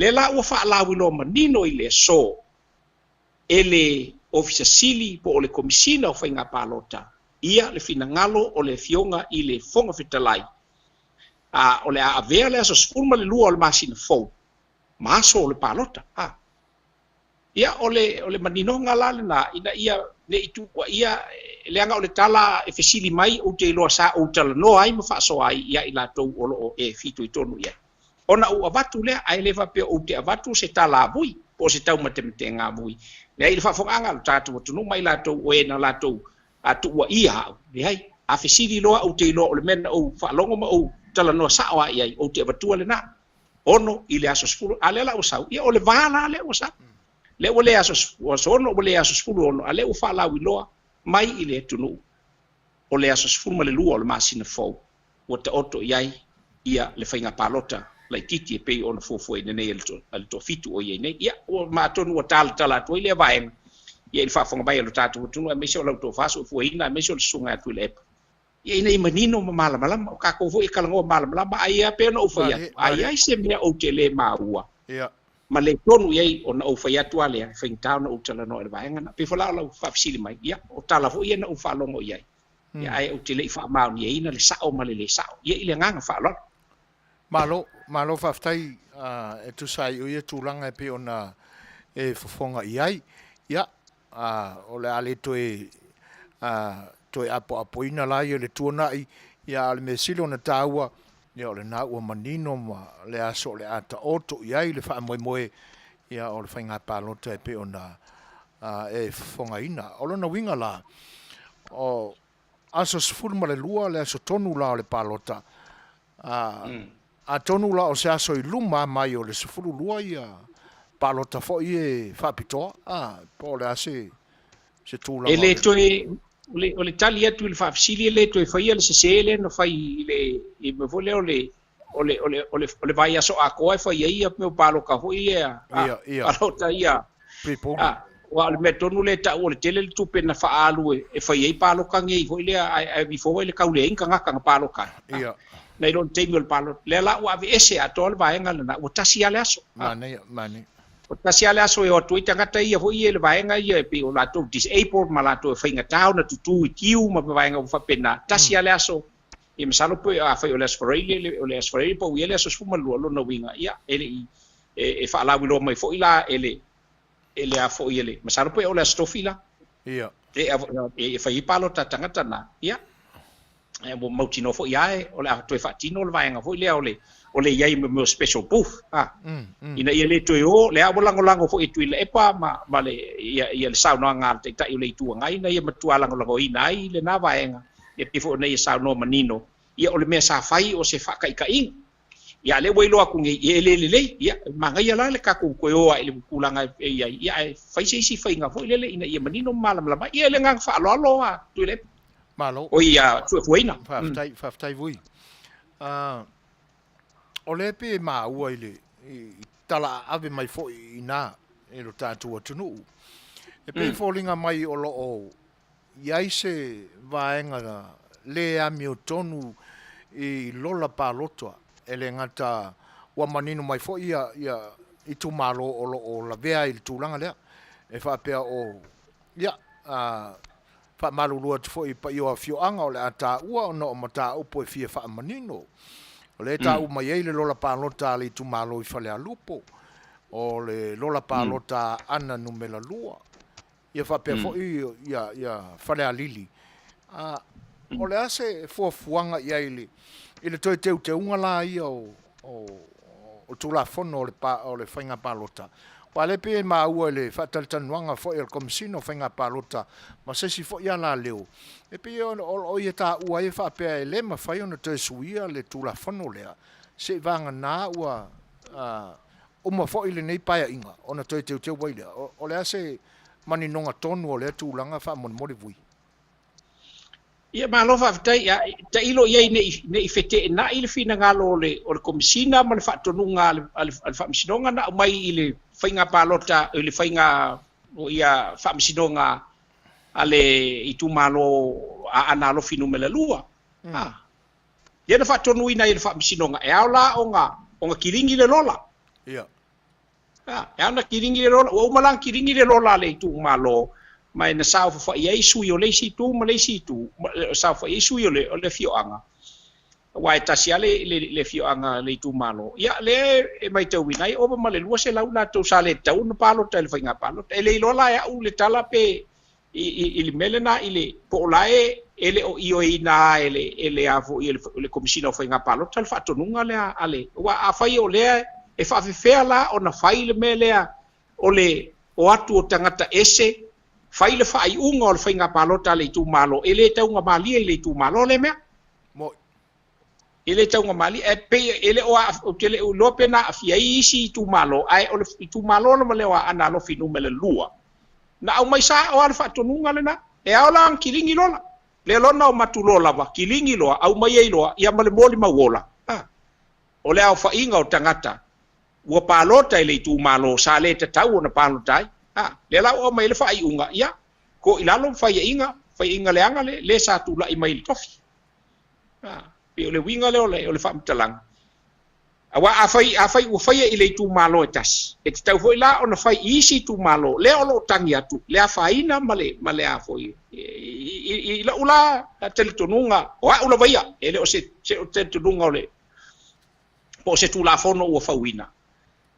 Speaker 13: Lea la ua faalauiloa manino i le aso e le Ofisa Sili po o le Komisina o Faiga Palota ia le finagalo o le Afioga i le Fofoga Fetalai, a o le a avea le aso 12 o le masina fou ma aso o le palota. A ia o le, o le maninoga la lena ina ia ne i tuuaia, leaga o le tala e fesili mai ou te iloa sa ou talanoa ai ma faasoa ai ia i latou o lo o e fitoitonu i ai. Ona ou avatu lea, ae le faapea ou te avatu se tala avui, po o se taumatematega avui. Leai, i le faafofogaaga a lo tatou atunuu ma i latou o e na latou tuuaia au, leai. A fesili loa ou te iloa o le mea na ou faalogo ma ou talanoa sa'o a i ai, ou te avatua lena. 6 i le aso 10, a lea la ua sau, ia o le va la lea ua sau. Lea ua le aso, aso 6, ua le aso 16, a lea ua faalauiloa mai i le atunuu o le aso 12 o le masina fou ua taoto i ai ia le faiga palota laitiiti e pei ona fuafuaina nei e le toafitu o i ai nei. Ia, ua ma atonu ua talatala atu ai lea vaega ia i le faafofoga mai a lo tatou atunuu, aemaise o lau tofa soifuaina, aemaise o le susuga ia Tuilaepa, ia ina ia manino ma malamalama. O tatou foi e talanoa malamalama, ae ia pei ona ou fai atu, a i ai se mea ou te le maua ma le tonu i ai ona ou fai atu lava lea, e faigata ona ou talanoa i le vaega lena. E pei foi la o lau faafesili mai, ia, o tala foi ia na ou faalogo i ai, Ia, ae ou te le i faamaoniaina le sa'o ma le lē sa'o. Ia, i le agaga faaaloalo.
Speaker 1: Malo, malo faafetai e tusa ai o ia tulaga e pei ona e fofoga i ai. Ia, o le a le toe, toe apoapoina la ia le tuanai, ia, a o le mea sili ona taua, ia, o lena ua manino ma le aso o le a taoto i ai le faamoemoe, ia, o le faiga palota e pei ona e fofogaina. O lona uiga la, o aso 12 le aso tonu la o le palota, atonu la o se aso i luma mai o le 12 ia palota foi e faapitoa, po o le a se se tulaga.
Speaker 13: E le toe, o le tali atu i le faafesili, e le toe faia le sese lea na fai i le, i mea foi lea o le, o le, o le, o le, o le vaiaso atoa e fai ai ia mea o paloka foi ia, palota ia.
Speaker 1: Pre-polling.
Speaker 13: Aua o le mea tonu lea e ta'u o le tele le tupe na faaalu e fai ai paloka nei foi lea, ae before ai le tau leai ni tagata na paloka ai. Nai lo le taimi o le palota. Lea la ua aveese atoa le vaega lena, ua tasi lava le aso.
Speaker 1: Manaia, manaia.
Speaker 13: Ua tasi lava le aso e o atu ai tagata ia foi ia i le vaega ia e pei o latou disabled ma latou e faigata ona tutū i queue ma vaega uma faapena. Tasi lava le aso. Ia masalo pe afai o le Aso Faraile, o le Aso Faraile pau i ai le aso 12, lona uiga, ia, e le i, e faalauiloa mai foi la e le, e le a foi e le, masalo pe o le Aso Tofi la.
Speaker 1: Ia.
Speaker 13: E fai ai palota a tagata na, ia, e ua mautinoa foi lava e, o le a toe faatino le vaega foi lea o le, o le i ai o mea o special booth, a, ina ia le toe o, lea ua lagolago foi e Tuilaepa ma, ma le, ia, ia le saunoaga a le Taitai o le Itu Agai ina ia matua lagolagoina ai lena vaega, ia pei foi ona ia saunoa manino, ia o le mea sa fai o se faataitaiga. Ia a lea ua iloa atu nei, ia e le lelei, ia e manaia la le tatou toe o ae i le tulaga e i ai, ia ae fai se isi faiga foi lele ina ia manino ma malamalama ai. Ia le agaga faaaloalo a Tuilaepa.
Speaker 1: Malo.
Speaker 13: Oi ia fuefueina.
Speaker 1: Faafetai, faafetai Vui. O lea pei e maua i le i tala aave mai foi i ina i lo tatou atunuu. E pei e foliga mai o lo o i ai se vaega lē amiotonu i lola palota, e le gata ua manino mai foi ia ia itumalo o lo o lavea i le tulaga lea e faapea o ia faamalulu atu foi i paia o afioaga o le a taua ona o mataupu e fia faamanino. O lea e taua mai ai le lola palota a le itumalo i Falealupo, o le lola palota a Aana Numera 2, ia faapea foi ia ia Falealili. A o le a se fuafuaga i ai i le i le toe teuteuga la ia o o o Tulafono o le o le Faiga Palota? Aua o lea e pei e maua i le faatalatalanoaga foi a le Komesina o Faiga Palota ma se isi foi alaleo, e pei o lo o ia taua ai e faapea e le mafai ona toe suia le Tulafono lea seivagana ua uma foi lenei Paeaiga ona toe teuteu ai lea. O le a se maninoga tonu o lea tulaga faamolemole Vui?
Speaker 13: Ia malo faafetai, ia tailo i ai ne i ne i feteenai le finagalo o le o le Komesina ma le faatonuga a le a le Faamasinoga na aumai i le faiga palota i le faiga o ia faamasinoga a le itumalo Aana Alofi Numera 2. A. Lea na faatonuina ai e le Faamasinoga e ao la ona ona kiligi le lola.
Speaker 1: Ia.
Speaker 13: A, e ao ona kiligi le lola, ua uma la ona kiligi le lola a le itumalo, ma e na saofafai ai sui o le isi itu ma le isi itu, saofafai ai sui o le, o le afioaga, aua e tasi lava le, le, le afioaga le itumalo. Ia, lea e matauina ai, ova ma le 200 latou sa le tatau ona palota i le faiga palota. E le iloa la e au le tala pe i, i, i le mea lena i le, po o la e, e le o ioeina e le, e le a foi e le, le Komesina o Faiga Palota le faatonuga lea a le, aua afai o lea e faafefea la ona fai le mea lea o le o atu o tagata ese fai le faaiuga o le faiga palota a le itumalo, e le taugamalie i le itumalo lea mea.
Speaker 1: Mo'i.
Speaker 13: E le taugamalie, ae pei e le o ou te le o iloa pe na aafia ai isi itumalo, ae o le itumalo lava lea o Aana Alofi Numera 2, na aumai sao lava le faatonuga lena, e ao la ona kiligi lola. Le lona o matu loa lava, kiligi loa, aumai ai loa, ia ma le molimau ola. A, o le aofaiga o tagata ua palota i le itumalo sa le tatau ona palota ai. A, lea la ua aumai ai le faaiuga, ia, ko i lalo ma faiaiga, faiaiga leaga le, le sa tulai mai i le tofi. A, pei o le uiga lea o le, o le faamatalaga. Aua afai, afai ua faia i le itumalo e tasi, e tatau foi la ona fai i isi itumalo, lea o lo o tagi atu le afaina ma le, ma le a foi, i, i, i lou la talitonuga, o au lava ia, e le o se, se talitonuga o le, po o se Tulafono ua fauina.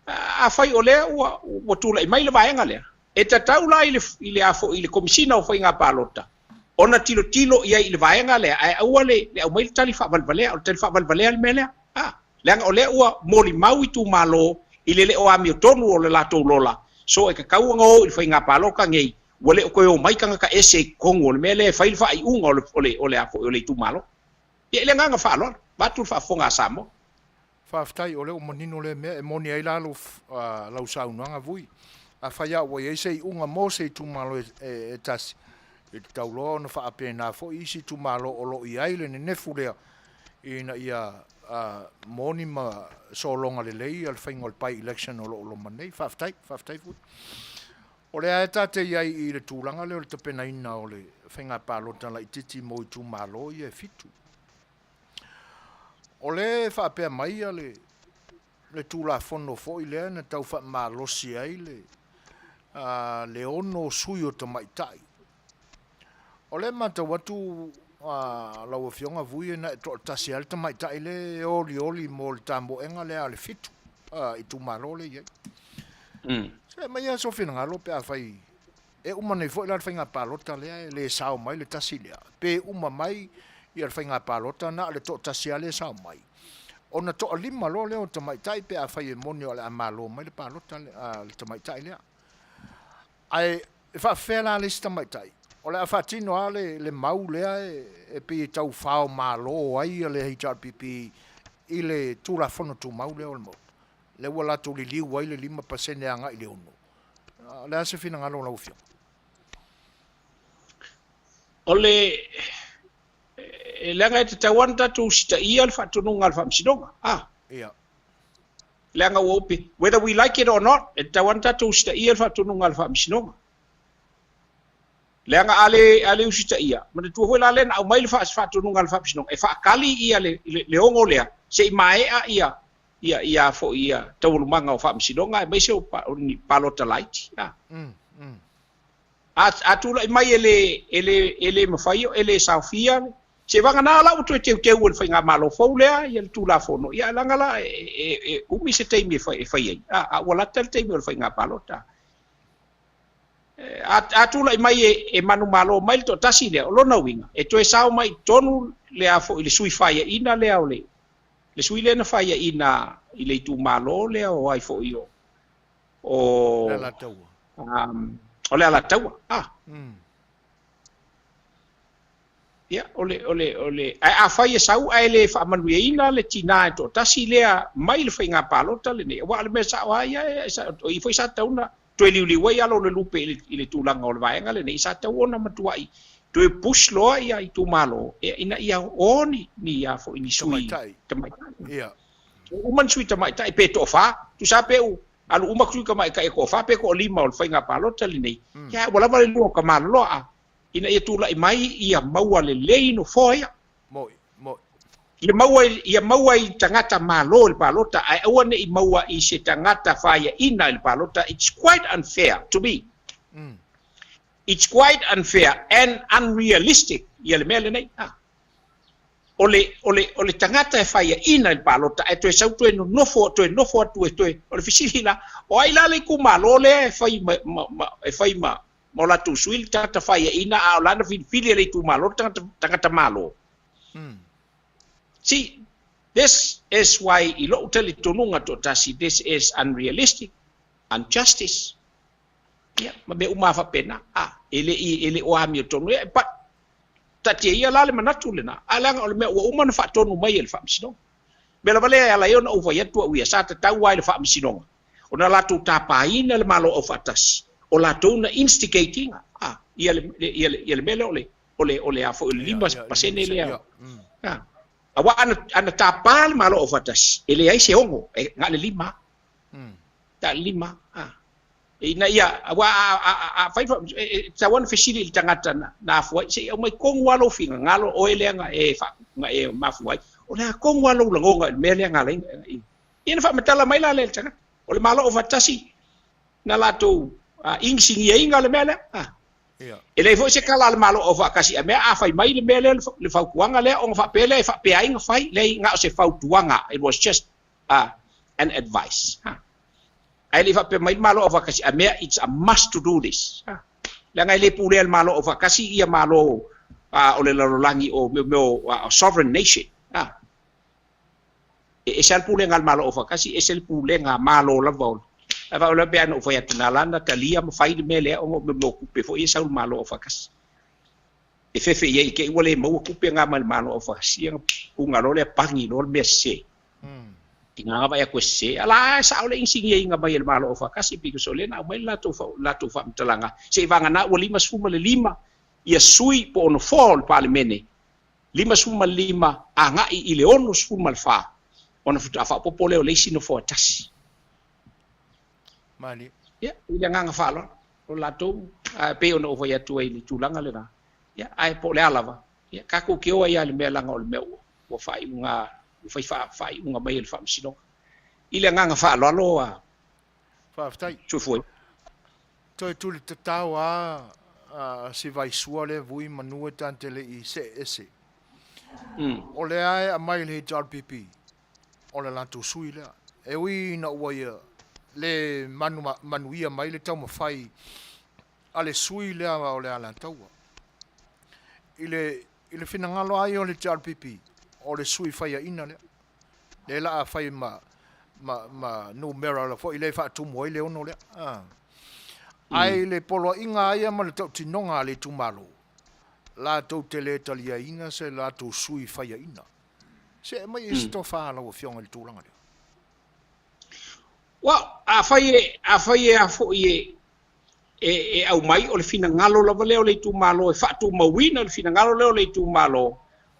Speaker 13: Afai o lea ua, ua tulai mai le vaega lea, e tatau la i le, i le a foi, i le Komesina o Faiga Palota, ona tilotilo i ai i le vaega lea, ae aua le, le aumai le tali faavalevalea, o le tali faavalevalea le mea lea. A, leaga o lea ua molimau itumalo i le le o amiotonu o le latou lola, so e tatau ona o i le faiga palota nei, ua le o toe omai tagata ese i totonu o le mea lea e fai le faaiuga o le, o le, o le a foi, o le itumalo. Ia, i le agaga faaaloalo, vaeatu le faafofoga a Samoa.
Speaker 1: Faafetai, o lea ua manino lea mea, e moni ai la lou, lau saunoaga Vui. Afai lava ua i ai se iuga mo se itumalo e, e, e tasi, e tatau loa ona faapena foi isi itumalo o lo o i ai le nenefu lea ina ia uh, moni ma sologa lelei le faiga o le by-election o lo o loma nei. Faafetai, faafetai Vui. O lea e tate i ai i le tulaga lea o le tapenaina o le faiga palota laitiiti mo itumalo ia e fitu. O lea e faapea mai le, le Tulafono foi lea na tau faamalosi ai le, uh, le ono sui o tamaitai. O lea e matau atu uh, lau Afioga Vui e na e toatasi lava le tamaitai le e olioli mo le tamoega lea a le fitu uh, itumalo lea i ai. Se mai ia so finagalo pe afai E uma nei foi la le faiga palota lea e le sao mai le tasi lea, pe uma mai ia le faiga palota na o le toatasi lava lea e sao mai, ona toalima loa lea o tamaitai pe afai e moni o le a malo mai le palota a le tamaitai lea. Ae e faafefea la le isi tamaitai? O le a faatino lava le, le mau lea e, e pei e tau fao malo ai le HRPP i le Tulafono Tumau lea o le Maota, lea ua latou liliu ai le 5% agai i le 6. O le a se finagalo o lau Afioga?
Speaker 13: O le, e leaga e tatau lava ona tatou usitaia le faatonuga a le Faamasinoga. A.
Speaker 1: Ia.
Speaker 13: Leaga ua ope, whether we like it or not, e tatau lava ona tatou usitaia le faatonuga a le Faamasinoga. Leaga a le, a le usitaia, manatua foi la lea na aumai le faatonuga a le Faamasinoga e faakali ia le, le, le ogo lea se i maea ia, ia, ia foi ia taualumaga o Faamasinoga aemaise o, o ni palota laiti. A. A, a tulai mai e le, e le, e le mafai, e le saofia, se vagana la ua toe teuteu e le Faigamalo fou lea ia le Tulafono, ia leaga la e, e, e umi se taimi e fai, e fai ai. A, a ua lata le taimi o le faiga palota. A, a tulai mai e, e manumalo mai le toatasi lea, o lona uiga, e toe sao mai i totonu le a foi le sui faiaina lea o le, le sui lea na faiaina i le itumalo lea o ai foi o, o,
Speaker 1: Le Alataua.
Speaker 13: Um, o le Alataua. Ah. Ia, o le, o le, o le, ae afai e sau ae le faamanuiaina le tinā e toatasi lea mai le faiga palota lenei, aua o le mea sao lava ia, e, sa, o i foi sa tatau ona toe liuliu ai alo o le lupe i le, i le tulaga o le vaega lenei, sa tatau ona matuai toe push loa ia itumalo, ia, ina ia o ni, ni a foi ni sui
Speaker 1: Tamaitai.
Speaker 13: tamaitai.
Speaker 1: Ia.
Speaker 13: Uma ni sui tamaitai pe toafa, tusa pe u alu uma sui tamaitai e toafa pe toalima o le faiga palota lenei, ia ua lava le lua o tamaloloa ina ia tulai mai ia maua lelei nofoa ia.
Speaker 1: Mo'i, mo'i.
Speaker 13: Ia maua, ia maua i tagata malo i le palota, ae aua ne i maua i se tagata faiaina i le palota, it's quite unfair to me. It's quite unfair and unrealistic ia le mea lenei. Ah. O le, o le, o le tagata e faiaina i le palota, ae toe sau toe nonofo, toe nofo atu e toe, o le fesili la, o ai la le itumalo lea e fai ma, ma, ma, e fai ma, ma o latou sui le tagata faiaina a o lana filifili e le itumalo le tagata, tagata malo. See, this is why i lou talitonuga toatasi, this is unrealistic, unjustice. Ia, ma mea uma lava faapena. A, e le i, e le o amiotonu. Ia, but, taatia ia la le manatu lena, ae leaga o le mea ua uma ona faatonu mai e le Faamasinoga. Mea lava lea e ala ai ona ou fai atu au ia, sa tatau lava i le Faamasinoga ona latou tapaina le Malo Aufaatasi, o latou na instigate ina, a, ia le, ia le, ia le mea lea o le, o le, o le a foi, o le 5% lea. A, aua ana, ana tapa le Malo Aufaatasi, e leai se 6, e na o le 5. Na o le 5, a. Ina ia, aua a, a, a, a fai, e, e, tatau ona fesili i le tagata na, na afua ai, se i aumai tonu lava lou finagalo, oe lea na e, fa, na e mafua ai. O le a tonu lava lou lagoga i le mea lea na ala ai, Ia na faamatala mai la lea i le tagata, o le Malo Aufaatasi na latou inisigiaina le mea lea. E leai foi se tala a le Malo Aufaatasi a mea a fai mai le mea lea le fautuaga lea ona faapea lea e faapea ai na fai, leai na o se fautuaga, it was just an advice. Ae le i faapea mai le Malo Aufaatasi a mea it's a must to do this. Leaga e le pulea e le Malo Aufaatasi ia Malo o le lalolagi o mea o sovereign nation. E ese lava le pulega a le Malo Aufaatasi, ese le pulega a Malo lava o le. Ae faapea pei lava ona ou fai atu, na ala ona talia ma fai le mea lea ona o mea o tupe foi ia e sau i le Malo Aufaatasi. E fefe i ai i te i ua le maua tupe na mai le Malo Aufaatasi, ona uga loa lea pani loa le mea sese. Tiga lava vaai atu e sese, ala e sao le inisigiaina mai e le Malo Aufaatasi because o lea na aumai le latou latou faamatalaga seivagana ua 55 ia sui po o nofoa o le Palemene 55 agai i le 64 ona faatoa faaopoopo lea o le isi nofoa e tasi.
Speaker 1: Malie.
Speaker 13: Ia, i le agaga faaaloalo, o latou, ae pei ona ou fai atu ai i le tulaga lena, ia, ae po o le a lava, ia, tatou te o ai lava i le mea leaga o le mea ua, ua faaiuga, ua fai faaiuga mai e le Faamasinoga. I le agaga faaaloalo, a.
Speaker 1: Faafetai.
Speaker 13: Soifua.
Speaker 1: Toe tuli tatao a si vaisua lea vui manu e tante le i see ese. O lea e aumai e le HRPP, o le latou sui lea. E ui ina ua ia le manu, manuia mai le taumafai a le sui lea o le Alataua. I le, i le finagalo lava ia o le HRPP, o le sui faiaina lea. Lea la a fai ma, ma, ma numera la foi lea e faatumu ai le 6 lea. Ah. Ae i le poloaiga a ia ma le tautinoga a le itumalo, latou te le taliaina se latou sui faiaina. Se aumai i se tofa a lau Afioga i le tulaga lea.
Speaker 13: Well, afai e, afai e a foi e, e, e aumai, o le finagalo lava lea o le itumalo e faatumauina le finagalo lea o le itumalo,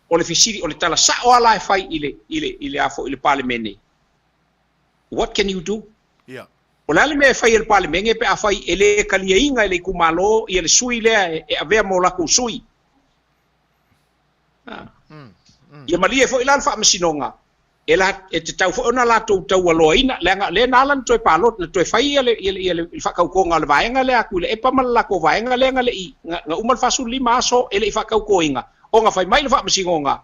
Speaker 13: o le fesili, o le tala sao lava la e fai i le, i le, i le a foi i le Palemene, what can you do?
Speaker 1: Ia.
Speaker 13: O le a le mea e fai e le Palemene pe afai e le taliaina e le itumalo ia le sui lea e avea mo latou sui? Ia malie foi la le Faamasinoga, e la, e tatau foi ona latou taualoaina, leaga o lea na ala ona toe palota, na toe fai ia le, ia le, ia le faatautoga o le vaega lea a Tuilaepa ma le latou vaega lea na le i, na, na uma le 45 aso e le i faatautoina, ona fai mai le Faamasinoga,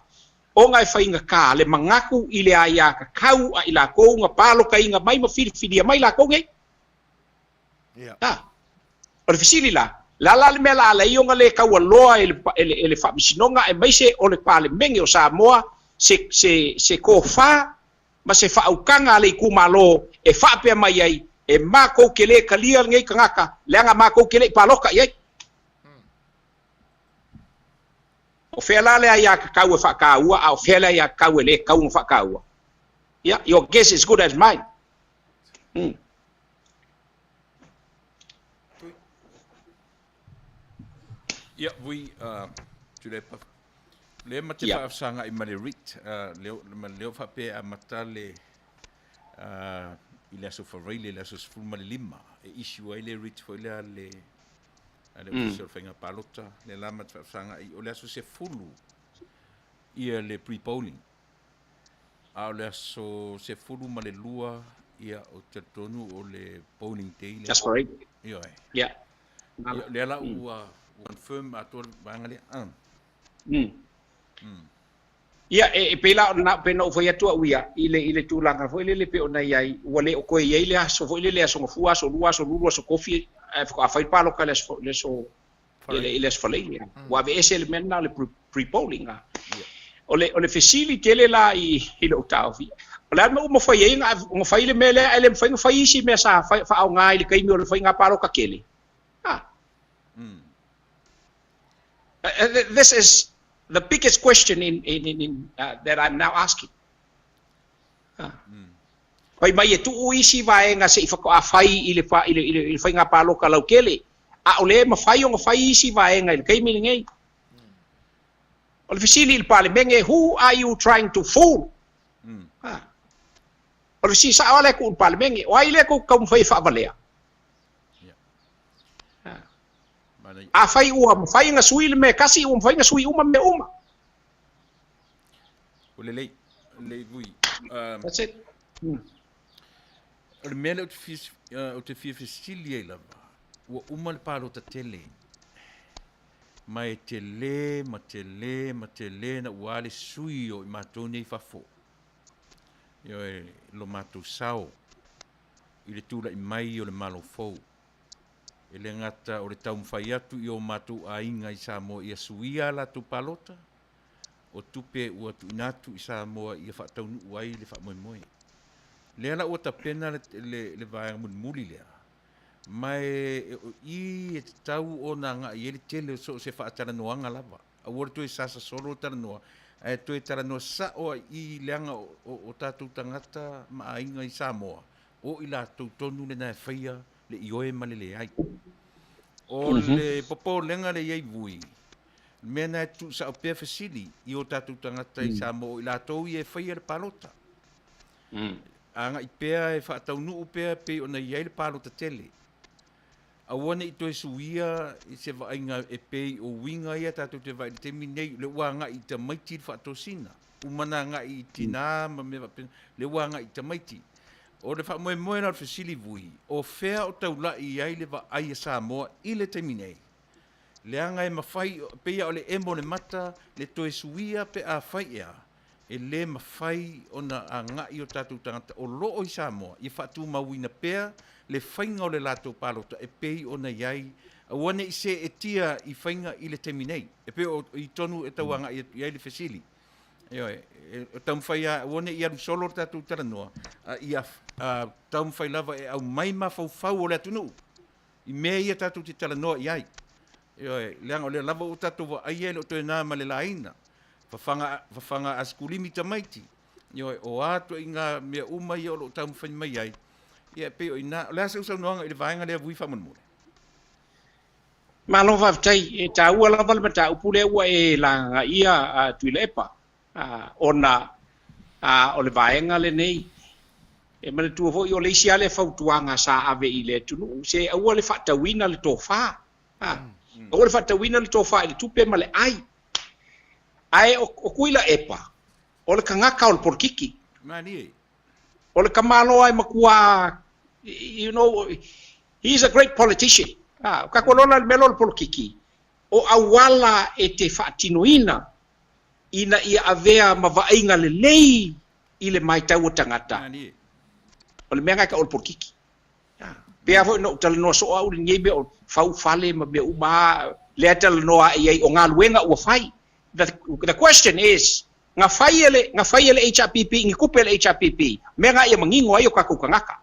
Speaker 13: ona e faigata le manatu i le aiatatau a i latou na palotaina mai ma filifilia mai latou nei. A, o le fesili la, o le a la le mea la ala ai ona le taualoa e le, e le, e le Faamasinoga aemaise o le Palemene o Samoa se, se, se tofa ma se faautaga a le itumalo e faapea mai ai, e matou te le talia lenei tagata leaga matou te le i palota i ai. O fea la le aiatatau e faataua a o fea le aiatatau e le tatau ona faataua? Ia, your guess is good as mine.
Speaker 8: Ia, vui, Tuilaepa, lea ma te faafesagai ma le writ, ma leo faapea e amata le, i le aso Faraile, i le aso 15, e issue ai le writ foi lea a le, a le Ofisa o le Faiga Palota, lea la ma te faafesagai, o le aso 10 ia le pre-polling. A o le aso 12, ia, ou te talitonu o le polling day lea.
Speaker 13: That's right.
Speaker 8: Ioe.
Speaker 13: Yeah.
Speaker 8: Ia, lea la ua confirm atoa le vaega lea.
Speaker 13: Ia, e pei la ona, pei ona ou fai atu au ia, i le, i le tulaga foi lele pei ona i ai, ua le o toe i ai le aso foi lele, aso Gafua, aso Lua, aso Lulu, aso Tofi, ae faatoa fai le palota i le aso, le aso, i le aso Faraile. Ua aveese le mea lena o le pre-polling. O le, o le fesili tele la i, i lou taofi, o le a le mea ua mafai ai ona fai le mea lea ae le mafai ona fai isi mea sa faaaoga i le taimi o le faiga palota tele? Ah. This is the biggest question in, in, in, in, that I'm now asking. Ah. Fai mai e tuu isi vaega se i faatoa fai i le, i le, i le, i le faiga palota lautele, a o lea e mafai ona fai isi vaega i le taimi lenei. O le fesili i le Palemene, who are you trying to fool? Ah. O le fesili sao lava lea e tuu i le Palemene, o ai lea tou te taumafai e faavalea? Ah. Afai ua mafai ona sui le mea e tasi, ua mafai ona sui uma mea uma.
Speaker 8: Ua lelei, lelei vui.
Speaker 13: That's it.
Speaker 8: O le mea lea ou te fia fesili ai lava, ua uma le palota tele, ma e tele ma tele ma tele na ua le sui o i matou nei fafo. Ioe, lo matou sao i le tulai mai o le Malo fou. E le gata o le taumafai atu i o matou aiga i Samoa ia suia a latou palota, o tupe ua tuuina atu i Samoa ia faataunuu ai le faamoemoe. Lea la ua tapena le, le, le vaega mulimuli lea, ma e, o i e tatau ona agai i ai le tele o so o se faatalanoaga lava. Aua le toe sasa solo le talanoa, ae toe talanoa sao ai i leaga o, o, o tatou tagata ma aiga i Samoa, o i latou tonu lena e faia le ioe ma le leai. O le popolega lea i ai vui, le mea lena e tuusao pea fesili i o tatou tagata i Samoa o i latou ia e faia le palota. Agai pea e faataunuu pea pei ona i ai le palota tele. Aua ne i toe suia i se vaaiga e pei o uiga ia tatou te vaai i le taimi nei, lea ua agai i tamaiti le faatosina. Uma ona agai i tinā ma mea faapena, lea ua agai i tamaiti. O le faamoemoe la o le fesili vui, o fea o taulai i ai le vaai a Samoa i le taimi nei? Leaga e mafai, pei lava o le emo o le mata, le toe suia pe afai ea, e le mafai ona agai o tatou tagata o lo o i Samoa ia faatumauina pea le faiga o le latou palota e pei ona i ai, aua ne i seetia i faiga i le taimi nei. E pei o i tonu e tau agai atu i ai le fesili. Ioe, e taumafai lava, aua ne i alu solo le tatou talanoa, a ia taumafai lava e aumai mafaufau o le atunuu i mea ia tatou te talanoa i ai. Ioe, leaga o lea lava ua tatou vaaia e le o toe na ma le laina. Fafaga, fafaga asikulimi tamaiti. Ioe, o a ituaiga mea uma ia o lo o taumafai mai ai, ia e pei o i ina. O le a sau saunoaga i le vaega lea Vui faamolemole?
Speaker 13: Malo faafetai. E taua lava le mataupu lea ua e lagagaia Tuilaepa, ona o le vaega lenei. E manatua foi o le isi lava lea fautuaga sa ave i le atunuu, se aua le faatauina le tofa. A, aua le faatauina le tofa i le tupe ma le ai. Ae o, o Tuilaepa, o le tagata o le polokiki.
Speaker 8: Malie.
Speaker 13: O le tamaloa e matua, you know, he is a great politician. A, o tatou iloa la le mea lea o le polokiki, o auala e te faatinoina ina ia avea ma vaaiga lelei i le matau a tagata, o le mea lena e tau o le polokiki. Pei lava foi ona ou talanoa soo au i lenei mea o fau fale ma mea uma lava lea e talanoa ae i ai o galuega ua fai. The, the question is, na fai e le, na fai e le HRPP, ni tupe a le HRPP, mea na ia manino ai o tatou tagata.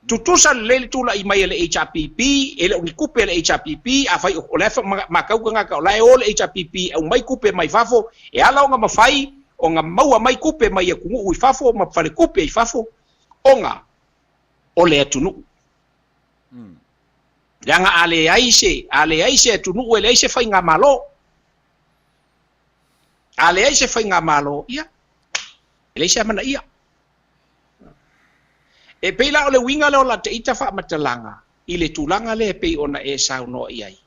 Speaker 13: Tutusa lelei le tulai mai a le HRPP, e le o ni tupe a le HRPP, afai o la e matau tagata o la e o le HRPP e aumai tupe mai fafo, e ala ona mafai ona maua mai tupe mai atunuu i fafo ma faletupe i fafo, ona o le atunuu. Leaga a leai se, a leai se atunuu e leai se faigamalo. A leai se faigamalo, ia, e leai se amanaia. E pei la o le uiga lea o la ita faamatalaga i le tulaga lea e pei ona e saunoa i ai.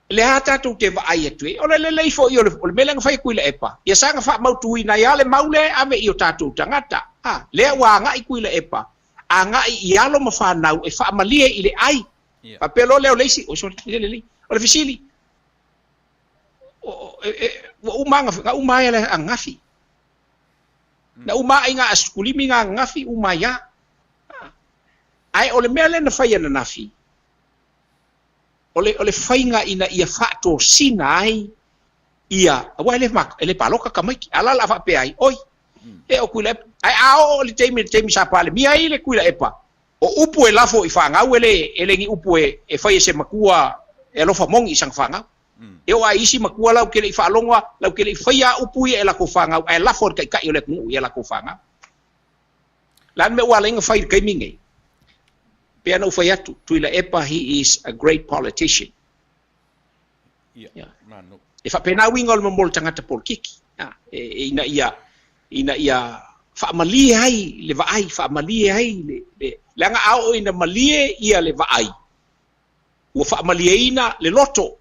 Speaker 13: Le a tatou te vaai atu ai, o le lelei foi o le, o le mea lea na fai e Tuilaepa, ia saga faamautuina ai lava le mau lea e ave i o tatou tagata. A, lea ua agai Tuilaepa, agai i alo ma fanau e faamalie i le ai. Faapea loa lea o le isi, oi sorry, le lelei. O le fesili, ua uma na uma ai le ananafi. Na uma ai na aso 15 na ananafi, uma ai lava. Ae o le mea lea na fai ananafi, o le, o le faiga ina ia faatosina ai ia, aua e le, e le paloka tamaiti. A la o le a faapea ai, oi, e o Tuilaepa. Ae a oo i le taimi, le taimi sa Palemia ai le Tuilaepa, o upu e lafo i fanau e le, e le ni upu e, e fai e se matua e alofa moni i sana fanau. E oo lava i isi matua latou te le i faalogo lava, latou te le i faia lava upu ia e latou fanau, ae lafo e le taitai o le atunuu i a latou fanau. O le a le mea ua ala ai ona fai i le taimi lenei? Pei ona ou fai atu, Tuilaepa he is a great politician.
Speaker 8: Ia, mano.
Speaker 13: E faapena uiga o le momoli tagata polokiki, e, e ina ia, ina ia faamalie ai le vaai, faamalie ai le, le, leaga a oo ina malie ia le vaai, ua faamalieina le loto.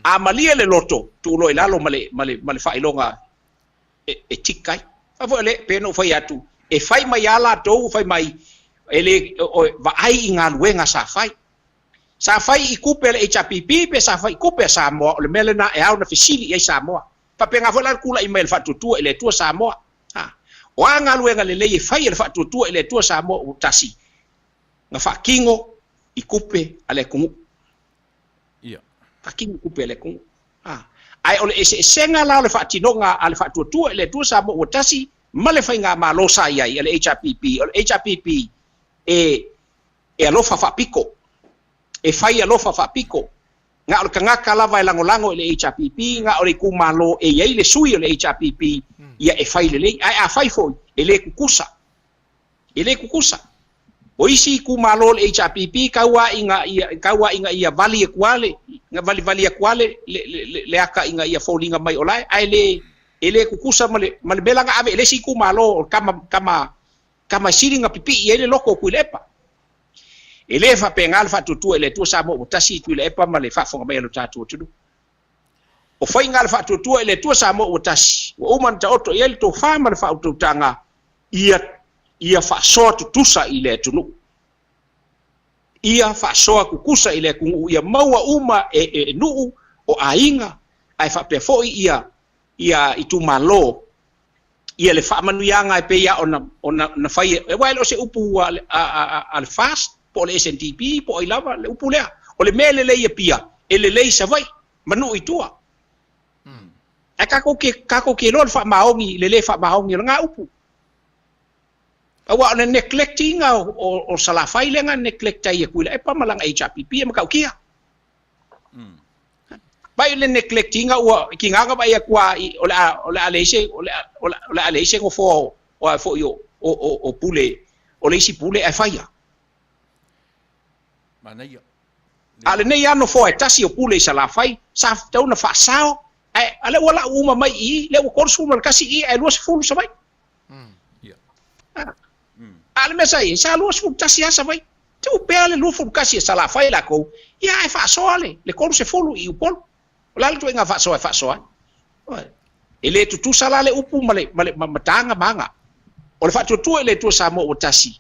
Speaker 13: A malie le loto, tuu loa i lalo ma le, ma le, ma le faailoga e, e tika ai. Fa foi le, pei ona ou fai atu, e fai mai lava latou, fai mai, e le, o, vaai i galuega sa fai. Sa fai i tupe a le HRPP pe sa fai i tupe a Samoa, o le mea lena e ao ona fesili i ai Samoa. Faapena foi la le tulai mai o le Faatuatua i le Atua Samoa. Ha. O a galuega lelei e fai e le Faatuatua i le Atua Samoa ua tasi, na faatino i tupe a le atunuu.
Speaker 8: Ia.
Speaker 13: Faatino i tupe a le atunuu. Ha. Ae o le eseesega la o le faatinoga a le Faatuatua i le Atua Samoa ua tasi ma le faigamalo sa i ai a le HRPP, o le HRPP e e alofa faapito, e fai alofa faapito. Na o le tagata lava e lagolago i le HRPP, na o le itumalo e i ai le sui o le HRPP, ia e fai lelei. Ae a fai foi, e le tutusa. E le tutusa. O isi itumalo o le HRPP, tau lava ina ia, tau lava ina ia vali atu lava le, valivali atu lava le, le, le, le ata ina ia foliga mai o la e, ae le, e le tutusa ma le, ma le mea la na ave i le isi itumalo o le tama, tama, tama e sili ona pipii ai le loto o Tuilaepa. E le faapena le faatuatua i le Atua Samoa ua tasi i Tuilaepa ma le faafofoga mai a lo tatou atunuu. O faiga a le faatuatua i le Atua Samoa ua tasi, ua uma ona taoto i ai le tofa ma le faautautaga ia ia faasoa tutusa i le atunuu. Ia faasoa tutusa i le atunuu ia maua uma e, e, e nuu, o aiga, ae faapea foi ia ia itumalo ia le faamanuiaga e pei lava ona ona ona fai e, aua e le o se upu a, a, a, a le FAST po o le SNDP po o ai lava le upu lea. O le mea e lelei i Apia, e lelei i Savaii ma nuu i tua. Ae tatou te, tatou te iloa le faamaoni, le le faamaoni o lena upu. Aua o le neglect ina o, o, o Salafai lea na neglect ai e Tuilaepa ma lana HRPP e matautia. Vai le neglect ina ua tiga ona vaai atu lava i, o le a, o le a leai se, o le a, o le a leai se nofoa o, o a foi o, o, o, o Pule, o le isi Pule ae faia.
Speaker 8: Manaia.
Speaker 13: A o lenei lava nofoa e tasi o Pule i Salafai, sa tatau ona faasao, ae a lea ua lau uma mai i i, lea ua 31 i i ae 20 Savaii.
Speaker 8: Ia.
Speaker 13: A o le mea sa i ai, sa 21 lava Savaii. Tuu pea le 21 e Salafai lakou, ia ae faasoa le 30 i Upolu. O le a le ituaiga faasoa e faasoa ai? Ioe. E le tutusa la le upu ma le, ma le, ma taga ma aga. O le faatuatua i le Atua Samoa ua tasi,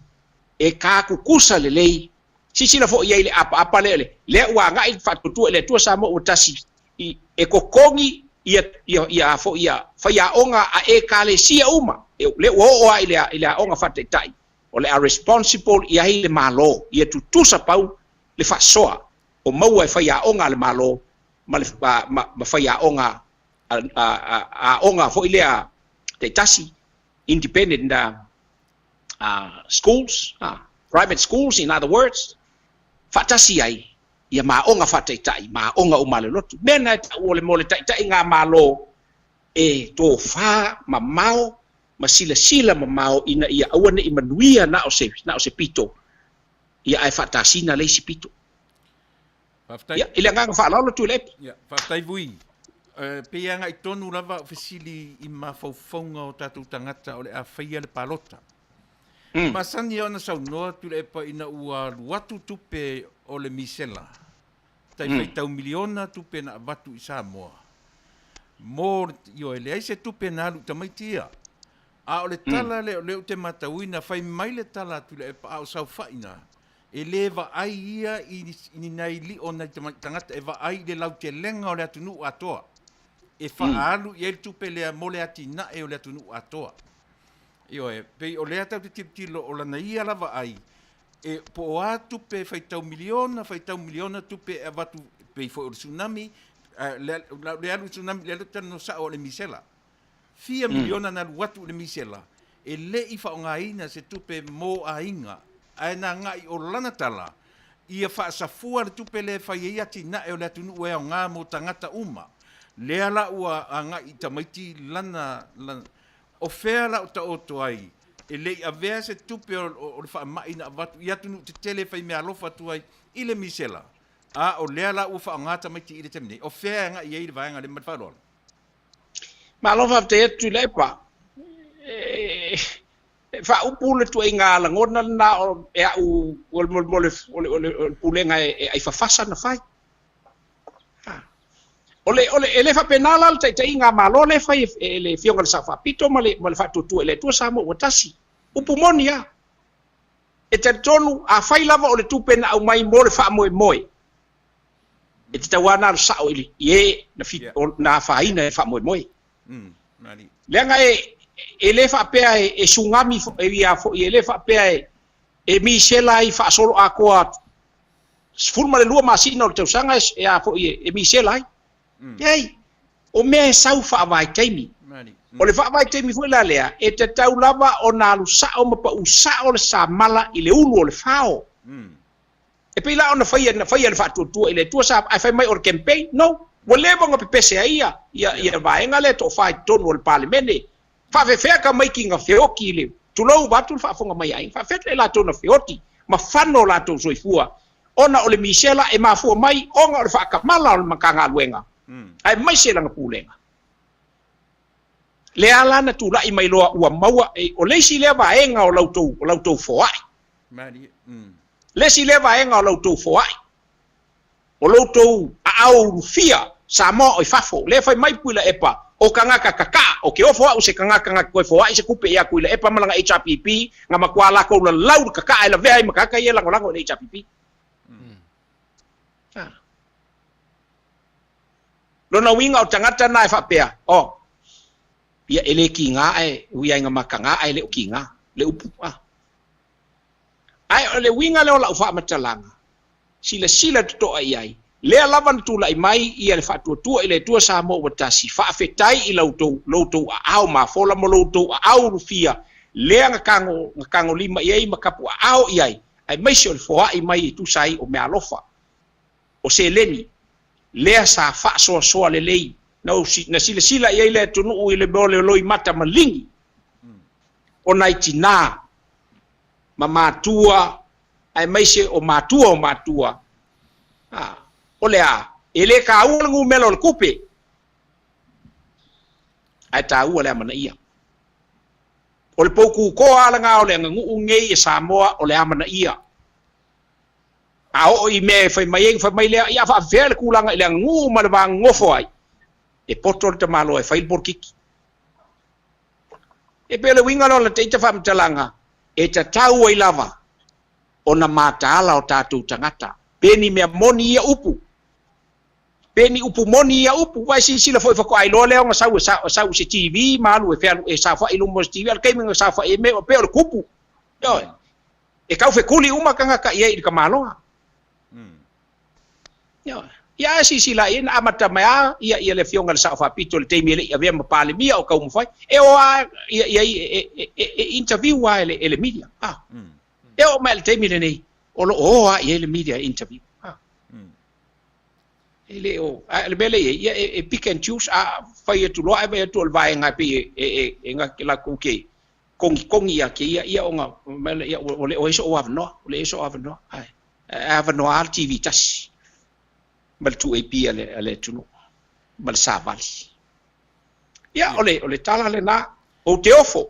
Speaker 13: e takukusa lelei. Silasila foi i ai i le apaapa lea, lea ua agai le faatuatua i le Atua Samoa ua tasi, i, e totogi ia, ia, ia a foi ia faiaoga a Ekalesia uma, e, lea ua oo lava i le, i le aoga faataitai, o le a responsible i ai le Malo, ia tutusa pau le faasoa o maua e faiaoga a le Malo ma le, ma, ma, ma faiaoga a, a, a, aoga foi lea taitasi, independent schools, private schools in other words, faatasi ai ia ma aoga faataitai ma aoga uma a le lotu. Mea na e tau o le mo le taitaiga Malo e tofa mamao ma silasila mamao ina ia aua ne i manuia na o se, na o se pito, ia ae faatasina le isi pito.
Speaker 8: Faafetai.
Speaker 13: Ia, i le agaga faaaloalo Tuilaepa.
Speaker 8: Ia, faafetai Vui. E pei e agai tonu lava au fesili i mafaufauga o tatou tagata o le a faia le palota. Mm. Masani ona saunoa Tuilaepa ina ua alu atu tupe o le misela, tai faitau miliona tupe na avatu i Samoa. Mo, ioe, leai se tupe na alu i tamaiti ia. A o le tala lea o lea ou te matauina, fai mai le tala a Tuilaepa a o saofaiga, E le vaai ia i ni nai lio o nai tagata, e vaai i le lautelega o le atunuu atoa, e faaalu i ai le tupe lea mo le atinae o le atunuu atoa. Ioe, pei o lea tatou te tilotilo o lana ia la vaai, e, po o a tupe faitau miliona, faitau miliona tupe e avatu, pei foi o le tsunami, le, le alu i le tsunami, le alu talanoa sao o le misela. Fia miliona na alu atu i le misela, e le i faaaogaina se tupe mo aiga, ae na agai o lana tala, ia faasafua le tupe lea e fai ai atinae o le atunuu e aoga mo tagata uma. Lea la ua agai i tamaiti lana, lana, o fea la o taoto ai, e le i avea se tupe o, o le faamai na avatu i atunuu tetele e fai meaalofa atu ai i le misela, a o lea la ua faaaoga tamaiti i le taimi nei. O fea e agai ai le vaega lea ma le faaaloalo?
Speaker 13: Malo faafetai atu Tuilaepa. E faaupu le tuaiga lagona lena o e au o le mo le o le pulega e ai fafasa na fai. O le o le e le faapena la le taitaiga a Malo lea e fai e le Afioga i le Sao Faapito ma le ma le Faatuatua i le Atua Samoa ua tasi. Upu moni lava. E talitonu afai lava o le tupe na aumai mo le faamoemoe E tatau lava ona alu sao i le, i e na, fi, yeah. na afaina e faamoemoe. Mm, Leaga e, e le faapea e, e sugami e ia foi, e le faapea e, e misela ai faasolo atoa 12 masina o le tausaga e, e a foi e, e misela ai. Mm. Leai, o mea e sau faavaitaimi. Mm. O le faavaitaimi foi la lea, e tatau lava ona alu sao ma pau sao le samala i le ulu o le fao. Mm. E pei la ona faia, na faia le faatuatua i le Atua sa, ae fai mai o le campaign? No. Ua leva ona pepese ai ia, ia, ia vaega lea e toafa i totonu o le Palemene. Faafefea tamaiti na feoti i le, tulou vaeatu le faafofoga mai a aiga, faafefea latou na feoti ma fano o latou soifua ona o le misela e mafua mai ona o le faatamala o le Matagaluega aemaise lana Pulega. Lea la na tulai mai loa ua maua, o le isi lea vaega o la outou, o la outou foai. Le isi lea vaega o la outou foai, o lo outou aao ulufia Samoa o i fafo, lea fai mai Tuilaepa, o tagata kakaa, o ke ofo a'u se tagata na toe foai se tupe ia Tuilaepa ma lana HRPP, na matua latou lalau le kakaa e lavea ai ma tagata ia e lagolago i le HRPP. Lona uiga o tagata na e faapea, oh, ia e le kiga ae ui ai na mataga ae le o kiga, le upu. Ah. Ae o le uiga lea o lau faamatalaga, silasila totoa i ai, lea lava na tulai mai ia le faatuatua i le Atua Samoa ua tasi, faafetai i la outou, lo outou aao mafola ma lo outou aao ulufia, lea na tago, na tagolima i ai ma tapuaao i ai, aemaise o le foai mai e tusa ai o meaalofa, o seleni, lea sa faasoasoa lelei, na, na silasila i ai le atunuu i le mea o le loimata maligi, o nai tinā ma matua aemaise o matua o matua, a, o le a? E le tāua le numera o le tupe, ae tāua le amanaia. O le poukukoa lagā o le aganuu nei e Samoa o le amanaia. A oo i mea e fai mai ai ona fai mai lea, ia a faafefea le tulaga i le aganuu ma le va nonofo ai, e poto le tamaloa e fai le polokiki. E pei o le uiga lea o lata ita faamatalaga, e tatau ai lava ona mataala o tatou tagata, pe ni mea moni ia upu, pe ni upu moni ia upu. Ua e silasila foi faatoa iloa lea ona sau e sau i se TV ma alu e fealu e saofai i luma o se TV, a o le taimi na saofai ai mea pei o le kupu. Ioe. E tau fekuli uma tagata i ai i le tamaloa. Ioe. Ia ae silasila i ai na amata mai lava ia ia le afioga i le Sao Faapito i le taimi e le i avea ma Palemia o taumafai, e o lava ia ia e e e interview lava e le e le media. Ah. E oo mai i le taimi lenei, o lo o o lava i ai le media e interview. Ah. E le o, a o le mea lea e i ai, ia e e pick and choose, a fai atu loa ae vaai atu o le vaega e pei e e e e latou te kogikogi ia kēia, ia ona fai mai lea, ia ua le o ai so'u avanoa, ua leai so'u avanoa, ae avanoa lava le TV tasi ma le 2AP a le, a le atunuu ma le savali. Ia, o le, o le tala lenā, ou te ofo,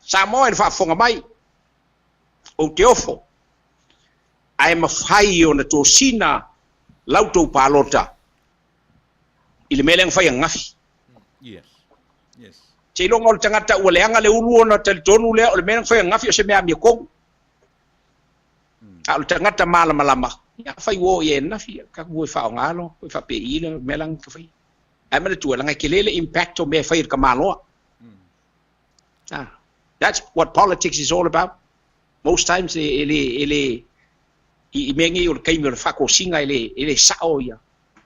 Speaker 13: Samoa i le faafofoga mai, ou te ofo, ae mafai ona tosina la outou palota i le mea lea na fai ananafi.
Speaker 8: Yes. Yes.
Speaker 13: Seiloga o le tagata ua leaga le ulu ona talitonu lea o le mea na fai ananafi o se mea amiotonu. A o le tagata malamalama, ia afai ua oo i ai ananafi, tatou o e faaaoga loa, e faapei le mea la na fai. Ae manatua, leaga e tele le impact o mea e fai e le tamaloa. Ah, that's what politics is all about. Most times e, e le, e le, i, i mea nei o le taimi o le faatosina e le, e le sao ia,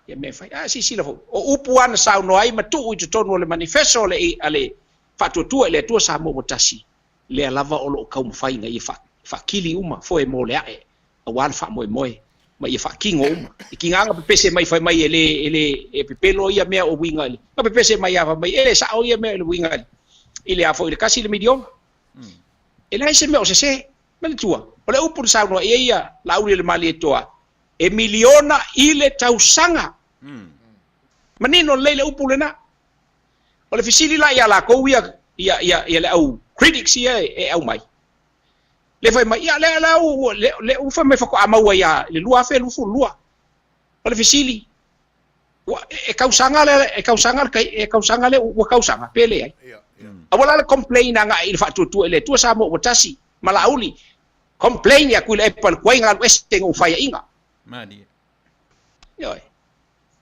Speaker 13: ia mea e fai. A silasila foi, o upu lava na saunoa ai ma tuu i totonu o le manifeso a le, a le Faatuatua i le Atua Samoa ua Tasi, lea lava o lo o taumafai ina ia faakili uma foe mo le ae aua le faamoemoe ma ia faatino uma. E tiga na pepese mai fai mai e le, e le, e pepelo ia mea o uiga i le, na pepese mai lava fai mai e le sao ia mea i le uiga i le, i le a foi i le kasi le miliona. E leai se mea o sese. Manatua, o le upu na saunoa i ai ia Laaulialemalietoa, e miliona i le tausaga. Manino lelei le upu lena. O le fesili la ia lakou ia, ia, ia, ia le au critics ia e aumai, le fai mai, ia lea la ua, le, le ua fai mai faatoa maua ia i le 2022. O le fesili, ua, e tausaga le, e tausaga le, e tausaga le, ua tausaga, pe leai. Aua la le complain agai i le faatuatua i le Atua Samoa ua tasi ma Laauli, complain ia Tuilaepa i le tuai galu ese ina ua faiaina.
Speaker 8: Malie.
Speaker 13: Ioe.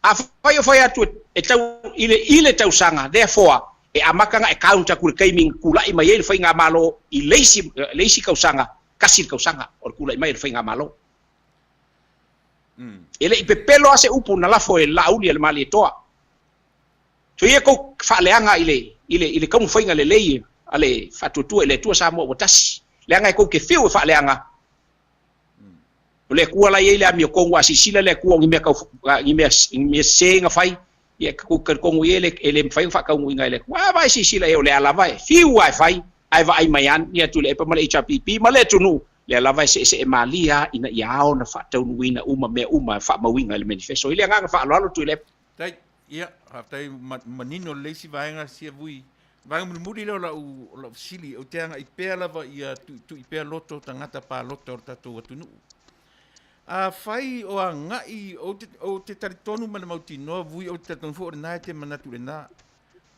Speaker 13: Afai o fai atu e tau i le i le tausaga, therefore, e amata ona e count atu i le taimi na tulai mai ai le faigamalo i le isi le isi tausaga, tasi le tausaga o le tulai mai o le faigamalo. E le i pepelo lava se upu na lafo e Laauli a le Malietoa. So ia tou faaleaga i le i le i le taumafaiga lelei a le Faatuatua i le Atua Samoa ua tasi. Leaga e tou te fiu e faaleaga, O le Atua la e i ai le amiotonu, a silasila le Atua o ni mea tau, ni mea, ni mea sese na fai, ia e talitonu i ai e le mafai ona faataunuuina e le Atua. A vaai silasila i ai o lea lava e fiu lava e fai, ae vaai mai lava atu i le epa ma le HRPP ma le atunuu, lea lava e seesee malie lava ina ia ao ona faataunuuina uma mea uma e faamauina i le manifesto. I le agaga faaaloalo Tuilaepa.
Speaker 8: Faafetai. Ia, faafetai manino lelei si vaega sia vui. Vaega mulimuli lea o lau, o lau fesili, ou te agai pea lava ia tuitui pea loto o tagata palota o le tatou atunuu. Afai o agai, ou te, ou te talitonu ma le mautinoa vui, ou te talitonu foi o lena e te manatu i lena.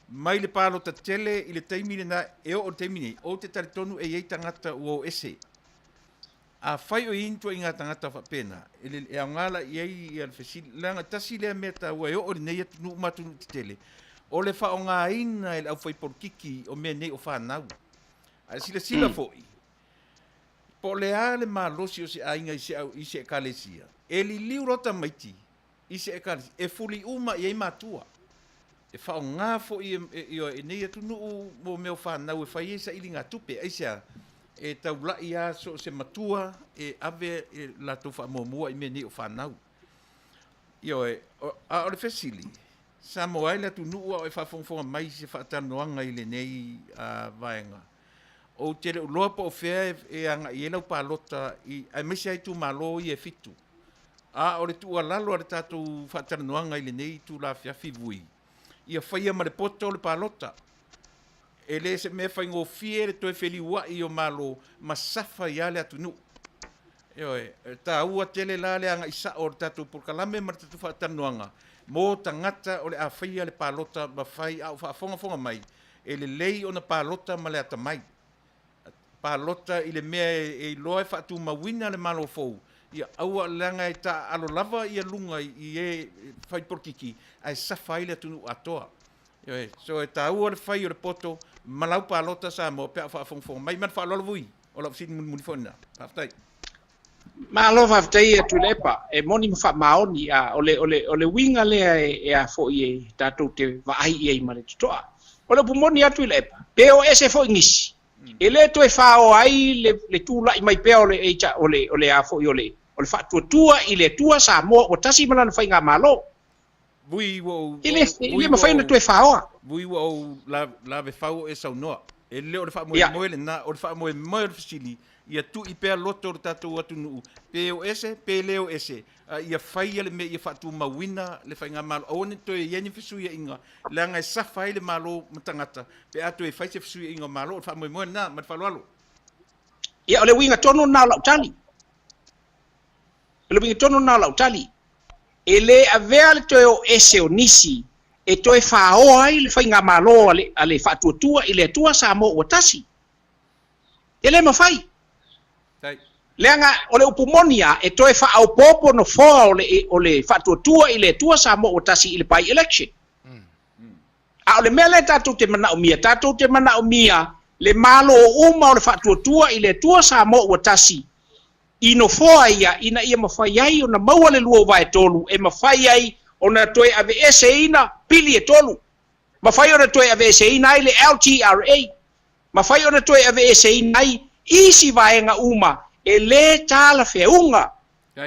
Speaker 8: Mai le palota tele i le taimi lena e oo i le taimi nei, ou te talitonu e i ai tagata ua o ese. Afai o i ai ni tuaiga tagata faapena, e le, e aoga la i ai ia le fesili, leaga tasi lea mea taua e oo i lenei atunuu ma atunuu tetele, o le faaaogaina e le aufaipolitiki o mea nei o fanau. Ae silasila foi, po o le a le malosi o se aiga i se, i se ekalesia, e liliu loa tamaiti i se Ekalesia, e fuli uma i ai matua. E faaaoga foi e, e, e, e nei atunuu mo mea o fanau e fai ai sailigatupe. Aisea? E taula'i lava so o se matua e ave e latou faamuamua i mea nei o fanau. Ioe, a o le fesili, Samoa e le atunuu a o e faafogafoga mai i se faatalanoaga i lenei vaega, ou te le o iloa po o fea e agai i ai lau palota i, aemaise lava itumalo ia e fitu. A o le tuualalo a le tatou faatalanoaga i lenei itula afiafi vui, ia faia ma le poto le palota. E le se mea faigofie le toe feliua'i o Malo ma safa ai lava le atunuu. Ioe, e taua tele la le agai sa'o o le tatou polokalame ma le tatou faatalanoaga mo tagata o le a faia le palota ma fai a o faafogafoga mai, e lelei ona palota ma le atamai. Palota i le mea e iloa e faatumauina le Malo fou, ia aua leaga e taaalo lava ia luga i e fai polokiki ae safa ai le atunuu atoa. Ioe, so e taua le fai o le poto ma lau palota Samoa pe a o faafogafoga mai. Ma le faaaloalo Vui, o lau fesili mulimuli foi lena. Faafetai.
Speaker 13: Malo faafetai e Tuilaepa, e moni ma faamaoni, a o le, o le, o le uiga lea e, e a foi e tatou te vaai i ai ma le totoa. O le upu moni a Tuilaepa, pe o ese foi nisi, e le toe fāoa ai le, le tulai mai pea o le, o le, o le a foi o le, o le faatuatua i le Atua Samoa ua tasi ma lana faigamalo.
Speaker 8: Vui ua ou,
Speaker 13: E le, e le mafai ona toe fāoa.
Speaker 8: Vui ua ou lave fau o e saunoa. E le o le faamoemoe lena, o le faamoemoe o le fesili, ia tui pea loto o le tatou atunuu, pe o ese, pe le o ese, a ia faia le mea ia faatumauina le faigamalo. Aua ne i toe i ai ni fesuiaiga, leaga e safa ai le Malo ma tagata pe a toe fai se fesuiaiga o Malo. O le faamoemoe lena. Ma le faaaloalo.
Speaker 13: Ia, o le uiga tonu lena o lau tali. O le uiga tonu lena o lau tali. E le avea le toe o ese o nisi e toe fāoa ai le faigamalo a le Faatuatua i le Atua Samoa ua tasi. E le mafai. Leaga o le upu moni a, e toe faaopoopo nofoa o le o le Faatuatua i le Atua Samoa ua tasi i le by-election. A o le mea lea tatou te manaomia, tatou te manaomia le Malo uma o le Faatuatua i le Atua Samoa ua tasi i nofoa ia ina ia mafai ai ona maua le 2/3 e mafai ai ona toe aveeseina pili e tolu, mafai ona toe aveeseina ai le LTRA, mafai ona toe aveeseina ai isi vaega uma e lē talafeauga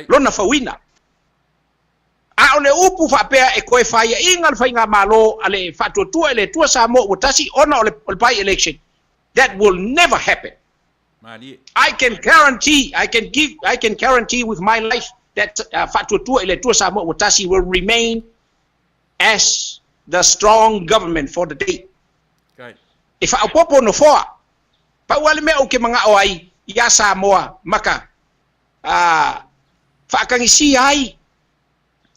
Speaker 13: lona fauina. A o le upu faapea e toe faiaina le faigamalo a le Faatuatua i le Atua Samoa ua tasi ona o le by-election, that will never happen.
Speaker 8: Malie.
Speaker 13: I can guarantee, I can give, I can guarantee with my life that Faatuatua i le Atua Samoa ua tasi will remain as the strong government for the day.
Speaker 8: Kai.
Speaker 13: E faaopoopo nofoa. Pau lava le mea ou te manao ai iā Samoa ma ka faatagisia ai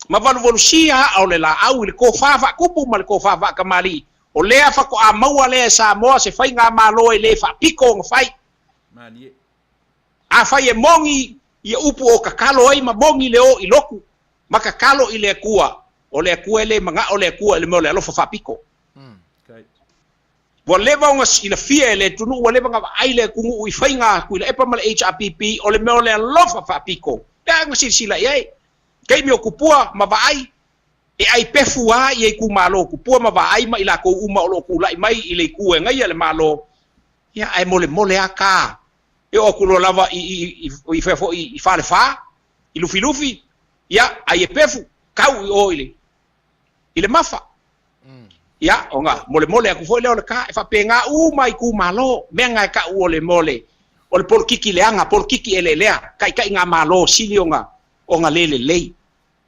Speaker 13: ma valuvalusia aa o le laau i le tofa faatupu ma le tofa faatamalii, o lea faatoa maua lea e Samoa se faigamalo e le faapito ona fai.
Speaker 8: Malie.
Speaker 13: Afai e moni ia upu o tatalo ai ma moni le o i lotu ma tatalo i le Atua, o le Atua e le manao le Atua i le mea o le alofa faapito. Ua leva ona silafia e le atunuu, ua leva ona vaai le atunuu i faiga a Tuilaepa ma le HRPP, o le mea o le alofa faapito, lea na silasila i ai. Taimi o Tupua ma Vaai, e ai pefu lava ia itumalo o Tupua ma Vaai ma i latou uma o lo o tulai mai i le itu e agaia le Malo, ia ae molemole lava ta. E oo atu loa lava i, i, i, i fea foi i Falefa, i Lufilufi, ia, ai e pefu, tau i o i le, i le mafa. Ia, ona molemole atu foi lea o le ta, e faapena uma itumalo, mea na e tau o le mea o le, o le polokiki leaga, polokiki eleelea, taitaiga-malo sili ona, ona le lelei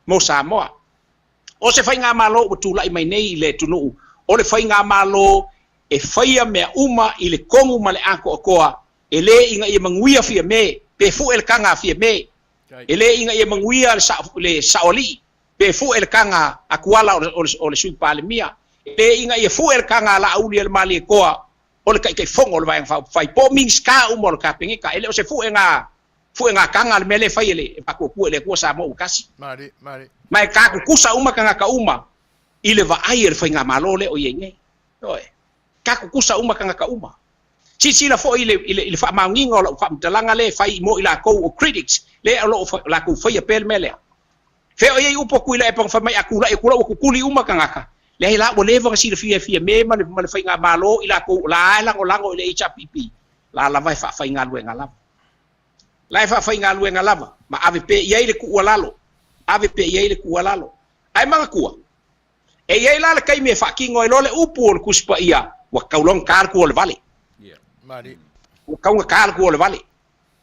Speaker 13: mo Samoa. O se faigamalo ua tulai mai nei i le atunuu, o le faigamalo e faia mea uma i le tonu ma le atoatoa, e le ina ia manuia Fiame, pe fue le taga a Fiame, e le ina ia manuia le le saoalii, pe fue le taga a Tuala o le, o le, o le Sui Palemia, e le ina ia fue le taga a Laauli a le Malietoa o le Taitaifono o le Vaega Faaupufai, po o Minisita uma o le Kapeneta. E le o se fuega, fuega taga le mea lea e fai e le Faatuatua i le Atua Samoa ua tasi.
Speaker 1: Malie, malie.
Speaker 13: Ma e takukusa uma tagata uma i le vaai a le faigamalo lea o i ai nei. Ioe. Takukusa uma tagata uma. Silasila foi i le, i le, i le faamaoniga o lau faamatalaga lea e fai mo i latou o critics lea o lo o latou faia pea le mea lea. Fea o i ai upu a Tuilaepa na fai mai a tulai atu la ua tutuli uma tagata, leai la ua leva ona silafia e Fiame ma le, ma le faigamalo i latou o la e lagolago i le HRPP, la lava e faafaigaluega lava. La e faafaigaluega lava, ma ave pea i ai le tuualalo, ave pea i ai le tuualalo. Ae manatua, e i ai la le taimi e faatino ai loa le upu o le Tusi Paia, ua tatau loa ona ta le tua o le vale. Ua tatau ona ta le tua o le vale.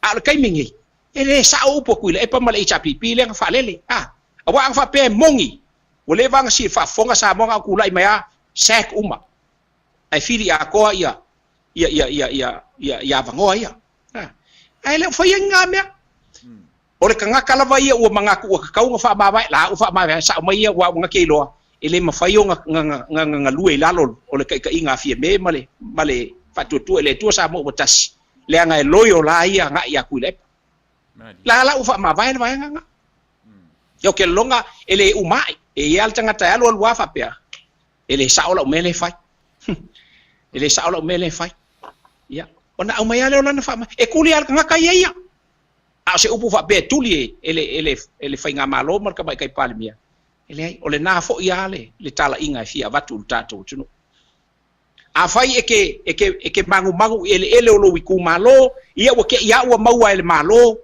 Speaker 13: A o le taimi lenei, e le sao upu a Tuilaepa ma le HRPP lea na faalele. A, aua ana faapea e moni, ua leva ona faafofoga Samoa na o tulai mai a, sack uma. Ae fili atoa ia. Ia, ia, ia, ia, ia, ia avanoa ia. Ae le o faia ni na mea. O le tagata lava ia ua manatu ua tatau ona faamavae, la ua faamavae, sao mai ia aua ua gati iloa, e le mafai ona galue i lalo o le taitaiga a Fiame ma le ma le Faatuatua i le Atua Samoa ua Tasi, leaga e loyo la ia agai ia Tuilaepa. La la ua faamavae le vaega na. Ia o ke lona e le uma ae, e i ai lava le tagata e alu alu lava faapea, E le sao lau mea lea e fai. E le sao lau mea lea e fai. Ia, ona aumai lava lea o lana faama... E tuli lava le tagata ia ia. A o se upu faapea e tuli e, e le, e le, e le Faigamalo ma le Tamaitai Palemia, e leai, o lena foi lava le, le talaiga e fia avatu i le tatou atunuu. Afai e ke, e ke, e ke magumagu i eleele o lou itumalo, ia ua te i lava ua maua e le Malo,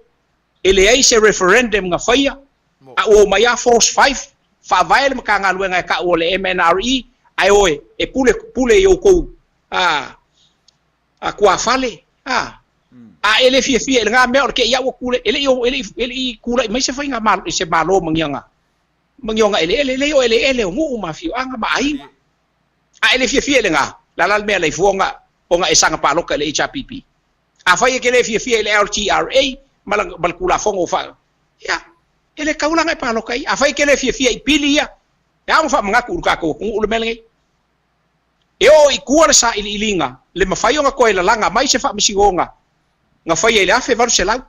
Speaker 13: e leai se referendum na faia, a ua omai lava force five, faavae le Matagaluega e tau o le MNRE, ae oe e pule pule i outou a a tuafale, a a e le fiafia i lena mea o le te i lava ua tule, e le i e le i e le i tulai mai se faiga malo se Malo ma ni ana ma ni ona eleele, e leai o eleele o nuu ma afioaga ma aiga. A e le fiafia i lena, o le a la le mea e alai fua ona ona e saga palota i le HRPP? Afai e te le fiafia i le LTRA ma le Tulafono ua faa... Ia, e le tatau la ona e palota i ai. Afai e te le fiafia i pili ia, e ao ona faamanatu i lo tatou atunuu le mea lenei. E oo i tua le sailiiliga, le mafai ona toe lalaga mai se faamasinoga na faia i le 1800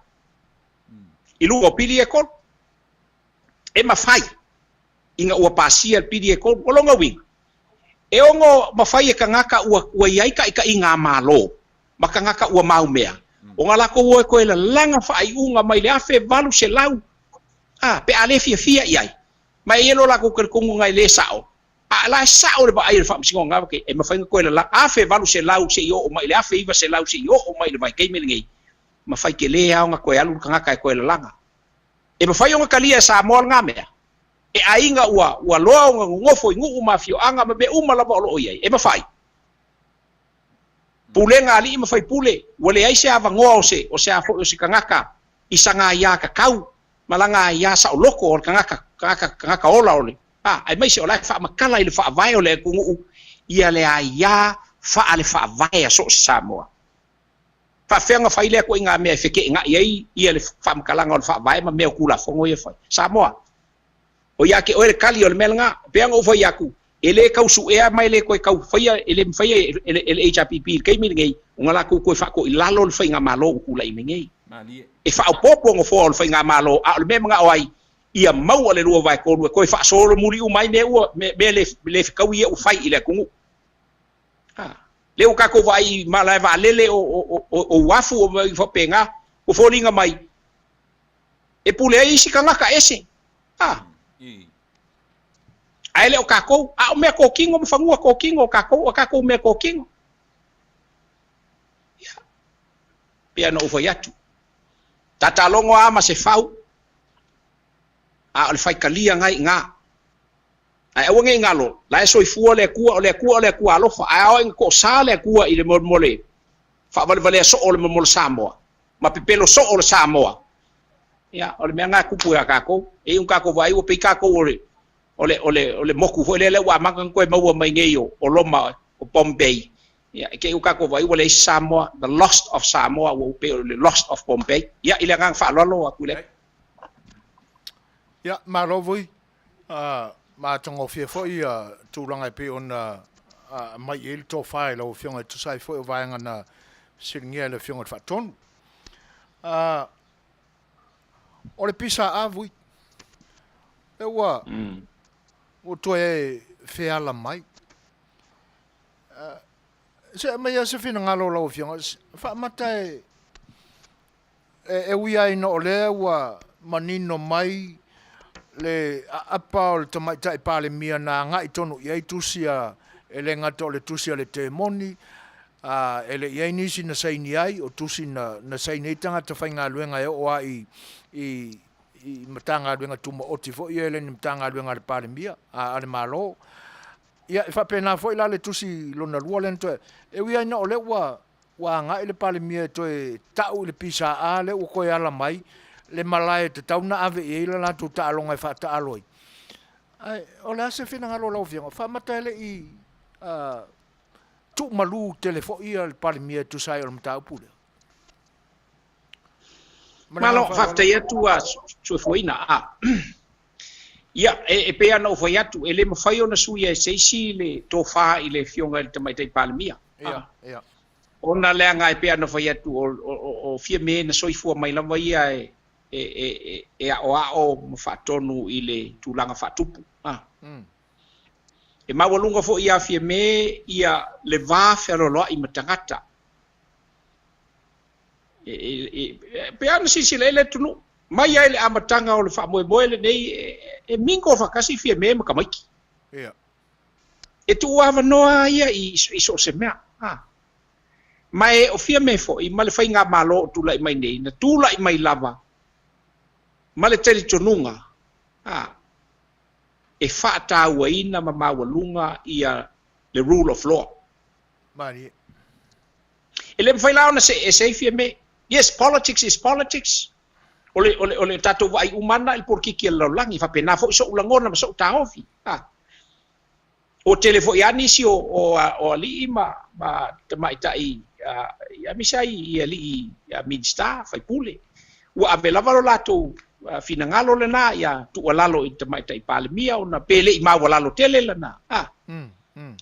Speaker 13: i luga o pili ia e tolu. E mafai ina ua pasia le pili ia e tolu. O lona uiga, e ono mafai e tagata ua, ua i ai taitaiga a Malo ma tagata ua maumea, ona latou o e toe lalaga faaiuga mai le 1800, a, pe a le fiafia i ai. Ma e i ai lo latou talitonuga e le sao, a la e sao le vaai o le Faamasinoga Gavake, e mafai ona toe lalaga 1800 seia oo mai i le 1900 seia oo mai i le vaitaimi lenei, mafai tele lava ona toe alu le tagata e toe lalaga. E mafai ona talia e Samoa lena mea? E aiga ua, ua loa ona nonofo i nuu ma afioaga ma mea uma lava o lo o i ai. E mafai. Pulega a alii ma faipule, ua leai se avanoa o se, o se a foi o se tagata i sana aiā tatau ma lana aiā saoloko o le tagata, tagata, tagata ola o le, a, aemaise o la e faamatala i le faavae o le atunuu ia le aiā faale-faavae a so o se Samoa. Faafefea ona fai lea ituaiga mea e feteenai ai ia le faamatalaga o le faavae ma mea o Tulafono ia e fai? Samoa, O ia te oe le tali o le mea lena. E pei ona ou fai atu, e le tau suea ma e le toe tau faia, e le mafai e le HRPP i le taimi lenei ona latou toe faatoilalo le faigamalo ua tulai mai nei. E faaopoopo nofoa o le faigamalo, a o le mea e manao ai, ia maua le 2/3 e toe faasolomuli uma ai mea ua, mea le fetaui ia ua fai i le atunuu. A, lea ua tatou vaai i malae vaalele o, o, o, o uafu o mea faapena, ua foliga mai, e pule ai isi tagata ese. A. Ae le o tatou, a o mea tokino ma fanua tokino o tatou, o tatou mea tokino. Ia. Pei ona ou fai atu. Tatalogo a ma se fau, a o le faitalia na i ina. Ae aua ne i galo, la e soifua le Atua, o le Atua o le Atua alofa, ae ao ina toasa le Atua i le mo le faavalevalea soo o le mo le Samoa, ma pepelo soo o le Samoa. Ia, o le mea lena e tupu ia tatou. E iu ina tatou vaai ua pei tatou o le, o le, o le, o le motu foi lea lea ua amata ona toe maua mai nei o, o Roma, o Bombay. Ia, e te i ua tatou vaai ua leai se Samoa, the lost of Samoa, ua pei o le lost of Bombay. Ia, i le agaga faaaloalo atu lea.
Speaker 1: Ia, malo foi. Matagofie foi ia tulaga e pei ona aumai i ai le tofa i lau Afioga e tusa ai foi o vaega na fesiligia e le Afioga i le Faatonu. O le PSA vui, lea ua ua toe feala mai. Se aumai lava se finagalo o lau Afioga, faamata e E ui lava ina o lea ua manino mai le aapa o le Tamaitai Palemia na agai tonu i ai tusi a, e le gata o le tusi a le Temoni, a e le i ai nisi na saini ai, o tusi na, na saini ai tagata faigaluega e oo lava i, i, i Matagaluega Tumaoti foi ia e le ni Matagaluega a le Palemia, a, a le Malo. Ia, e faapena foi la le tusi lona lua lea na toe, e ui lava ina o lea ua Ua agai le Palemia e toe ta'u i le PSA lea ua toe ala mai le malae e tatau ona ave i ai le latou taaloga e faataalo ai. Ae o le a se finagalo o lau Afioga? Faamata e le i Tuumalū tele foi ia le Palemia e tusa ai o le mataupu lea. Ma le
Speaker 13: Malo,
Speaker 1: agaga faaaloalo.
Speaker 13: faafetai atu a soifuaina. A. Ia, e, e pei ona ou fai atu, e le mafai ona suia e se isi le tofa i le Afioga i le Tamaitai Palemia.
Speaker 1: Ia, ia.
Speaker 13: Ona leaga e pei ona fai atu, o, o, o, o Fiame na soifua mai lava ia e, e, e, e, e aoao ma faatonu i le tulaga faatupu. A. E maualuga foi ia Fiame ia le va fealoaloai ma tagata. E, e, e, pe ana silasila ai le atunuu, mai ai le amataga o le faamoemoe lenei, e, e mingo faatasi Fiame ma tamaiti.
Speaker 1: Ia.
Speaker 13: E tuu avanoa ia i, i so o se mea. A. Ma e o Fiame foi ma le faigamalo o tulai mai nei, na tulai mai lava ma le talitonuga, a, e faatauaina ma maualuga ia le rule of law.
Speaker 1: Malie.
Speaker 13: E le mafai la ona see ese ai Fiame. Yes, politics is politics. O le, o le, o le tatou vaai uma lava na i le polokiki a le lalolagi. E faapena foi so'u lagona ma so'u taofi. A. Ua tele foi lava nisi o, o, o alii ma, ma tamaitai, aemaise lava i alii Minisita, faipule, ua ave lava lo latou finagalo lena ia tuualalo i le tamaitai Palemia ona pe le i maualalo tele lana. A.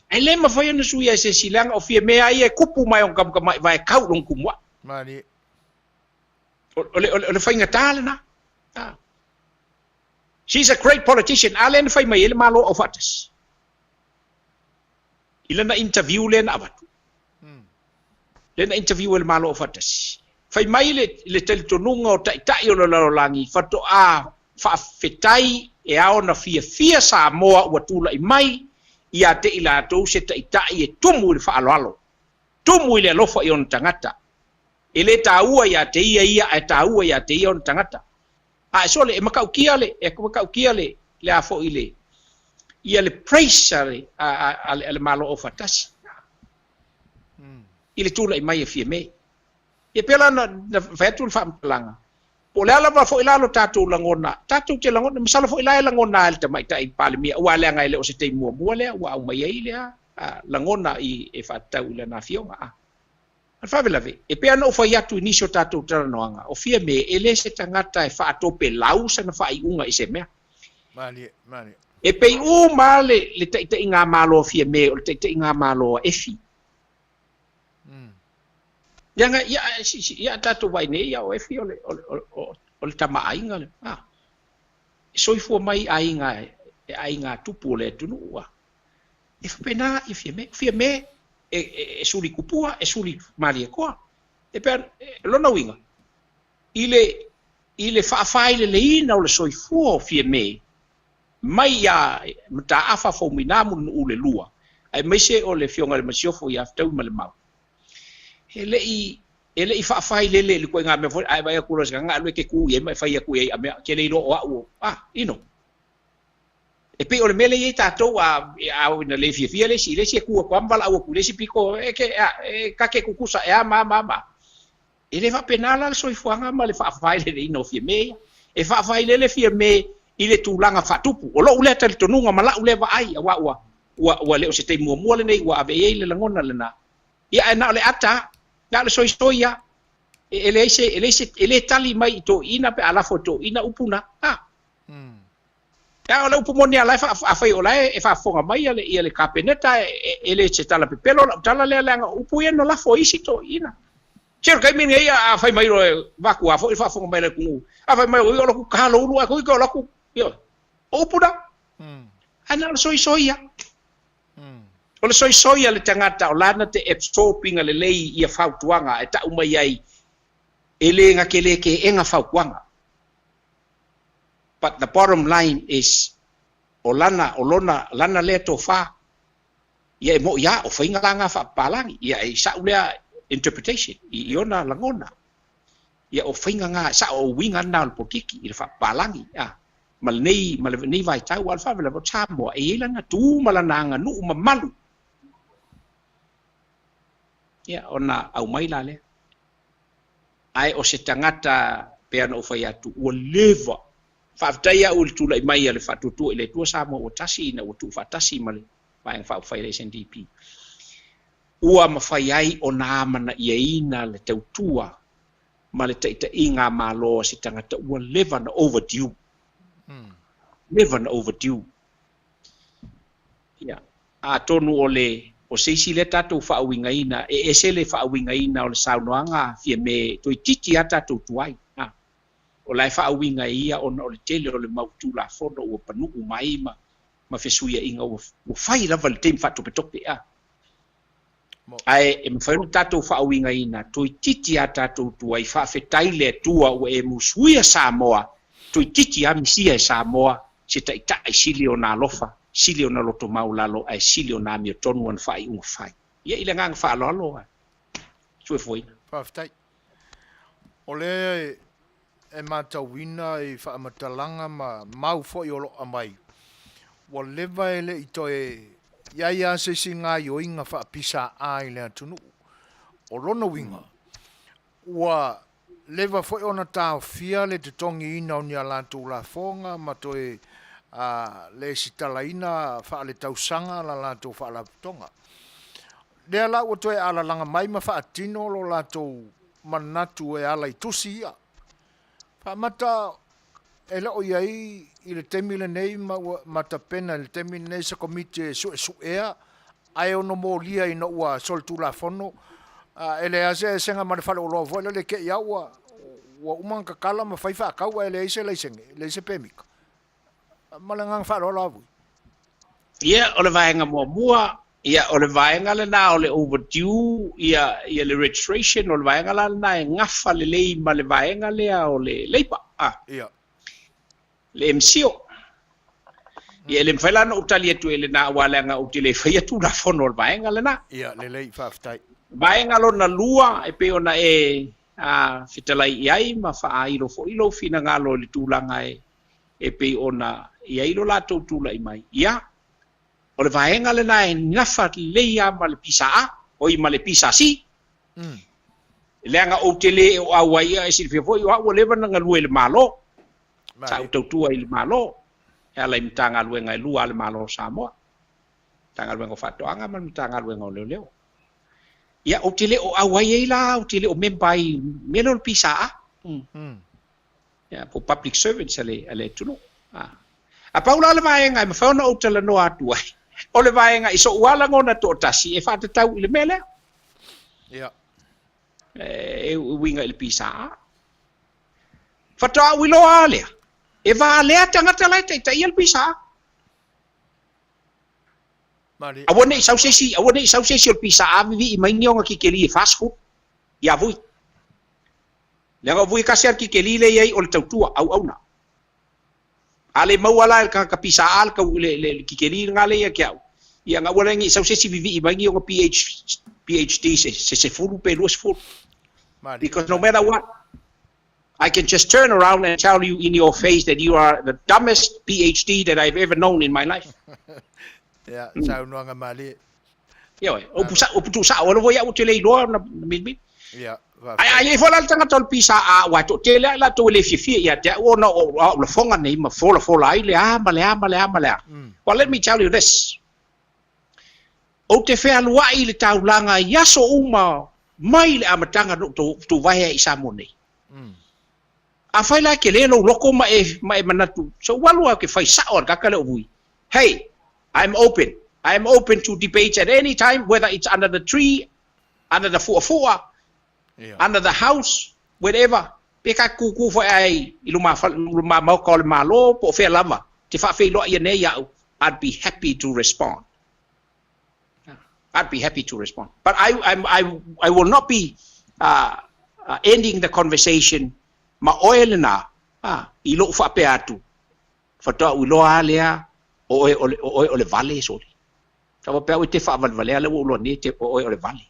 Speaker 13: Ae le mafai ona suia e se isi leaga o Fiame a ia e kupu mai ona tamatamai vae tau i lona tumuai.
Speaker 1: Malie.
Speaker 13: O, o, le, o, le, o le faigata lena. A. She's a great politician. A lea na fai mai ai le Malo Aufaatasi i lana interview lea na avatu. Lea na interview e le Malo Aufaatasi. Fai mai le, le talitonuga o taitai o le lalolagi faatoa faafetai e ao na fiafia Samoa ua tulai mai ia te i latou se taitai e tumu i le faaaloalo, tumu i le alofa i ona tagata. E le taua ia te ia ia ae taua ia te ia ona tagata. A e sole, e matautia le, e matautia le, le a foi le, ia le praise a le, a, a, a le, a le Malo Aufaatasi i le tulai mai e Fiame. Ia pei la na, na fai atu le faamatalaga, po o le a lava foi la lo tatou lagona, tatou te lagona, masalo foi la e lagona e le tamaitai Palemia, aua leaga e le o se taimi muamua lea ua aumai ai lea lagona i, e faatatau i lana afioga. A. A o le faalavelave, e pei ona ou fai atu i nisi o tatou talanoaga, o Fiame e le se tagata e faatopelau sana faaiuga i se mea.
Speaker 1: Malie, malie.
Speaker 13: E pei uma lava le, le taitaiga-malo a Fiame o le taitaiga-malo a Efi. Leaga, ia, si, si, ia tatou vaai nei, ia o Efi o le, o le, o, o le tama aiga le, a. E soifua mai aiga, e aiga tupu o le atunuu, a. E faapena ia Fiame. O Fiame e, e, e suli kupua, e suli malietoa. E pea, e, lona uiga, i le, i le faafaileleina o le soifua o Fiame, mai iā Mataafa Faumuina Mulinuu le lua, aemaise o le Afioga i le Masiofo ia Fetauimalemau, e le i, e le i faafailele i le ituaiga mea foi, a e vaai atu loa i se tagata, alu e te tu i ai ma e fai atu i ai a mea, e te le iloa o au o, ah, you know. E pei o le mea lea e i ai tatou, a, a oo ina le fiafia le isi i le isi e tu atu lava ma valaau atu i le isi pito, e ke, a, e ta te tutusa ea ma ma ma. E le faapena la le soifuaga ma le faafaileleina o Fiame ia. E faafailele Fiame i le tulaga faatupu. O lou lea talitonuga ma la'u lea vaai, aua ua, ua, ua le o se taimi muamua lenei ua ave i ai le lagona lena. Ia, ae na o le ata lava, na o le soisoi lava. E, e leai se, e leai se, e le tali mai i toeaiina pe a lafo e toeaiina upu na. A. A o le upu moni lava, la e faa, afai o la e faafofoga mai ia le, ia le Kapeneta, e, e le se tala pepelo lau tala lea, leaga o upu ia na lafo e isi toeaiina. Se o le taimi lenei, a fai mai loa, vaeatu foi le faafofoga mai a le atunuu, a fai mai, oi o latou talo ulu ae toi o latou, ioe, o upu na. Ae na o le soisoi lava. O le soisoi a le tagata o lana te absorb ina lelei ia fautuaga e tau mai ai, e le na te le teena fautuaga. But the bottom line is, o lana, o lona, lana lea tofa, ia e mo'i a, o faiga la na faapapalagi, ia e i sa'u lea interpretation, i, i ona lagona. Ia o faiga na, sa'o o uiga na o le polokiki, i le faapapalagi, a, ma lenei, ma lenei vaitau, a o le faalavelave o Samoa, e i ai lana tu ma lana aganuu mamalu. Ia, ona aumai la lea. Ae o se tagata, pei ona ou fai atu, ua leva. Faafetai au i le tulai mai a le Faatuatua i le Atua Samoa ua tasi ina ua tuufaatasi ma le Vaega Faaupufai a le SNDP. Ua mafai ai ona amanaiaina le tautua ma le taitaiga a Malo a se tagata ua leva na overdue. Leva na overdue. Ia, atonu o le o se isi lea tatou faauigaina, e ese le faauigaina o le saunoaga a Fiame toeitiiti lava tatou tuai. A, o la e faauiga e ia ona o le tele o le mau Tulafono ua panuu mai ma ma fesuiaiga ua fai lava i le taimi faatopetope. A. Ae e mafai ona tatou faauigaina, toeitiiti a tatou tuai, faafetai i le Atua ua e musuia Samoa, toeitiiti a misia e Samoa se taitai sili ona alofa, sili ona loto maualalo ae sili ona amiotonu ana faaiuga fai. Ia i le agaga faaaloalo a Suefuaina.
Speaker 1: Faafetai. O lea e matauina i faamatalaga ma mau foi o lo o aumai, ua leva e le i toe i ai lava se isi gaoioiga faapisaa i le atunuu. O lona uiga, ua leva foi ona taofia le totogiina o ni a latou lafoga ma toe lesitalaina faaletausaga la latou faalapotopotoga. Lea la ua toe alalaga mai ma faatino lo latou manatu e ala i tusi ia. Faamata e le o i ai i le taimi lenei ma ua ma tapena i le taimi lenei se komiti e suesuea ae ono molia ina ua solitulafono e leai lava se eseesega ma le faleoloa foi lele te i lava ua ua uma ona tatala ma fai faatau ae leai se laisene, leai se pemita. Ma le agaga faaaloalo lava Vui.
Speaker 13: Ia, o le vaega muamua, ia, o le vaega lena o le overdue, ia, ia le registration, o le vaega la lena e gafa lelei ma le vaega lea o le Labour, a.
Speaker 1: Ia.
Speaker 13: Le MCIL. Ia, e le mafai la ona ou tali atu i lena aua leaga ou te le faia Tulafono o le vaega lena.
Speaker 1: Ia, lelei, faafetai.
Speaker 13: Vaega lona lua, e pei ona e, a, fetalai i ai ma faailo foi lou finagalo i le tulaga e, e pei ona i ai lo latou tulai mai. Ia, o le vaega lena e nafa lelei lava ma le PSA, oi ma le PSC, leaga ou te le o auai, ia e silafia foi o au ua leva ona galue i le Malo, sa ou tautua i le Malo, e ala i Matagaluega e lua a le Malo o Samoa, Matagaluega o Faatoaga ma le Matagaluega o Leoleo. Ia, ou te le o auai ai la, ou te le o member ai i le mea lea o le PSA. Ia, po o public servants a le, a le atunuu. A. A pau la le vaega e mafai ona ou talanoa atu ai, o le vaega i so'u lava lagona toatasi e faatatau i le mea lea.
Speaker 1: Ia.
Speaker 13: E uiga i le PSA. Faatoa ou iloa lava lea, e valea tagata la e taitaia le PSA.
Speaker 1: Malie.
Speaker 13: Aua ne i sau se isi, aua ne i sau se isi o le PSA vivii mai ni ona kikeli e 40 ia Vui. Leaga o Vui e tasi lava le kikeli lea e i ai o le tautua, auauna. A le maua la e le tagata PSA le tau le le kikeli lena lea ia te au, ia na aua la ne i sau se isi vivii mai ni ona PH PhD se se sefulu pe 20.
Speaker 1: Malie.
Speaker 13: Because no matter what, I can just turn around and tell you in your face that you are the dumbest PhD that I've ever known in my life.
Speaker 1: Ia, saunoaga malie.
Speaker 13: Ioe, upu sa'o, upu tuusa'o alofa ia ou te le iloa ona milimili.
Speaker 1: Ia,
Speaker 13: Ai
Speaker 1: faafetai.
Speaker 13: ai ai foi la le tagata o le PSA aua e toatele lava i latou e le fiafia ia te au ona o au lafoga nei ma folafola ai le a ma le a ma le a ma le a. Well, let me tell you this. Ou te fealuai i le taulaga i aso uma mai le amataga na ou tuvae ai i Samoa nei. Afai la e tele lou loto ma e ma e manatu, so ua alu lava ou te fai sa'o a le tagata lea o Vui. Hey, I'm open. I am open to debates at any time, whether it's under the tree, under the fu'afu'a, under the house, wherever. Pe ka kūkū foi ai i luma luma maoka o le Malo, po o fea lava, te faafeiloai ia nei ia'u, I'd be happy to respond. I'd be happy to respond. But I, I, I, I will not be uh, uh, ending the conversation ma oe lena, ah, i lo'u faapea atu, Faatoa ou iloa lava lea o oe o le, o oe o le vale, sole. Sa faapea au e te faavalevalea lea ua ou iloa nei te, o oe o le vale.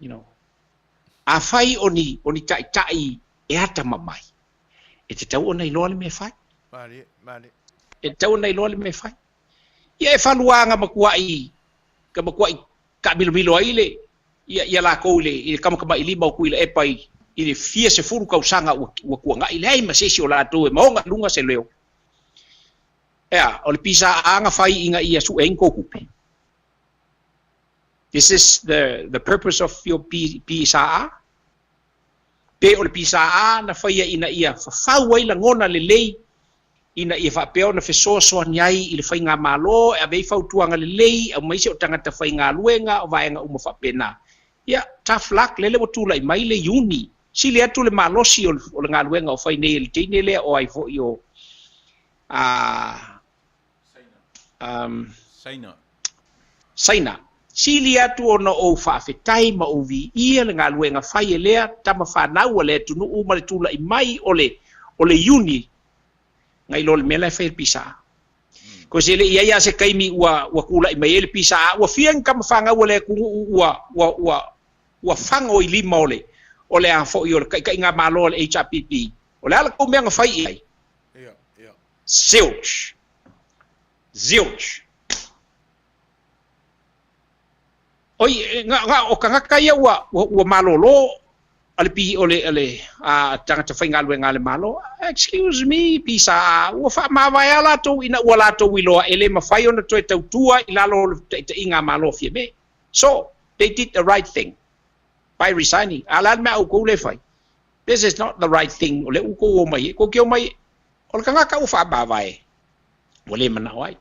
Speaker 13: You know. Afai o ni, o ni taitai e atamamai, e tatau ona iloa le mea e fai.
Speaker 1: Malie, malie.
Speaker 13: E tatau ona iloa le mea e fai. Ia e falua na matuai, ka matuai taamilomilo ai le, ia, ia lakou i le, i le kamakamailima o Tuilaepa i, i le fia sefulu tausaga ua, ua tuanai, leai ma se isi o latou e maoga i luga se leo. Ea, o le PSA na fai ina ia sue ai ni tou tupe. This is the purpose of your PSAA? Pe o le PSAA na faia ina ia fafau ai lagona lelei ina ia faapea ona fesoasoani ai i le faigamalo e ave ai fautuaga lelei aumaise o tagata faigaluega o vaega uma faapena. Ia, tough luck, lele ua tulai mai le Iuni. Sili atu le malosi o le galuega o fai nei e le teine lea o ai foi o a
Speaker 8: Saina.
Speaker 13: Saina. Sili atu ona ou faafetai ma ou viia le galuega fai e lea tama fanau a le atunuu ma le tula'i mai o le o le Iuni nai lo le mea la e fai e le PSA. Cause e le i ai lava se taimi ua ua tula'i mai ai le PSA, ua fia ni tama fanau a le atunuu ua ua ua ua fago i lima o le o le a foi o le taitaigamalo a le HRPP. O le a la tou mea na fai i ai? Zilch. Zilch. Oi, na, na o tagata ia ua, ua, ua malolo a le pi, o le, o le a, tagata faigaluega a le Malo. Excuse me, pisa, ua faamavae lava latou ina ua latou iloa e le mafai ona toe tautua i lalo o le taitaiga a Malo Fiame. So, they did the right thing by resigning. A o le a le mea a outou lea e fai? This is not the right thing o lea ua outou omai ai. Tou te omai, o le tagata ua faamavae, ua le manao ai.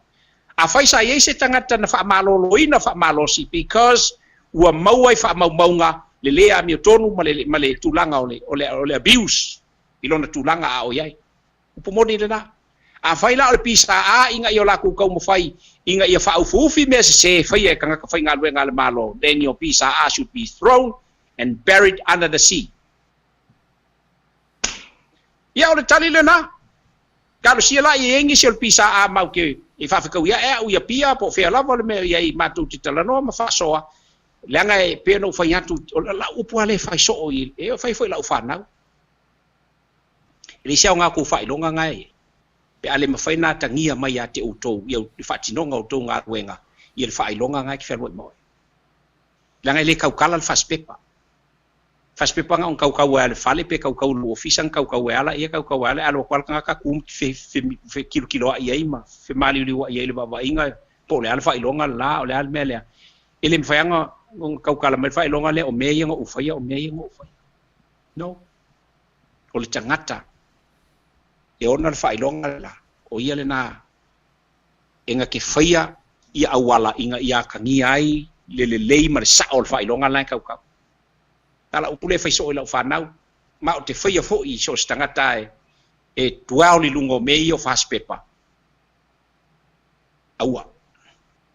Speaker 13: Afai sa i ai se tagata na faamaloloina faamalosi because ua maua i faamaumauga le le amiotonu ma le ma le tulaga o le o le o le abuse i lona tulaga a o i ai. Upu moni lena. Afai la o le PSA ina ia o latou taumafai ina ia faaufiufi mea sese e faia e tagata faigaluega a le Malo, then your PSA should be thrown and buried under the sea. Ia o le tali lena. Talosia la i ai nisi o le PSA mau ke e faafetaui ae au i Apia po o fea lava o le mea i ai matou te talanoa ma faasoa, leaga e pei ona ou fai atu, o lau upu lava lea e fai soo i, e fai foi i lau fanau. E leai se aoga o tou faailoga na e, pe a le mafai ona atagia mai ia te outou ia le faatinoga o outou galuega ia le faailoga na e te fealuai ma oe. Leaga e le tautala le fasipepa. Fasipepa na ona tautau ai lava i le fale pe tautau i lou ofisa na tautau ai lava laia tautau ai lava ae alu atu lava le tagata tu fekilokiloa'i ai ma femaliuliua'i ai i le vaavaaina po o le a le faailoga le la o le a le mea lea. E le mafai lava ona tautala mai le faailoga lea o mea ia na ou faia o mea ia na ou faia. No. O le tagata e ona le faailoga le la, o ia lena e na te faia ia auala ina ia atagia ai le lelei ma le sa'o o le faailoga la e tautau. Na lau upu lea e fai soo i lau fanau, ma ou te faia foi i so o se tagata e e dwell i luga o mea ia o fasipepa. Aua.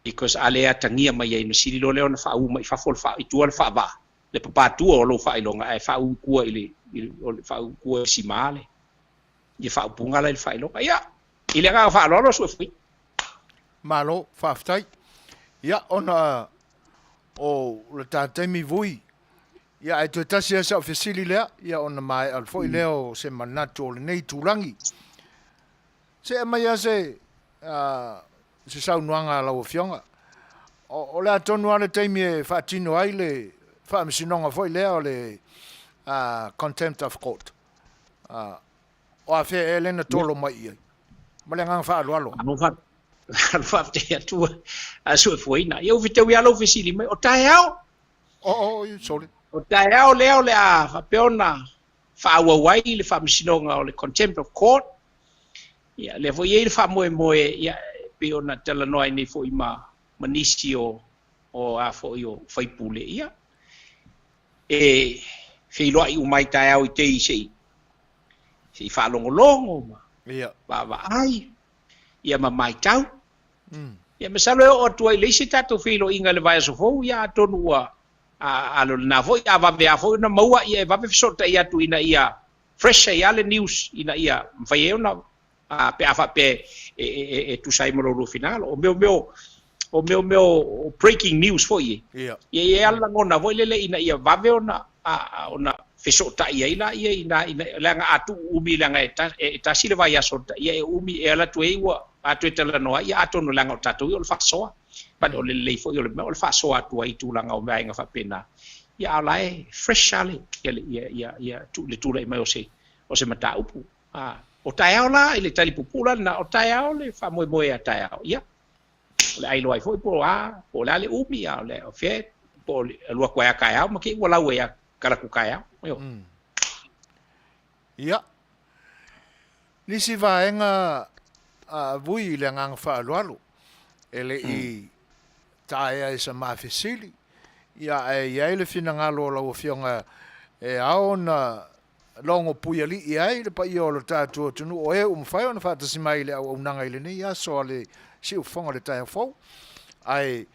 Speaker 13: Because a le atagia mai ai ona sili loa lea ona faaū mai i fafo le faa, i tua le faavaa, le papatua o lou faailoga ae faaū i tua i le, i le, o le faaū i tua i le sima le, ia faaupuga la i le faailoga. Ia, i le agaga faaaloalo Suefuina.
Speaker 1: Malo, faafetai. Ia, ona o le ta taimi vui, ia ae toe tasi lava sau fesili lea, ia ona maea foi lea o se manatu o lenei itulagi. Se aumai lava se, se saunoaga a lau Afioga. O, o le a tonu lava le taimi e faatino ai le faamasinoga foi lea o le contempt of court. O afea ea lea na tolo mai i ai? Ma le agaga faaaloalo.
Speaker 13: Alo faafetai atu a suefuaina. Ia ua fetaui lava lou fesili mai, o taeao?
Speaker 1: Oh, oh, sorry.
Speaker 13: O taeao lea o le a faapea ona faaauau ai le faamasinoga o le contempt of court. Ia, lea foi e i ai le faamoemoe, ia, e pei ona talanoa ai nei foi ma, ma nisi o, o a foi o faipule, ia, e feiloai uma ai taeao i tei se i, se i faalogologo ma
Speaker 1: Ia.
Speaker 13: vaavaai, ia ma matau. Ia masalo e oo atu ai i le isi tatou feiloaiga i le vaiaso fou, ia atonu ua a o lena foi a vave lava foi ona maua, ia e vave fesootai atu ina ia fresh ai lava le news ina ia mafai ai ona pe a faapea e tusa ai ma lo lua finagalo. O mea o mea o mea o mea o breaking news foi e.
Speaker 1: Ia.
Speaker 13: Ia e i ai lava le lagona foi lele ina ia vave ona ona fesootai ai laia ina ina leaga a tuu umi leaga e e tasi le vaiaso ia e umi e ala atu ai ua a toe talanoa ai ia atonu leaga o tatou ia o le faasoa. But o le lelei foi o le mea o le faasoa atu ai i tulaga o vaega faapena. Ia a o la e fresh lava le ia ia ia ia le tulai mai o se o se mataupu. A o taeao la i le tali puupuu la lena o taeao le faamoemoe ia taeao. Ia o le a iloa ai foi po o a po o le a le umi a o le o fea Po o le alu atu ai a taeao ma te i ua lau ai a talaatu taeao. Ioe.
Speaker 1: Ia. Nisi vaega a Vui i le agaga faaaloalo, e le i taea e sa ma fesili, ia ae i ai le finagalo o lau Afioga e ao ona logo puialii ai le paia o lo tatou atunuu o e ua mafai ona faatasi mai i le auaunaga i lenei aso a le Siufofoga o le Taeao Fou. Ae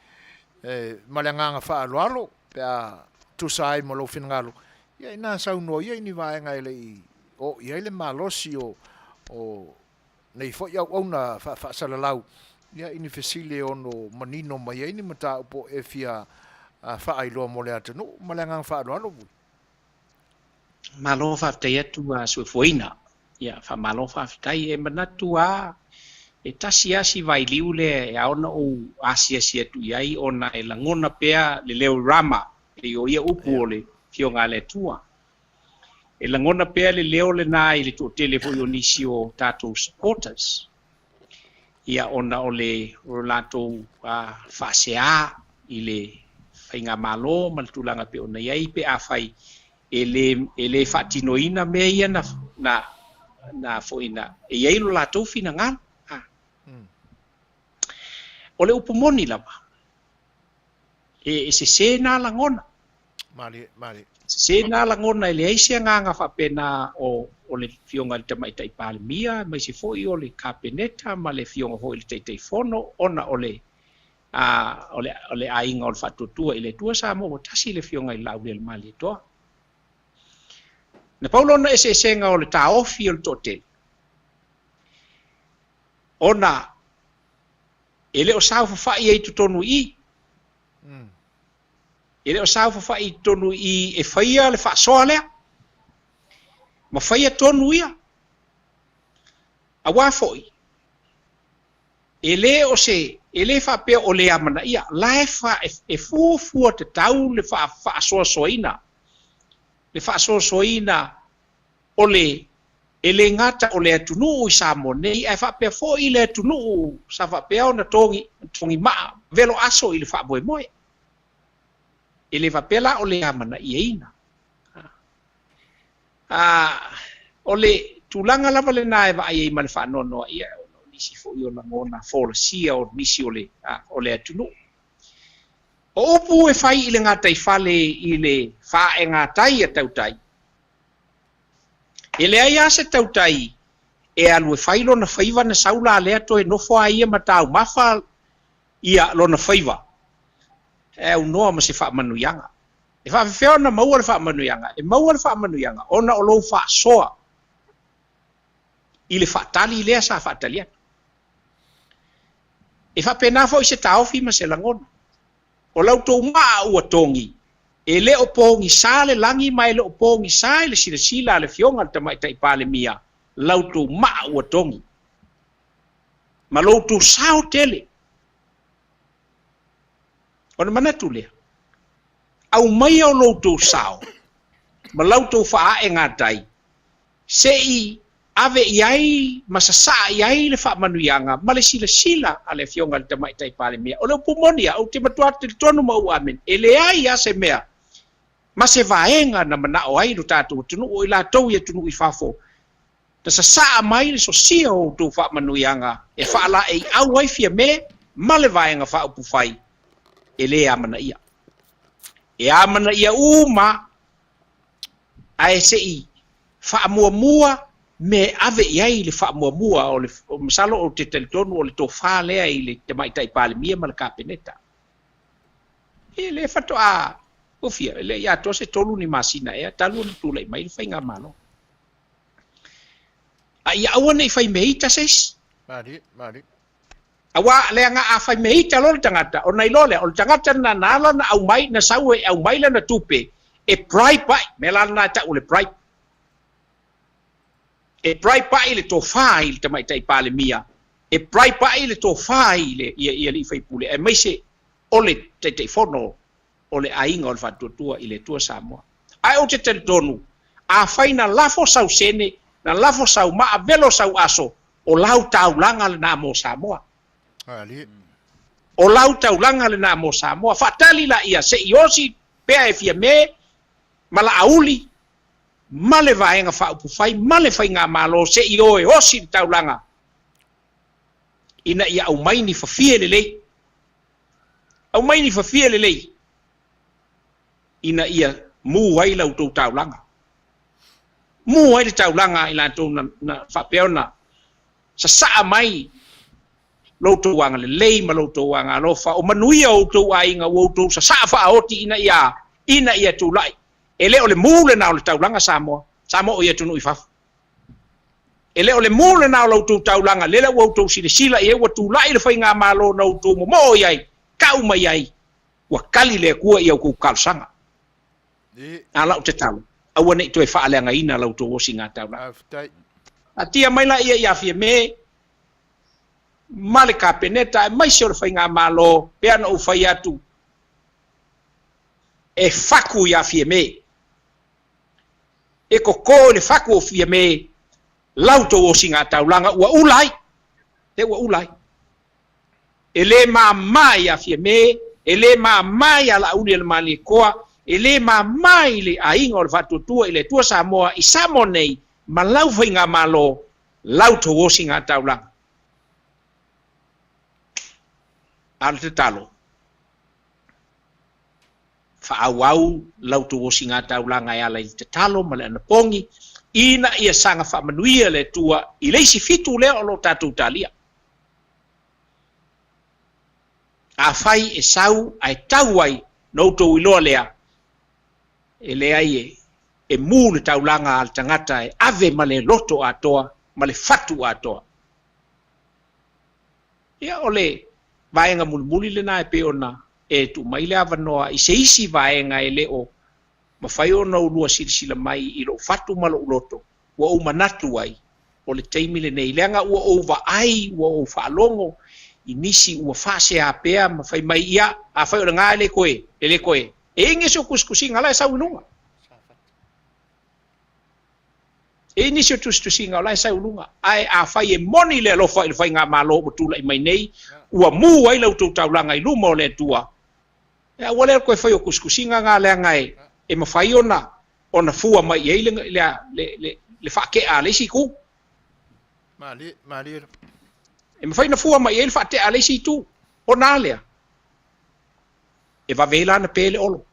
Speaker 1: ma le agaga faaaloalo pe a tusa ai ma lou finagalo, ia inā saunoa ia i ni vaega e le i oo i ai le malosi o nei foi auauna faafaasalalau, ia i ni fesili e ono manino mai ai ni mataupu e fia faailoa mo le atunuu. Ma le agaga faaaloalo. Vui.
Speaker 13: Malo faafetai atu a Soifuaina. Ia, faamalo faafetai. E manatu a e tasi lava si vailiu lea e ao ona ou asiasi atu i ai ona e lagona pea le leo Rama, pei o ia upu o le Afioga a le Atua. E lagona pea le leo lena i le toatele foi o nisi o tatou supporters, ia ona o le o latou faasea i le faigamalo ma le tulaga e pei ona i ai pe afai e le e le faatinoina mea ia na na na foi na e i ai lo latou finagalo. A. O le upu moni lava, e, e sese nā lagona.
Speaker 1: Malie, malie.
Speaker 13: Sese nā lagona e leai se agaga faapena o, o le Afioga i le Tamaitai Palemia, aemaise foi o le Kapeneta ma le Afioga foi i le Taitaifono, ona o le, a, o le, o le aiga o le Faatuatua i le Atua Samoa ua tasi le Afioga i le Laaulialemalietoa. Na pau lona eseesega o le taofi o le toatele, ona e le o saofafai ai i totonu i i. E le o saofafai i totonu i i e faia le faasoa lea, ma faia tonu ia. Auā foi, e le o se, e le faapea o le amanaia, la e fa, e fuafua tatau le faasoasoaina, le faasoasoaina o le, e le gata o le atunuu i Samoa nei, ae faapea foi le atunuu sa faapea ona togi, togi maa, velo aso i le faamoemoe. E le faapea la o le amanaiaina. A, o le tulaga lava lena e vaai ai ma le faanoanoa, ia, ona o nisi foi o lagona folasia o nisi o le, a, o le atunuu. O upu e fai i le gataifale i le faaegatai a tautai, E leai lava se tautai e alu e fai lona faiva na sau la lea toe nofo a ia ma taumafa ia lona faiva e aunoa ma se faamanuiaga. E faafefea ona maua le faamanuiaga? E maua le faamanuiaga ona o lou faasoa i le faatali lea sa faatali atu. E faapena foi se taofi ma se lagona. O la outou maa ua togi, e le o pogisa le lagi ma e le o pogisa i le silasila a le Afioga i le Tamaitai Palemia la outou maa ua togi, ma lo outou sao tele. Ona manatu lea, aumaia o lo outou sao ma la outou faaegatai se i ave i ai ma sasaa i ai le faamanuiaga ma le silasila a le Afioga i le Tamaitai Palemia. O le upu moni a, ou te matua talitonu ma ou amene, e leai lava se mea ma se vaega na manao ai lo tatou atunuu, o i latou i atunuu i fafo, na sasaa mai le sosia o outou faamanuiaga e faalaeiau ai Fiame ma le Vaega Faaupufai, e le amanaia. E amanaia uma ae se i faamuamua mea e ave i ai le faamuamua o le, masalo ou te talitonu o le tofa lea i le Tamaitai Palemia ma le Kapeneta. E le faatoa ufia, e le i atoa se tolu ni masina ea talu ona tulai mai le faigamalo. A ia aua ne i fai mea ita se isi.
Speaker 1: Malie, malie.
Speaker 13: Aua leaga a fai mea ita loa le tagata, ona iloa lea, o le tagata lena na ala ona aumai, na sau e aumai lana tupe e bribe ai, mea la lena e tau o le bribe. E bribe ai le tofa i le Tamaitai Palemia, e bribe ai le tofa i le, i, i alii faipule, aemaise o le Taitaifono o le Aiga o le Faatuatua i le Atua Samoa. Ae ou te talitonu, afai na lafo sau sene, na lafo sau maa, velo sau aso, O lau taulaga lena mo Samoa.
Speaker 1: Alie.
Speaker 13: O lau taulaga lenā mo Samoa. Faatali laia se i osi pea e Fiame ma Laauli ma le Vaega Faaupufai ma le Faigamalo se i o e osi le taulaga ina ia aumai ni fafie lelei. Aumai ni fafie lelei ina ia mu ai la outou taulaga. Mu ai le taulaga a i latou na, na faapea ona sasaa mai lo outou agalelei ma lo outou agalofa, o manuia o outou aiga ua outou sasaa faaoti ina ia, ina ia tulai. E le o le mu lenā o le taulaga Samoa, Samoa o i atunuu i fafo. E le o le mu lenā o la outou taulaga, lele ua outou silasila i ai ua tulai le faigamalo na outou momoo i ai, tau mai ai, ua kali le Atua i a outou talosaga. A lau tatalo, aua ne i toe faaleagaina la outou osiga taulaga. Atia mai laia ia Fiame ma le Kapeneta aemaise o le Faigamalo, pea na ou fai atu, e faku iā Fiame. E koko i le faku o Fiame la outou osiga taulaga ua ula ai, le ua ula ai. E lē māmā iā Fiamē, e lē māmā iā Laauli-a-le-Malietoa, e lē māmā i le aiga o le Faatuatua i le Atua Samoa i Samoa nei ma lau faigamalo, lau tou osiga taulaga. A o le tatalo, faaauau lau tou osiga taulaga e ala i le tatalo ma le anapogi, ina ia saga faamanuia le Atua i le isi fitu lea o lo o tatou talia. Afai e sau ae tau ai na outou iloa lea, e leai e, e mu le taulaga a le tagata e ave ma le loto atoa ma le fatu atoa. Ia, o le vaega mulimuli lenā e pei ona e tuu mai le avanoa i se isi vaega e le o mafai ona ulua silasila mai i lou fatu ma lou loto, ua ou manatu ai, o le taimi lenei, leaga ua ou vaai, ua ou faalogo i nisi ua faasea pea ma fai mai, ia, afai o lena e le toe, e le toe, e i ai nisi o tusitusiga la e sau i luga. E i ai nisi o tusitusiga o la e sau i luga. Ae afai e moni le alofa i le faigamalo ua tulai mai nei, ua mu ai la outou taulaga i luma o le Atua, e aua lea le toe fai o tusitusiga na leaga e, e mafai ona ona fua mai i ai le, le, le, le, le faatea a le isi itu.
Speaker 1: Malie, malie.
Speaker 13: E mafai ona fua mai i ai le faatea a le isi itu. Ona a lea? E vave ai la ona pe le olo.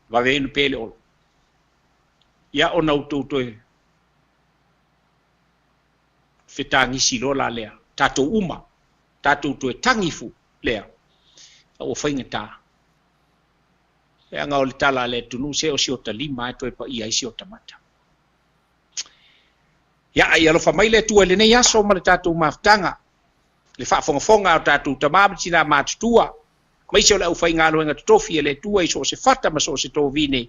Speaker 13: Vave ai ona pe le olo. Ia ona outou toe fetagisi loa la lea. Tatou uma. Tatou toe tagifu lea. A ua faigata. Leaga o le tala a le atunuu, se o si ota lima lava e toe paia ai si ota mata. Ia, a ia alofa mai le Atua i lenei aso ma le tatou mafutaga, le faafogafoga a o tatou tama ma tinā matutua, aemaise o le aufaigaluega totofi a le Atua i so o se fata ma so o se tovine,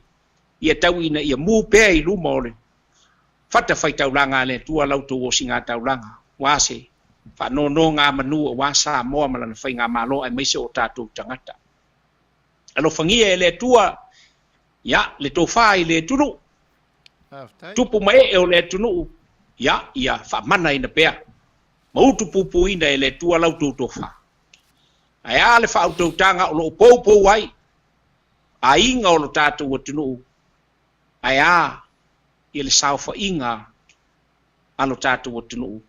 Speaker 13: ia tau ina ia mu pea i luma o le fatafaitaulaga a le Atua la outou osiga-taulaga, aua se faanonogamanu aua Samoa ma lana faigamalo aemaise o tatou tagata. Alofagia e le Atua, ia, le tofa i le atunuu, tupu ma ee o le atunuu, ia, ia faamanaina pea ma utupupuina e le Atua la outou tofa. Ae a le faautautaga o lo o poupou ai aiga o lo tatou atunuu, ae a ia le saofaiga a lo tatou atunuu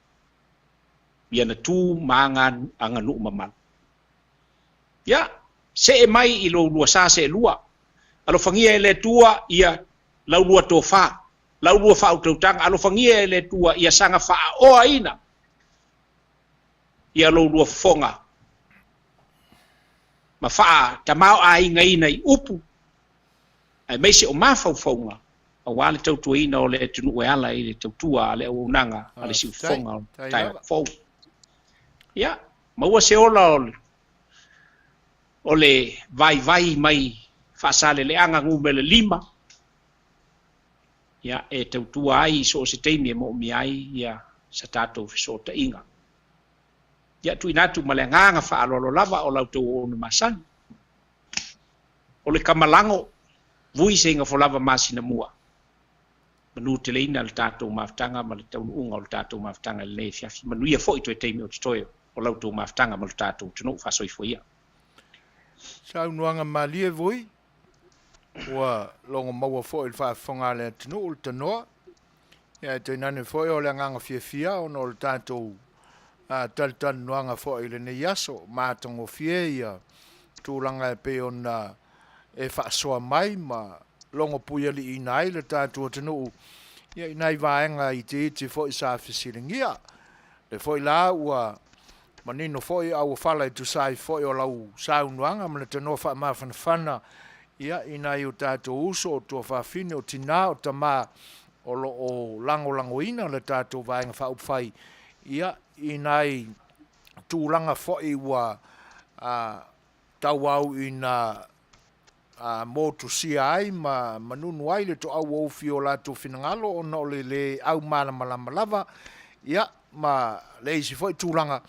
Speaker 13: i ana tu ma aganuu mamalu. Ia, see mai i lou lua sa seelua. Alofagia e le Atua ia lau lua tofa, lau lua faautautaga. Alofagia e le Atua ia saga faaoaina ia lou lua fofoga ma faatamaoaigaina i upu aemaise o mafaufauga aua le tautuaina o le atunuu e ala i le tautua a le auaunaga a le siufofoga o le taeao fou. Ia, maua se ola o le o le vaivai mai Faasaleleaga numera 5, ia, e tautua ai i so o se taimi e moomia ai ia sa tatou fesootaiga. Ia, tuuina atu ma le agaga faaaloalo lava o la outou auauna masani. O le kamalago, vui seiga folava masina mua, manuteleina le tatou mafutaga ma le taunuuga o le tatou mafutaga i lenei afiafi. Manuia foi toe taimi o totoe o. o la outou mafutaga ma lo tatou atunuu. Faasoifua ia.
Speaker 1: Saunoaga malie voi, ua logo maua foi i le faafofoga a le atunuu le tanoa, ia ae tainane foi o le agaga fiafia ona o le tatou talatalanoaga foi i lenei aso, matagofie ia tulaga e pei ona e faasoa mai ma logo puialiiina ai le tatou atunuu ia i nai vaega itiiti foi sa fesiligia. Le foi la ua manino foi auofala e tusa ai foi o lau saunoaga ma le tanoa faamafanafana ia i nai o tatou uso o tuafafine, o tinā, o tamā o lo o lagolagoina le tatou Vaega Faaupufai ia i nai tulaga foi ua tauau ina motusia ai ma manunu ai le toauoufi o latou finagalo ona o le le au malamalama lava, ia, ma le isi foi tulaga,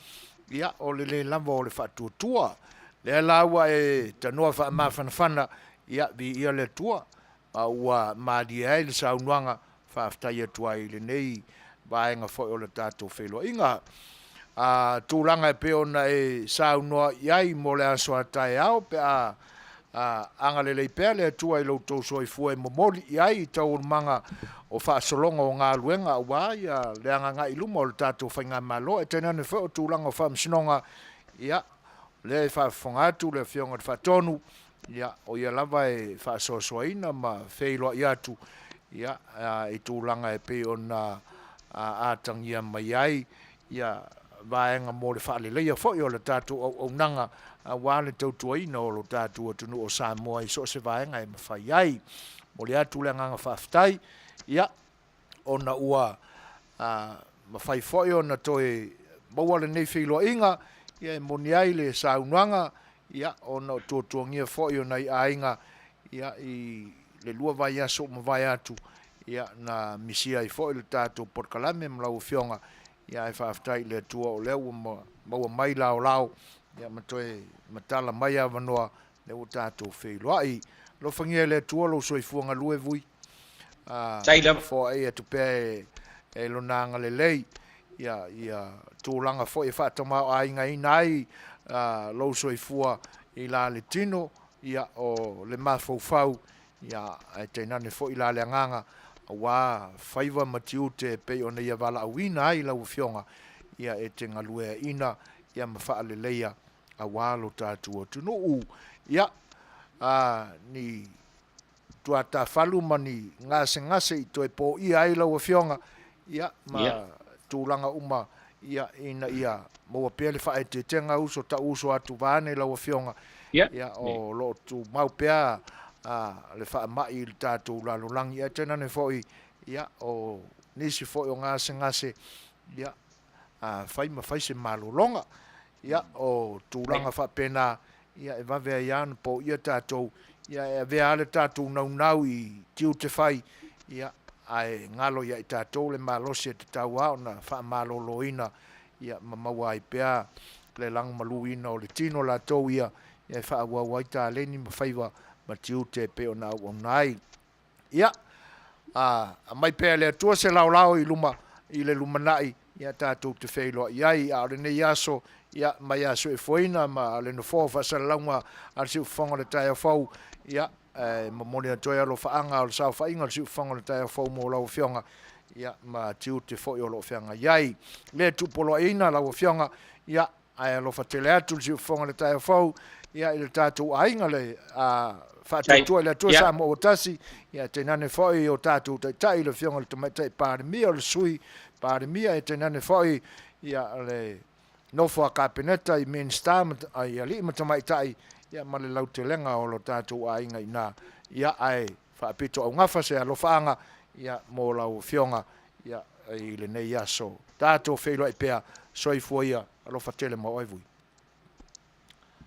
Speaker 1: ia, o le le lava o le faatuatua. Lea la ua e tanoa faamafanafana, ia, viia le Atua, ma ua malie ai le saunoaga, faafetai atu ai i lenei vaega foi o le tatou feiloaiga. A, tulaga e pei ona e saunoa i ai mo le aso a taeao pe a a, agalelei pea le Atua i lo outou soifua e momoli i ai i taualumaga o faasologa o galuega aua ia le agaga i luma o le tatou Faigamalo, e tainane foi o tulaga o faamasinoga, ia, lea e faafofoga atu le Afioga i le Faatonu, ia, o ia lava e faasoasoaina ma feiloai atu, ia, i tulaga e pei ona atagia mai ai ia vaega mo le faaleleia foi o le tatou auaunaga aua le tautuaina o lo tatou atunuu o Samoa i so o se vaega e mafai ai. Momoli atu le agaga faafetai, ia, ona ua mafai foi ona toe maua lenei feiloaiga, ia e moni ai le saunoaga, ia, ona o tuatuagia foi o nai aiga, ia, i le 2 vaiaso ua mavae atu, ia, na misia ai foi le tatou polokalame ma lau Afioga, ia, ae faafetai i le Atua o lea ua maua mai laolao, ia, ma toe matala mai avanoa, lea ua tatou feiloai. Alofagia e le Atua lou soifua galue, Vui. Foai atu pea e Lona agalelei, ia, ia tulaga foi e faatamaoaigaina ai lou soifua i la le tino, ia, o le mafaufau, ia, ae tainane foi la le agaga, aua faiva ma tiute e pei ona ia valaauina ai lau Afioga, ia, e te galueaina, ia, ma faaleleia aua lo tatou atunuu. Ia, ni tuatafalu ma ni gasegase i toe poia ai lau Afioga, ia, ma tulaga uma, ia, ina ia maua pea le faaeteetega uso tau uso atu vaeane lau Afioga, ia, o lo o tumau pea le faamai i le tatou lalolagi, ae tainane foi, ia, o nisi foi o gasegase, ia, a fai ma fai se malologa. Ia, o tulaga faapena, ia, e vave ai lava ona poia tatou, ia, e avea lava le tatou naunau i tiute fai, ia, ae galo ia i tatou le malosi e tatau lava ona faamaloloina, ia, ma maua ai pea le lagomaluina o le tino latou ia, ia e faaauau ai taleni ma faiva ma tiute e pei ona auauna ai. Ia, a, aumai pea e le Atua se laolao i luma i le lumanai, ia, tatou te feiloai ai. A o lenei aso, ia, mai aso e foina ma le nofoa o faasalalauga a le Siufofoga o le Taeao Fou, ia, e momoli atu ai alofaaga o le saofaiga o le Siufofoga o le Taeao Fou mo lau Afioga, ia, ma tiute foi o lo o feagai ai. Le tuupoloaiina lau Afioga, ia, Ae alofa tele atu le siufofoga o le taeao fou, ia, i le tatou aiga le faatuatua i le Atua Samoa ua tasi, ia, tainane foi o tatou taitai, le Afioga i le Tamaitai Palemia, o le Sui Palemia, e tainane foi, ia, le nofo a Kapeneta i Minisita ma, i alii ma tamaitai, ia, ma le lautelega o lo tatou aiga i ina. Ia, ae faapito augafa se alofaaga, ia, mo lau Afioga, Ia, i lenei aso. Tatou feiloai pea. Soifua ia. Alofa tele ma oe, Vui.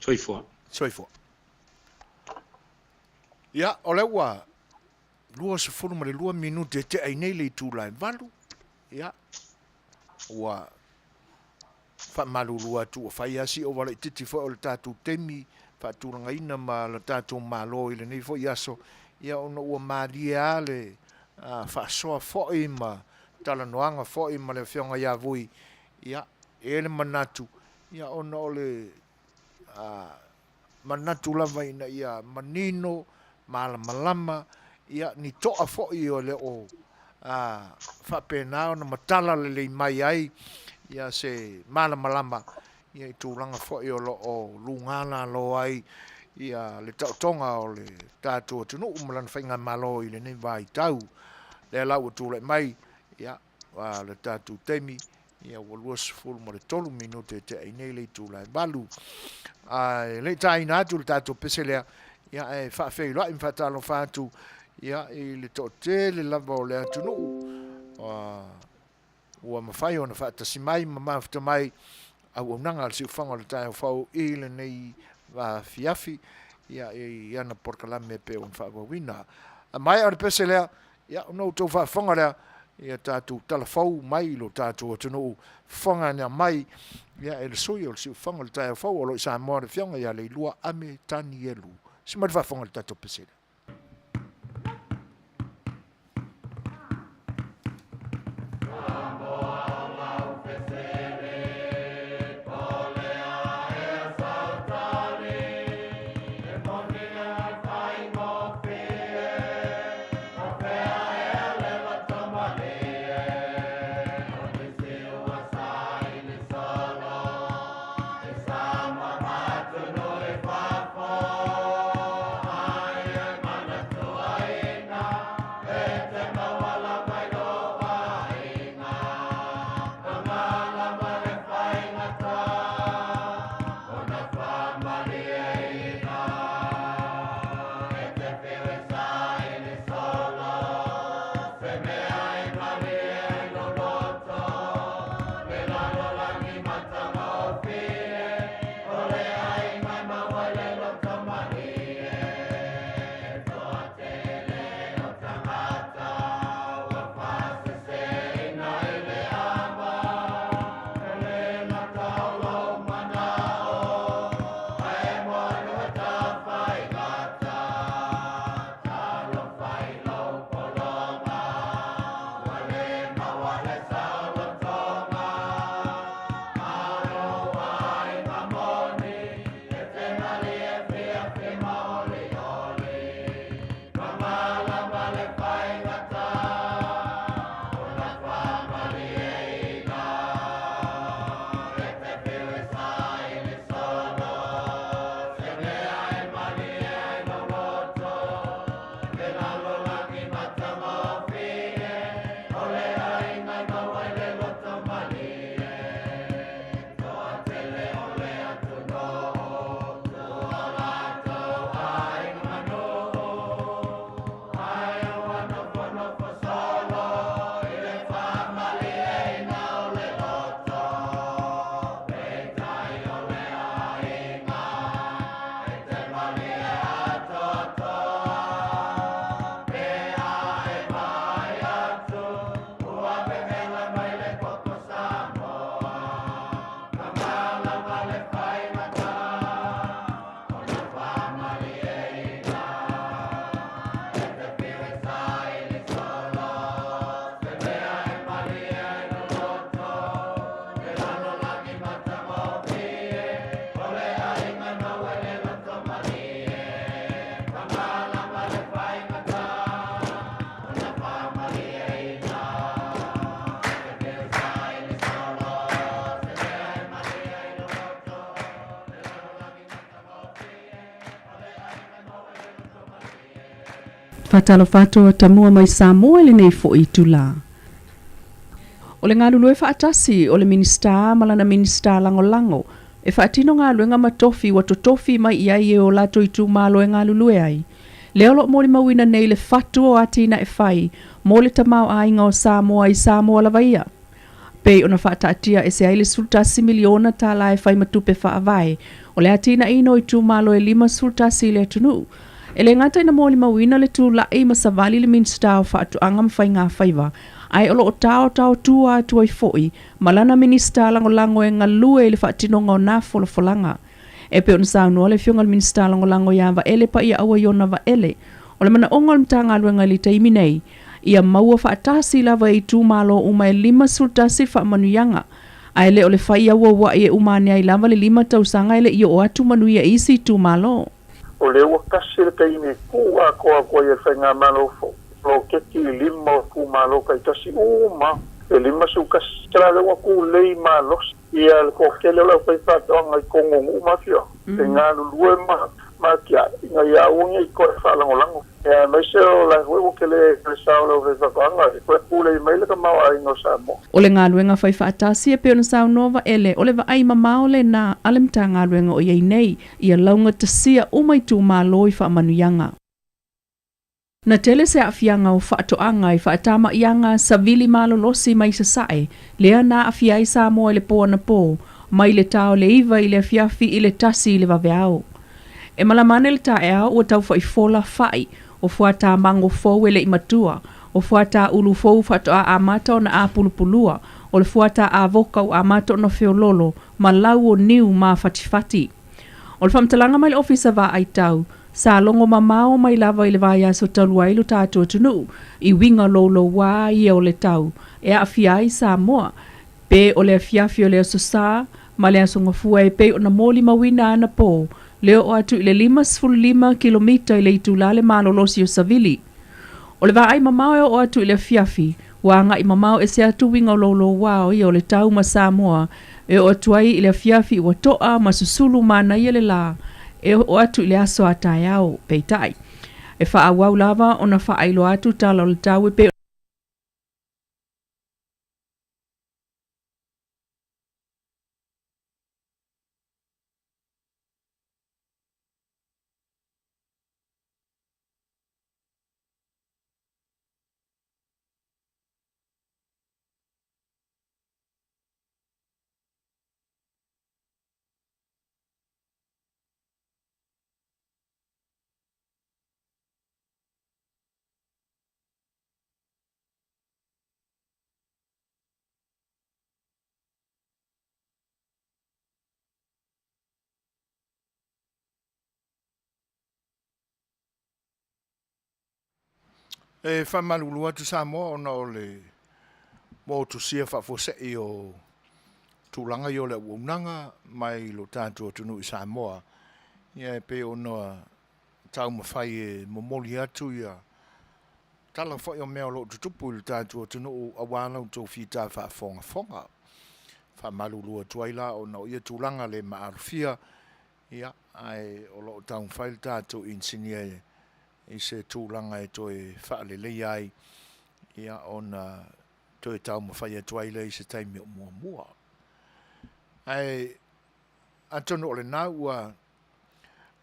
Speaker 13: Soifua.
Speaker 1: Soifua. Ia, o lea ua 22 minute e tea i nei le itula e 8. Ia, ua faamalulu atu ua fai lava si ova laitiiti foi o le tatou taimi faatulagaina ma le tatou Malo i lenei foi aso, ia ona ua malie lava le faasoa foi ma talanoaga foi ma le Afioga ia Vui, ia, e i ai le manatu, Ia, ona o le manatu lava ina ia manino, malamalama, ia, ni toa foi o le o faapena ona matala lelei mai ai ia se malamalama ia i tulaga foi o lo o luga lalo ai ia le taotoga o le tatou atunuu ma lana faigamalo i lenei vaitau. Lea la ua tulai mai ia le tatou taimi ia ua 23 minute e tea ai nei le itula e 8. Ae le i taina atu le tatou pese lea, ia ae faafeiloai ma faatalofa atu ia i le toatele lava o le atunuu ua mafai ona faatasi mai ma mafuta mai auaunaga a le siufaga o le taeao fou i lenei afiafi ia i ana polokalame e pei ona faaauauina. A maea o le pese lea, ia ona outou faafofoga lea ia tatou talafou mai i lo tatou atunuu fofoga mai ia e le sui o le siufaga o le taeao fou o lo o i Samoa le afioga ia Leilua Ame Tanielu. Si mai le faafofoga i le tatou pese lea.
Speaker 14: Faatalofa atu a Tamua mai Samoa i lenei foi itula. O le galulue faatasi o le Minisita ma lana Minisita Lagolago e faatino galuega ma tofi ua totofi mai i ai e o latou itumalo e galulue ai. Lea o lo o molimauina nei le fatu o atinae fai mo le tamaoaiga o Samoa i Samoa lava ia. Pei ona faataatia ese ai le $11 miliona tala e fai ma tupe faavae o le atinaeina o itumalo e 51 i le atunuu. E le gata ina molimauina le tulai ma savali le Minisita o Faatoaga ma Faigafaiva, ae o lo o taotao tua atu ai foi ma lana Minisita Lagolago e galue i le faatinoga o na folafolaga. E pei ona saunoa le Afioga i le Minisita Lagolago ia Vaele Paiaaua Iona Vaele, o le manaoga o le Matagaluega i le taimi nei, ia maua faatasi lava e itumalo uma e 51 le faamanuiaga. Ae le o le fai auaua'i e uma ane ai lava le lima tausaga e le i oo atu manuia i isi itumalo.
Speaker 15: O lea ua tasi le taimi e tuu atoa atu ai e le Faigamalo fou poloketi i lima o itumalo taitasi uma e 51. Tala lea ua tulei malosi ia le toatele o le aufaifaatoaga i totonu o nuu ma afioaga e galulue ma ma atiae ina ia aua ne i toe faalagolago. Aemaise o la foi ua tele le sao o le aufaifaatoaga e toe tulei mai le tamaoaiga o Samoa.
Speaker 14: O le galuega fai faatasi e pei ona saunoa Vaele, o le vaai mamao lena a le Matagaluega o i ai nei, ia laugatasia uma itumalo i faamanuiaga. Na tele se aafiaga o faatoaga i faatama'iaga savili malolosi mai Sasae, lea na aafia ai Samoa i le po anapō, mai le ta o le iva i le afiafi i le tasi i le vaveao. E malama ane le taeao ua taufa'i fola fa'i, o fuatā mago fou e le i matua, o fuatā ulu fou faatoa amata ona apulupulua, o le fuatā avoka ua amata ona feololo ma lau o niu mafatifati. O le faamatalaga mai le Ofisa Vaai Tau, sa logo mamao mai lava i le vaiaso talu ai lo tatou atunuu i uiga loulouā ia o le tau e aafia ai Samoa, pe o le afiafi o le Aso Sa ma le Aso Gafua e pei ona molimauina anapō le oo atu i le 55 kilomita i le itulā le malolosi o Savili. O le vaai mamao e oo atu i le afiafi, ua agaʻi mamao ese atu uiga o loulouā o ia o le tau ma Samoa e oo atu ai i le afiafi ua toʻa ma susulu manaia le lā e oo atu i le aso a taeao. Peitai, e faaauau lava ona faailoa atu tala o le tau e pei
Speaker 1: E faamalulu atu Samoa ona o le motusia faafuasei o tulaga ia o le auaunaga mai lo tatou atunuu i Samoa. Ia e pei ona taumafai e momoli atu ia tala foi o mea o lo o tutupu i lo tatou atunuu aua la outou fita faafogafoga. Faamalulu atu ai la ona o ia tulaga le maalofia, ia, ae o lo o taumafai le tatou inisinia i se tulaga e toe faaleleia ai, ia, ona toe taumafai atu ai lea i se taimi o muamua. Ae atonu o lena ua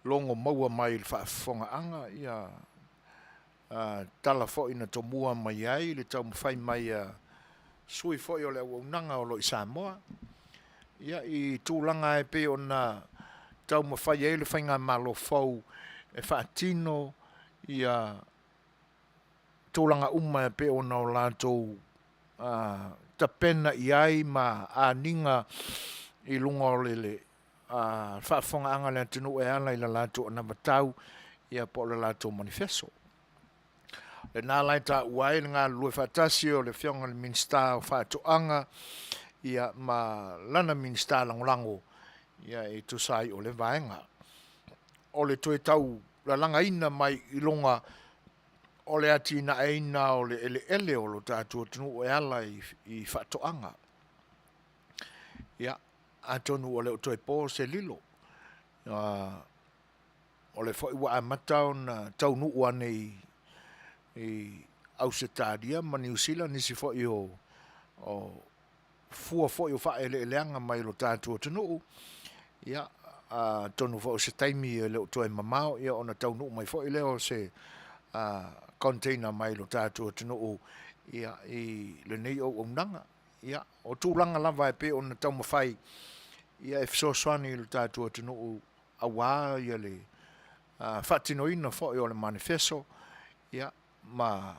Speaker 1: logo maua mai i le faafofogaaga ia tala foi na tomua mai ai le taumafai mai a sui foi o le auaunaga o lo o i Samoa, ia, i tulaga e pei ona taumafai ai le faigamalo fou e faatino ia tulaga uma e pei ona o latou tapena i ai ma aniga i luga o le faafofogaaga a le atunuu e ala i le latou anavatau ia po o le latou manifeso. Lena la e taua ai le galulue faatasi o le Afioga i le Minisita o Faatoaga ia ma lana Minisita Lagolago ia e tusa ai o le vaega. O le toe tau lalagaina mai i luga o le atinaeina o le eleele o lo tatou atunuu e ala i faatoaga. Ia, atonu ua le o toe po se lilo, o lea foi ua amata ona taunuu ane i Ausetalia ma Niu Sila nisi foi o fua foi o faaeleeleaga mai lo tatou atunuu. Ia, atonu foi o se taimi e le o toe mamao ia ona taunuu mai foi lea o se container mai lo tatou atunuu ia i lenei auaunaga. Ia, o tulaga lava e pei ona taumafai ia e fesoasoani i lo tatou atunuu aua ia le faatinoina foi o le manifeso ia ma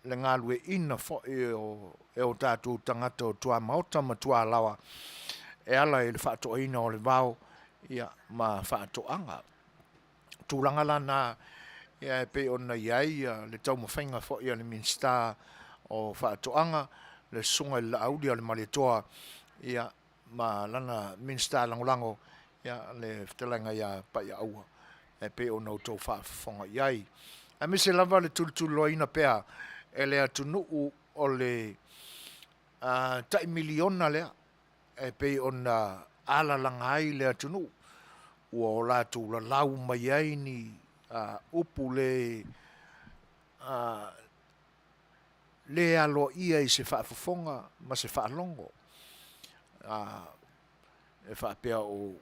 Speaker 1: le galueaiina foi o e o tatou tagata o tuamaota ma tualaoa e ala i le faatoaina o le vao ia ma faatoaga. O tulaga la na ia e pei ona i ai le taumafaiga foi a le Minisita o Faatoaga, le Susuga i le Laauli a le Malietoa, ia. ma lana Minisita Lagolago, ia, le fetalaiga ia Paiaaua, e pei ona outou faafofoga i ai. Aemaise lava le tulituliloaina pea e le atunuu o le tai miliona lea e pei ona alalaga ai le atunuu, ua o latou lalau mai ai ni upu le le aloaia i se faafofoga ma se faalogo, e faapea o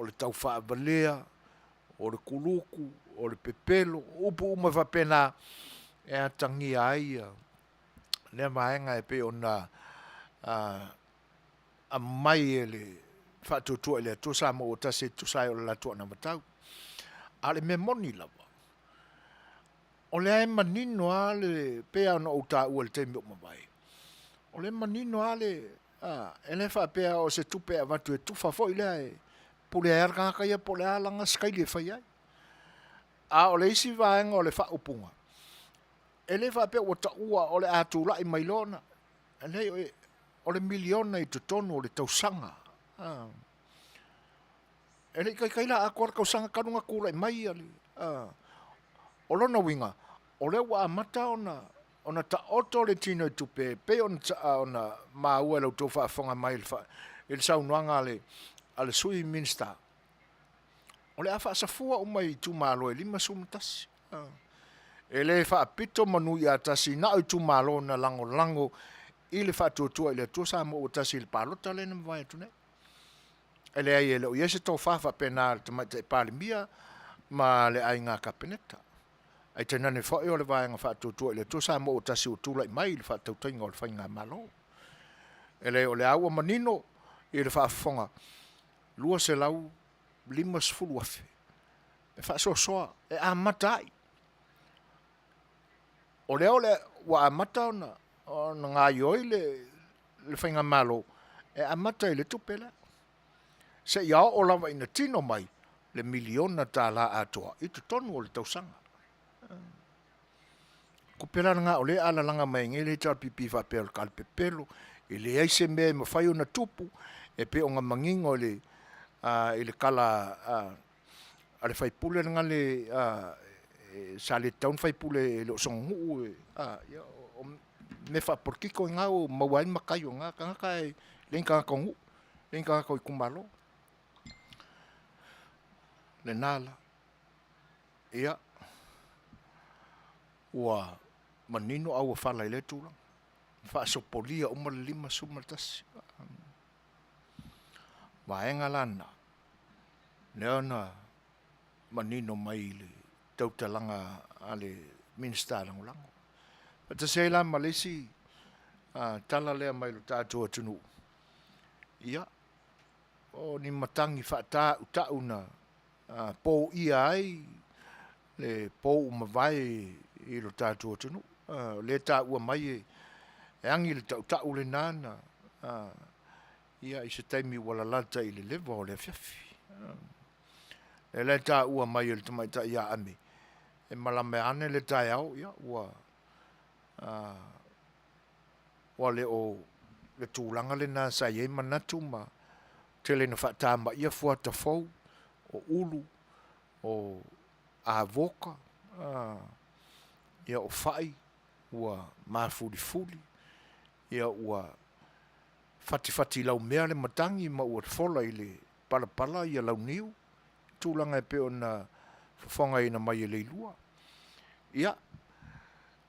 Speaker 1: le taufaavalea, o le kuluku, o le pepelo, o upu uma faapena e atagia ai lea vaega e pei ona aumai e le Faatuatua i le Atua Samoa ua Tasi e tusa ai o le latou anavatau. A o le mea moni lava, o lea e manino lava le, pei lava ona ou taua i le taimi ua mavae, o lea e manino lava le, e le faapea o se tupe e avatu e tufa foi lea e pule ai lava le tagata ia po o le a lana sikaili e fai ai. A o le isi vaega o le faaupuga, e le faapea ua taua o le a tulai mai loa ona, e leai, o le miliona i totonu o le tausaga. E le i taitai la atoa le tausaga talu ona tulai mai le, o lona uiga, o lea ua amata ona taoto le tino i tupe e pei ona maua e la outou faafofoga mai i le saunoaga a le Sui Minisita, o le a faasafua uma i itumalo e 51. E le faapito manu ia tasi na o itumalo na lagolago i le faatuatua i le Atua Samoa ua tasi i le palota lea na mavae atu nei. E leai, e le o i ai se tofa faapena a le Tamaitai Palemia ma le Aiga Kapeneta. Ae tainane foi o le Vaega Faatuatua i le Atua Samoa ua tasi ua tulai mai i le faatautaiga o le Faigamalo. E leai, o lea ua manino i le faafofoga, $250,000 e faasoasoa, e amata ai. O lea ua amata ona gaoioi le Faigamalo e amata i le tupe lea, seia oo lava ina tino mai le miliona tala atoa i totonu o le tausaga. Tupe la lena o lea e alalaga mai nei le HRPP faapea o le talepepelo, e leai se mea e mafai ona tupu e pei ona manino i le tala a le sui usufono lena le sa le tatau ona faipule e le o sona nuu, o mea faapolokiki na ua maua ai le matai o na tagata e le ni tagata o nuu, le ni tagata o itumalo. Lena la. Ia, ua manino auofala i lea tulaga, faasopolia uma le 51. Vaega la na, lea na manino mai i le tautalaga a le Minisita Lagolago. Faatasi ai la ma le isi tala lea mai lo tatou atunuu, ia, o ni matagi faatautau na poia ai le pou mavae i lo tatou atunuu. O lea e taua mai e agi le tautau lena na, ia, i se taimi ua lalata i le leva o le afiafi. Lea la e taua mai e le tamaitai ia Ame, e malama ane le taeao, ia, ua, ua le o le tulaga lena sa i ai manatu ma tele ina faatamaia fuata fou, o ulu, o avoka, ia, o fai, ua mafulifuli, ia, ua fatifati laumea le matagi ma ua fola i le palapala ia launiu, tulaga e pei ona fofogaina mai e Leilua. Ia,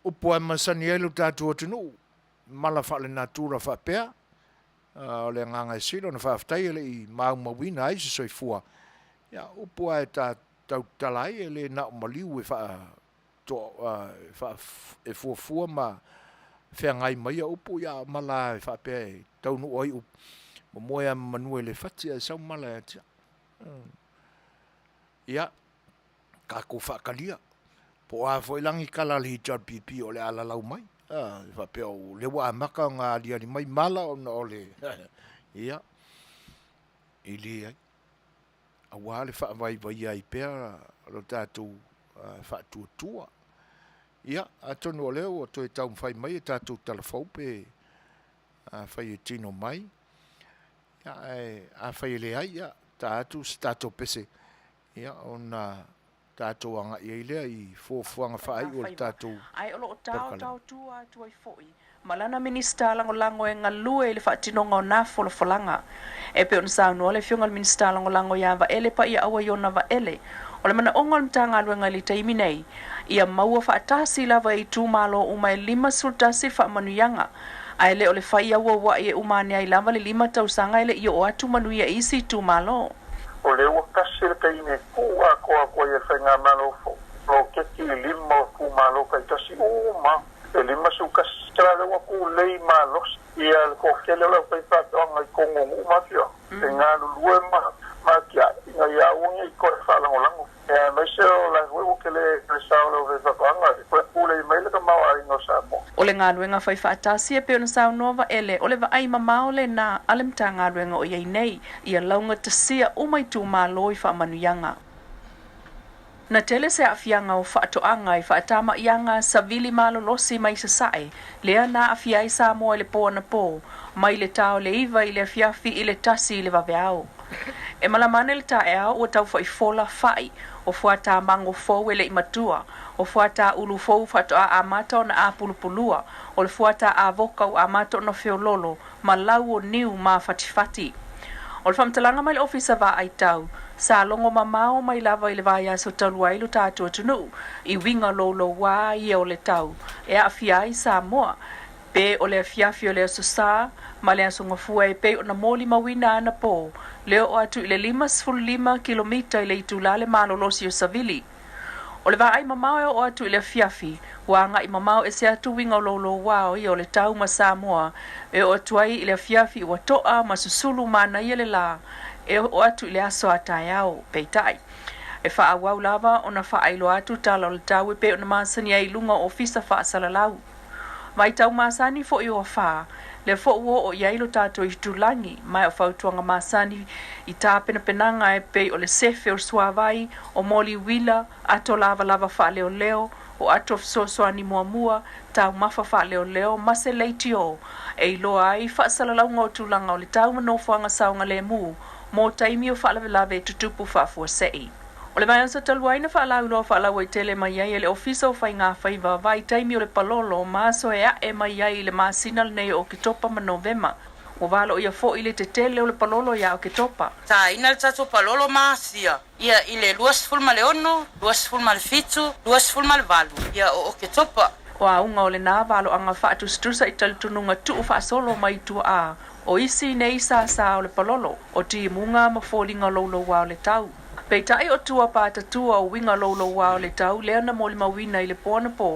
Speaker 1: upu lava e masani ai lo tatou atunuu, mala faalenatura faapea, o le agaga e sili ona faafetai e le i maumauina ai se soifua, ia, upu lava e tautala ai, e le na o maliu e e fuafua ma feagai mai ia upu, ia o mala e faapea e taunuu ai upu, momoe lava ma manu e le fati ae sau mala e atiae. Ia, tatou faatalia, po o a foi la ni tala a le HRPP o le a lalau mai, e faapea o lea ua amata ona aliali mai mala ona o le, ia, e leai. Aua le faavaivaia ai pea lo tatou faatuatua. Ia, atonu o lea ua toe taumafai mai e tatou tala fou pe afai e tino mai. Ia, ae afai e leai, ia, ta atu se tatou pese, ia, ona tatou agai ai lea i fuafuaga faaiu o le tatou
Speaker 14: Ae o lo o
Speaker 1: polokalame.
Speaker 14: taotaotua atu ai foi ma lana Minisita Lagolago e galue i le faatinoga o nā folafolaga. E pei ona saunoa le Afioga i le Minisita Lagolago ia Vaele Paiaaua Iona Vaele, o le manaoga o le Matagaluega i le taimi nei, ia maua faatasi lava e itumalo uma e 51 le faamanuiaga, ae le o le fai auauai e uma ane ai lava le lima tausaga e le i oo atu manuia i isi itumalo.
Speaker 15: O lea ua tasi le taimi e tuu atoa atu ai e le Faigamalo fou poloketi i lima o itumalo taitasi uma e 51. La lea ua tulei malosi ia le toatele o le aufaifaatoaga i totonu o nuu ma afioaga e galulue ma atiae ina ia aua ne i toe faalagolago. Aemaise o la foi ua tele le sao o le aufaifaatoaga e toe tulei mai le tamaoaiga o Samoa.
Speaker 14: O le galuega fai faatasi e pei ona saunoa Vaele, o le vaai mamao lena a le Matagaluega o i ai nei, ia laugatasia uma itumalo i faamanuiaga. Na tele se aafiaga o faatoaga i faatama'iaga savili malolosi mai Sasae, lea na aafia ai Samoa i le po anapo, mai le ta o le 9 i le afiafi i le 1 i le vaveao. E malama ane le taeao ua taufa'ifola fa'i, o fuatā mago fou e le'i matua, o fuatā ulu fou faatoā amata ona apulupulua, o le fuatā avoka ua amata ona feololo, ma lau o niu mafatifati. O le faamatalaga mai le Ofisa Vaai Tau, sa logo mamao mai lava i le vaiaso talu ai lo tatou atunuu i uiga loulouā ia o le tau e aafia ai Samoa, pe o le afiafi o le Aso Sa ma le Aso Gafua e pei ona molimauina anapō, le oo atu i le 55 kilomita i le itulā le malolosi o savili. O le vaai mamao e oo atu i le afiafi, ua agaʻi mamao ese atu uiga o loulouā o ia o le tau ma Samoa e oo atu ai i le afiafi ua toʻa ma susulu manaia le lā e oo atu i le aso a taeao. Peitai, e faaauau lava ona faailoa atu tala o le tau e pei ona masani ai i luga o ofisa faasalalau. Vaitau masani foi o afā, lea foi ua oo i ai lo tatou itulagi, ma o fautuaga masani i tapenapenaga e pei o le sefe o le suāvai, o moli uila, ato lavalava faaleoleo, o ato fesoasoani muamua, taumafa faaleoleo ma se leitio e iloa ai faasalalauga o tulaga o le tau ma nofoaga saogalēmū mo taimi o faalavelave e tutupu faafuaseʻi. O le vaiaso talu ai na faalauiloa faalauaitele mai ai e le Ofisa o Faiga Faiva vaitaimi o le palolo ma aso e ae mai ai i le masina lenei o Oketopa ma Novema. Ua valoia foi le tetele o le palolo iā Oketopa.
Speaker 16: Tāina le tatou palolo ma Asia ia i le 26, 27, 28 ia o Oketopa.
Speaker 14: O auga o lenā valoaga faatusatusa i talitonuga tuu faasolo mai tuaā o isi nei sāsā o le palolo, o timuga ma foliga loulouā o le tau. Peitai o tua patatua o uiga loulouā o le tau lea na molimauina i le po anapō,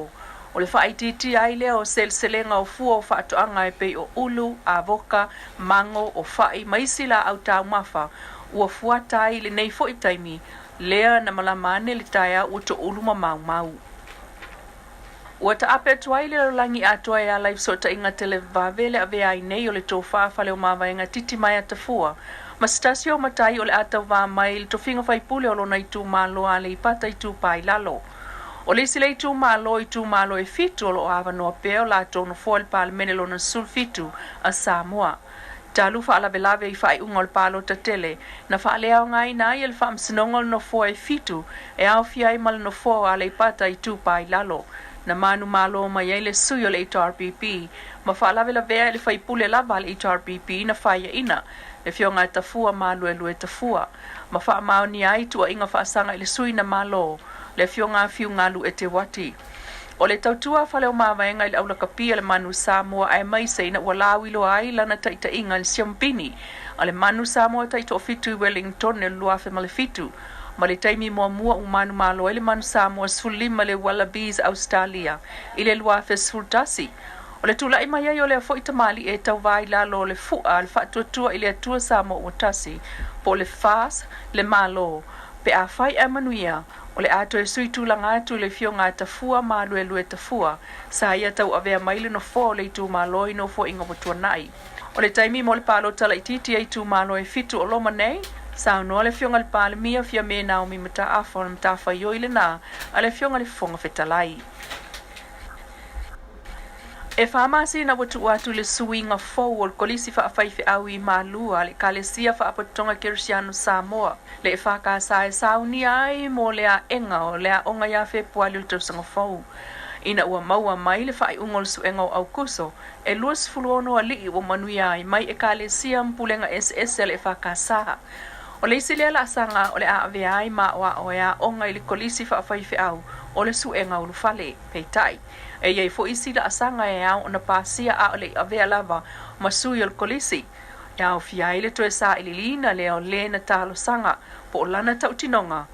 Speaker 14: o le faaitiitia ai lea o seleselega o fua o faatoaga e pei o ulu, avoka, mago, o fa'i ma isi laau taumafa ua fuata ai i lenei foi taimi lea na malama ane le taeao ua toulu ma maumau. Ua taape atu ai le lalolagi atoa e ala i fesootaiga televavave le avea ai nei o le tofa Faleomavaega Titimaea Tafua ma se tasi o matai o le a tauvā mai i le tofiga faipule o lona itumalo Aleipata Itupā i Lalo. O le isi lea itumalo i itumalo e fitu o lo o avanoa pea o latou nofoa i le Palemene lona 17 a Samoa. Talu faalavelave i faaiuga o le palota tele, na faaleaogaina ai e le Faamasinoga o le Nofoa e fitu e aofia ai ma le nofoa o Aleipata Itupā i Lalo. Na manumalo mai ai le sui o le HRPP ma faalavelavea e le faipule lava a le HRPP na faiaina le Afioga ia Tafua Maluelue Tafua ma faamaonia ai tuuaiga faasaga i le sui na malo, le Afioga a Fiugalu Eteuati. O le tautua a Faleomavaega i le aulakapi a le Manu Samoa aemaise ina ua lauiloa ai lana taitaiga i le siamupini a le Manu Samoa Taitoafitu i Wellington i le 2007 ma le taimi muamua ua manumalo ai le Manu Samoa 15 i le Wallabies Ausetalia i le 2011. O le tula'i mai ai o lea foi tamalii e tauvā i lalo o le fu'a a le Faatuatua i le Atua Samoa ua Tasi, po o le FAS, le Malo, pe afai ae manuia, o le a toe sui tulaga atu i le Afioga a Tafua Maluelue Tafua, sa ia tauavea mai le nofoa o le itumalo i nofoaiga ua tuanai. O le taimi mo le palota laitiiti a itumalo e fitu o loma nei, saunoa le Afioga i le Palemia Fiame Naomi Mataafa o le matafaioi lenā a le Afioga i le Fofoga Fetalai. E fa masina ua tuua atu le suiga fou o le Kolisi Faafaifeau i Malua a le Ekalesia Faapotopotoga Kerisiano Samoa, le EFKS e saunia ai mo le aega o le aoga ia Fepuali o le tausaga fou. Ina ua maua mai le faaiuga o le suega o Aukuso, e 26 alii ua manuia ai mai Ekalesia ma pulega eseese a le EFKS. O le isi lea laasaga o le a avea ai ma aoao e aoga i le Kolisi Faafaifeau o le Suega Ulufale. Peitai, e i ai foi isi laasaga e ao ona pasia a o le i avea lava ma sui o le Kolisi, e aofia ai le toe sailiiliina lea o le na talosaga po o lana tautinoga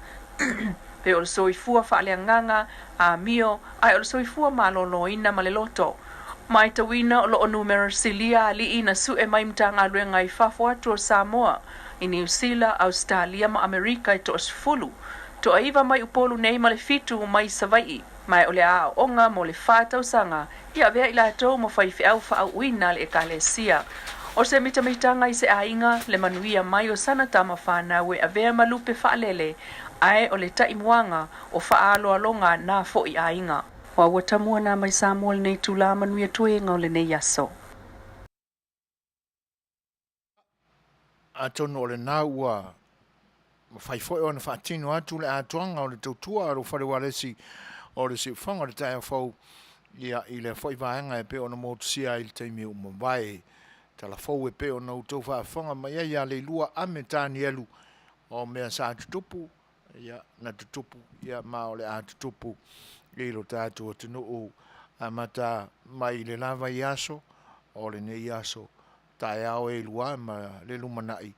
Speaker 14: pe o le soifua faaleagaga, amio, ae o le soifua maloloina ma le loto. Matauina o lo o numera silia alii na sue mai Matagaluega i fafo atu o Samoa, i Niu Sila, Ausetalia ma Amerika e toasefulu, toaiva mai Upolu nei ma le fitu mai Savai'i, ma o le aoaoga mo le fa tausaga i avea i latou ma faifeau faaauuina a le Ekalesia. O se mitamitaga i se aiga, le manuia mai o sana tama fanau e avea ma lupe faalele, ae o le taimuaga o faaaloaloga na fo'i aiga. O ua tamua nā mai Samoa lenei itulā manuia toega o lenei aso.
Speaker 1: Atonu o lena ua mafai foi ona faatino atu le atoaga o le tautua a lou fale ualesi o le siufofoga o le taeao fou, ia, i lea foi vaega e pei ona motusia ai i le taimi ua mavae. Tala fou e pei ona outou faafofoga mai ai ia Leilua Ame Tanielu o mea sa tutupu, ia, na tutupu, ia, ma o le a tutupu i lo tatou atunuu amata mai i le la vaiaso o lenei aso taeao e lua ma le lumanai,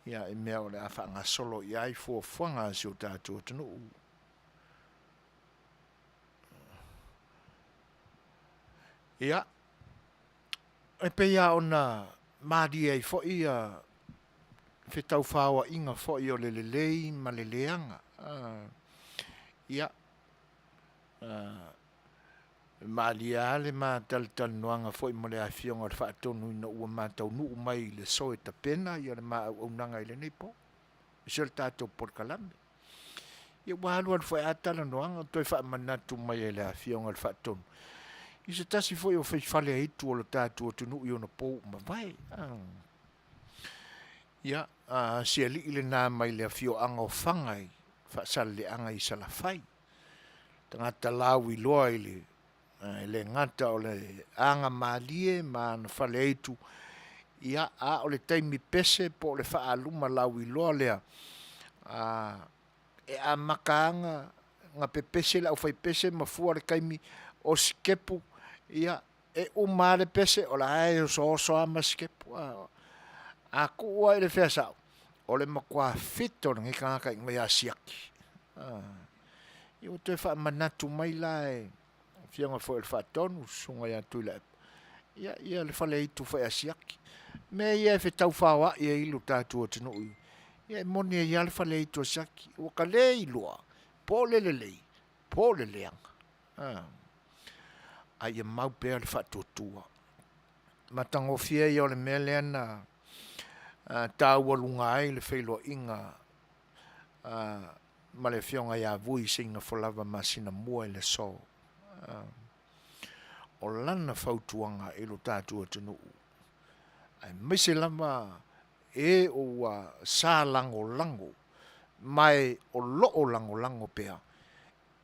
Speaker 1: ia, i mea o le a faagasolo i ai fuafuaga a si o tatou atunuu. Ia, e pei lava ona malie ai foi ia fetaufaoaiga foi o le lelei ma le leaga. Ia, E malie lava le ma talatalanoaga foi ma le Afioga o le Faatonu ina ua ma taunuu mai i le aso e tapena le ma auaunaga i lenei po, aemaise o le tatou polokalame. Ia ua alualu foi lava talanoaga toe faamanatu mai e le Afioga o le Faatonu i se tasi foi o faifale aitu o le tatou atunuu i ona po ua mavae. Ia, a si alii lena mai le afioaga o Faga i Faasaleleaga i Salafai. Tagata lauiloa i le e le gata o le aga malie ma ana faleaitu, ia, a o le taimi pese po o le faaaluma lauiloa lea, a, e amata aga na pepese le aufaipese ma fua le taimi o sikepu, ia, e uma lava le pese o la e osooso lava ma sikepu. A, a tuu lava i le fea sao, o le matua fito o lenei tagata i ia siaki. Ia ua toe faamanatu mai la e Afioga foi o le Faatonu, Susuga ia Tuilaepa, ia, ia le faleaitu fai asiaki. Mea ia e fetaufaoai ai lo tatou atunuu, ia e moni ai lava le faleaitu asiaki. Ua ka le iloa, po o le lelei, po o le leaga. A ia mau pea le faatuatua. Matagofie ia o le mea lea na taualuga ai le feiloaiga ma le Afioga ia Vui Seinafolava masina mua i le aso. O lana fautuaga i lo tatou atunuu, aemaise lava e o ua sa lagolago ma e o lo o lagolago pea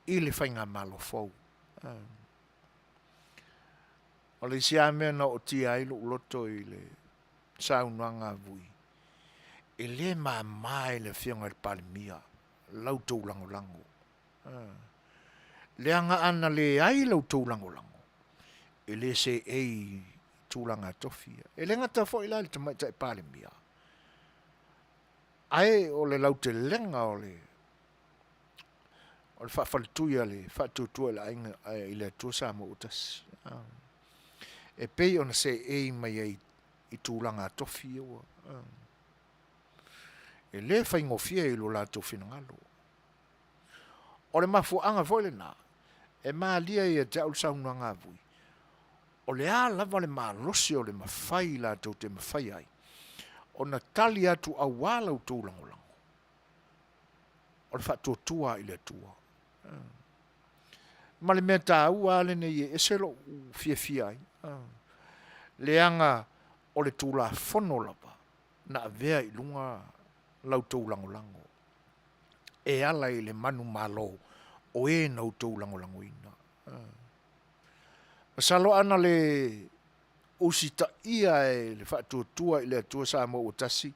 Speaker 1: i le faigamalo fou. O le isi lava mea na ootia ai lou loto i le saunoaga a Vui, e le mama i le Afioga i le Palemia la outou lagolago. Leaga ana leai la outou lagolago, e le seei i tulaga tofi ia. E le gata foi la i le Tamaitai Palemia, ae o le lautelega o le o le faafaletui a le Faatuatua i le Aiga i le Atua Samoa ua tasi. E pei ona seei mai ai i tulaga tofi ia ua. E le faigofie i lo latou finagalo. O le mafuaaga foi lena, e malie ia te au le saunoaga a Vui, o le a lava le malosi o le mafai latou te mafai ai, ona tali atu auā la outou lagolago. O le faatuatua i le Atua. Ma le mea taua lava lenei e ese lou fiafia ai. Leaga o le Tulafono lava na avea i luga la outou lagolago e ala i le manumalo o e na outou lagolagoina. Masalo ana le usitaia e le Faatuatua i le Atua Samoa ua Tasi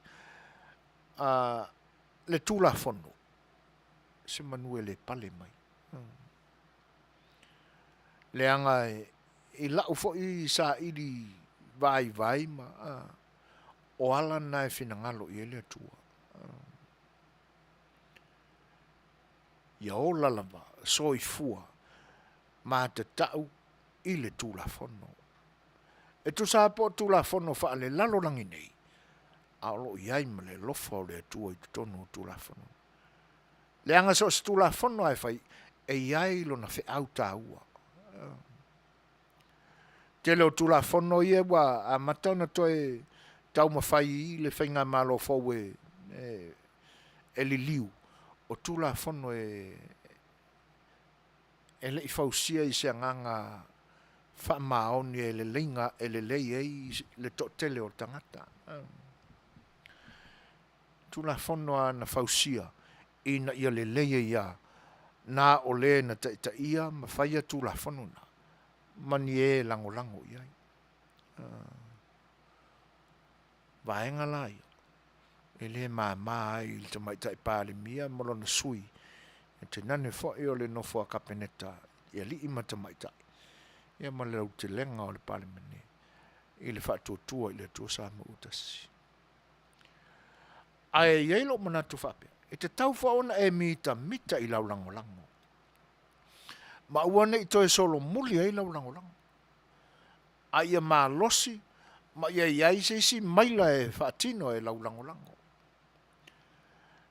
Speaker 1: a le Tulafono, se manu e le pale mai. Leaga i la'u foi saili vaivai ma o ala na e finagalo i ai le Atua. Ia ola lava soifua matatau i le Tulafono. E tusa lava po o Tulafono faalelalolagi nei, a o lo o i ai ma le alofa o le Atua i totonu o Tulafono. Leaga so o se Tulafono lava e fai, e i ai lona feau taua. Tele o Tulafono ia ua amata ona toe taumafai i le faigamalo fou e, e, e liliu, o Tulafono e, e le i fausia i se agaga faamaoni e leleiga e lelei ai le toatele o tagata. Tulafono lava na fausia ina ia lelei ai lava na o le na taitaia ma faia Tulafono na, ma ni e lagolago i ai. Vaega la ia, e le mama ai i le Tamaitai Palemia ma lona sui, e tainane foi o le nofo a Kapeneta i alii ma tamaitai, ia ma le lautelega o le Palemene i le faatuatua i le Atua Samoa ua Tasi. Ae i ai lou manatu faapea, e tatau foi ona e mitamita i lau lagolago, ma aua ne i toe solomuli ai lau lagolago, a ia malosi ma ia i ai se isi maila e faatino e lau lagolago.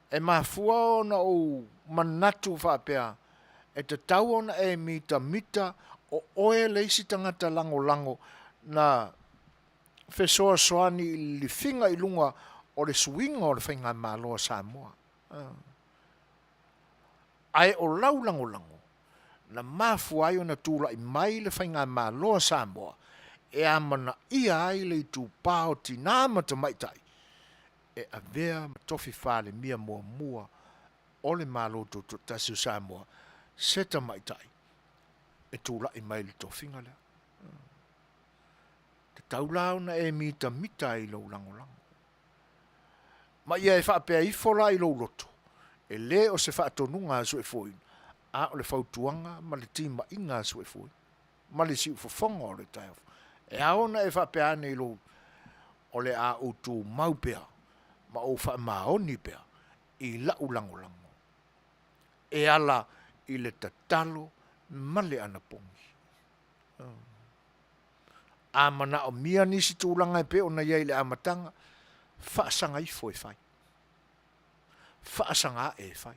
Speaker 1: E mafua ona ou manatu faapea, e tatau ona e mitamita o oe le isi tagata lagolago na fesoasoani i le lifiga i luga o le suiga o le faigamalo a Samoa. Ae o lau lagolago na mafua ai ona tulai mai le faigamalo a Samoa e amanaia ai le itupa o tina ma tamaitai e avea ma tofi Palemia muamua o le Malo Tutoatasi o Samoa se tamaitai e tulai mai i le tofiga lea. Tatau la ona e mitamita ai i lou lagolago. Ma ia e faapea ifo la i lou loto, e le o se faatonuga a Suefuoina, a o le fautuaga ma le timaiga a Suefuoina, ma le siufofoga o le taeao. E ao ona e faapea ane i lou, o le a ou tumau pea ma ou faamaoni pea i la'u lagolago e ala i le tatalo ma le anapogi. A manaomia nisi tulaga e pei ona i ai i le amataga, faasaga ifo e fai. Faasaga ae e fai.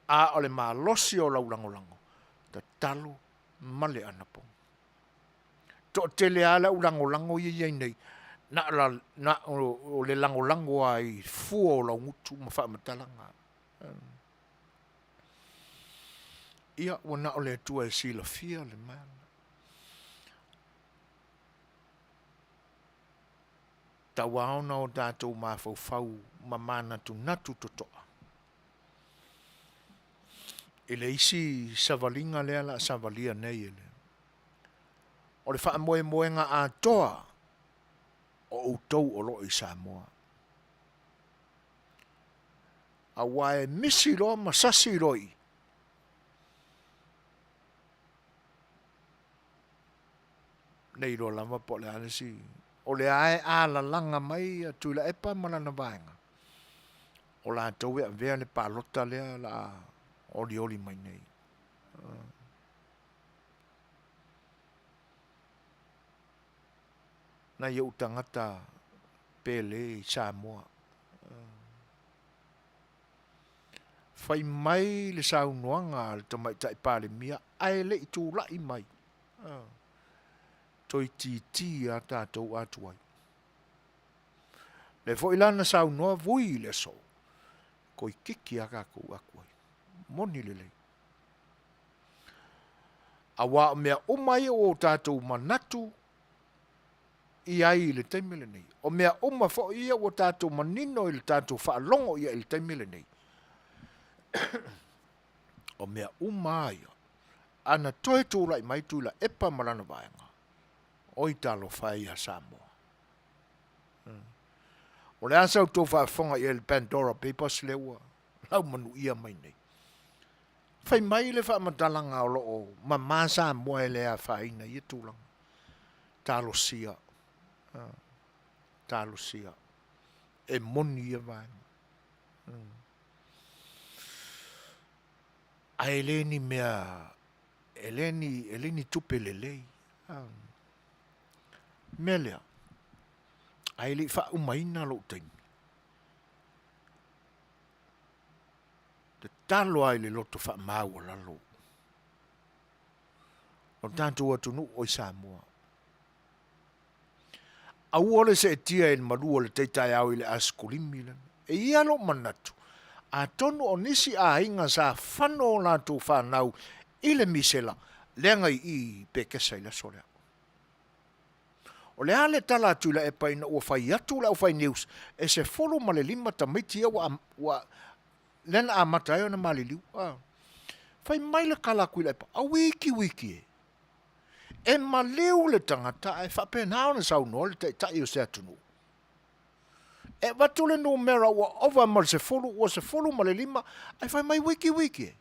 Speaker 1: A o le malosi o lau lagolago, tatalo ma le anapogi. Toatele lava le au lagolago ia i ai nei, na o, la, na o le lagolago lava i fua o laugutu ma faamatalaga. Ia, ua na o le Atua e silafia le mea. Tau ona o tatou mafaufau ma manatunatu totoa i le isi savaliga lea la savalia nei e le o le faamoemoega atoa o outou o lo o i Samoa. Aua e misi loa ma sasi loa i i. Le iloa lava po o le a le isi, o lea lava e alalaga mai ia Tuilaepa ma lana vaega, o latou e avea le palota lea o le a olioli mai nei. Nai ou tagata pele i Samoa. Fai mai le saunoaga a le Tamaitai Palemia ae le i tulai mai, toeitiiti lava tatou atuai. Lea foi la na saunoa Vui i le aso, toeitiiti lava tatou atuai. Moni lelei. Auā o mea uma ia ua o tatou manatu i ai i le taimi lenei. O mea uma foi ia ua tatou manino i le tatou faalogo i ai i le taimi lenei. O mea uma lava ia, ana toe tulai mai Tuilaepa ma lana vaega, oi talofa e ia Samoa. O le a sa outou faafofoga i ai i le Pandora Papers lea ua laumanuia mai nei? Fai mai le faamatalaga o lo o mama Samoa e le afaina i ia tulaga. Talosia. Talosia. E moni ia vaega. Ae e le ni mea, e le ni, e le ni tupe lelei. Mea lea, ae le i faaumaina lou taimi, tatalo lava i le loto faamaualalo o le tatou atunuu o i Samoa. Aua le seetia i le malu o le tai taeao i le asikolimi lena. E i ai lou manatu, atonu o nisi aiga sa fano o latou fanau i le misela leaga i i Pekesa i le aso lea. O le a le tala a Tuilaepa ina ua fai atu le aufai news e 15 tamaiti ia ua, ua lea na amata ai ona maliliu. A. Fai mai le tala a Tuilaepa, auikiwiki e. E maliu le tagata ae faapena ona saunoa le taitai o se atunuu. E avatu le numera ua ova ma le sefulu, ua 15, ae fai mai wikiwiki e.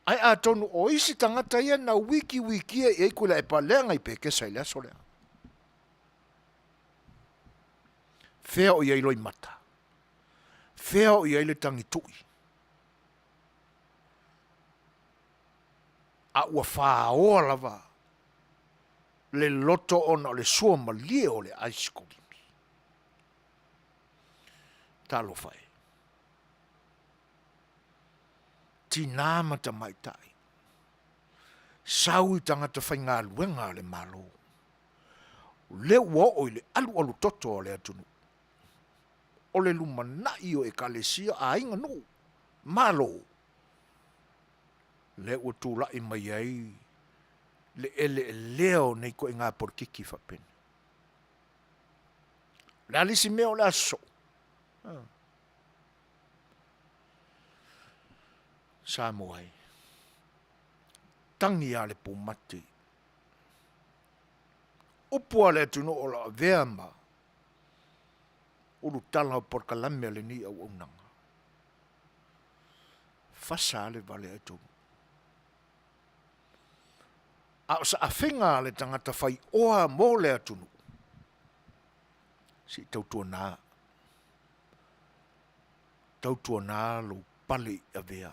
Speaker 1: Ae atonu o isi tagata ia na wikiwikia i ai Tuilaepa leaga i Pekesa i le aso lea. Fea o i ai loimata? Fea o i ai le tagitui? A ua faoa lava le loto ona o le sua malie o le aisikolimi. Talofa e. Tinā ma tamaitai, sau i tagata faigaluega a le Malo, o lea ua oo i le alualu toto a le atunuu, o le lumanai o Ekalesia, aiga, nuu, Malo, lea ua tulai mai ai le eleelea o nei ituaiga polokiki faapena. O le a le isi mea o le a sosoo? Samoa e. Tagi a le pumate. Upu a le atunuu o lo o avea ma ulutala o polokalame a lenei auaunaga. Fasa a le vale ai tonu. A o saafiga a le tagata faioa mo le atunuu, se i tautuana Tautuana lou pale i avea.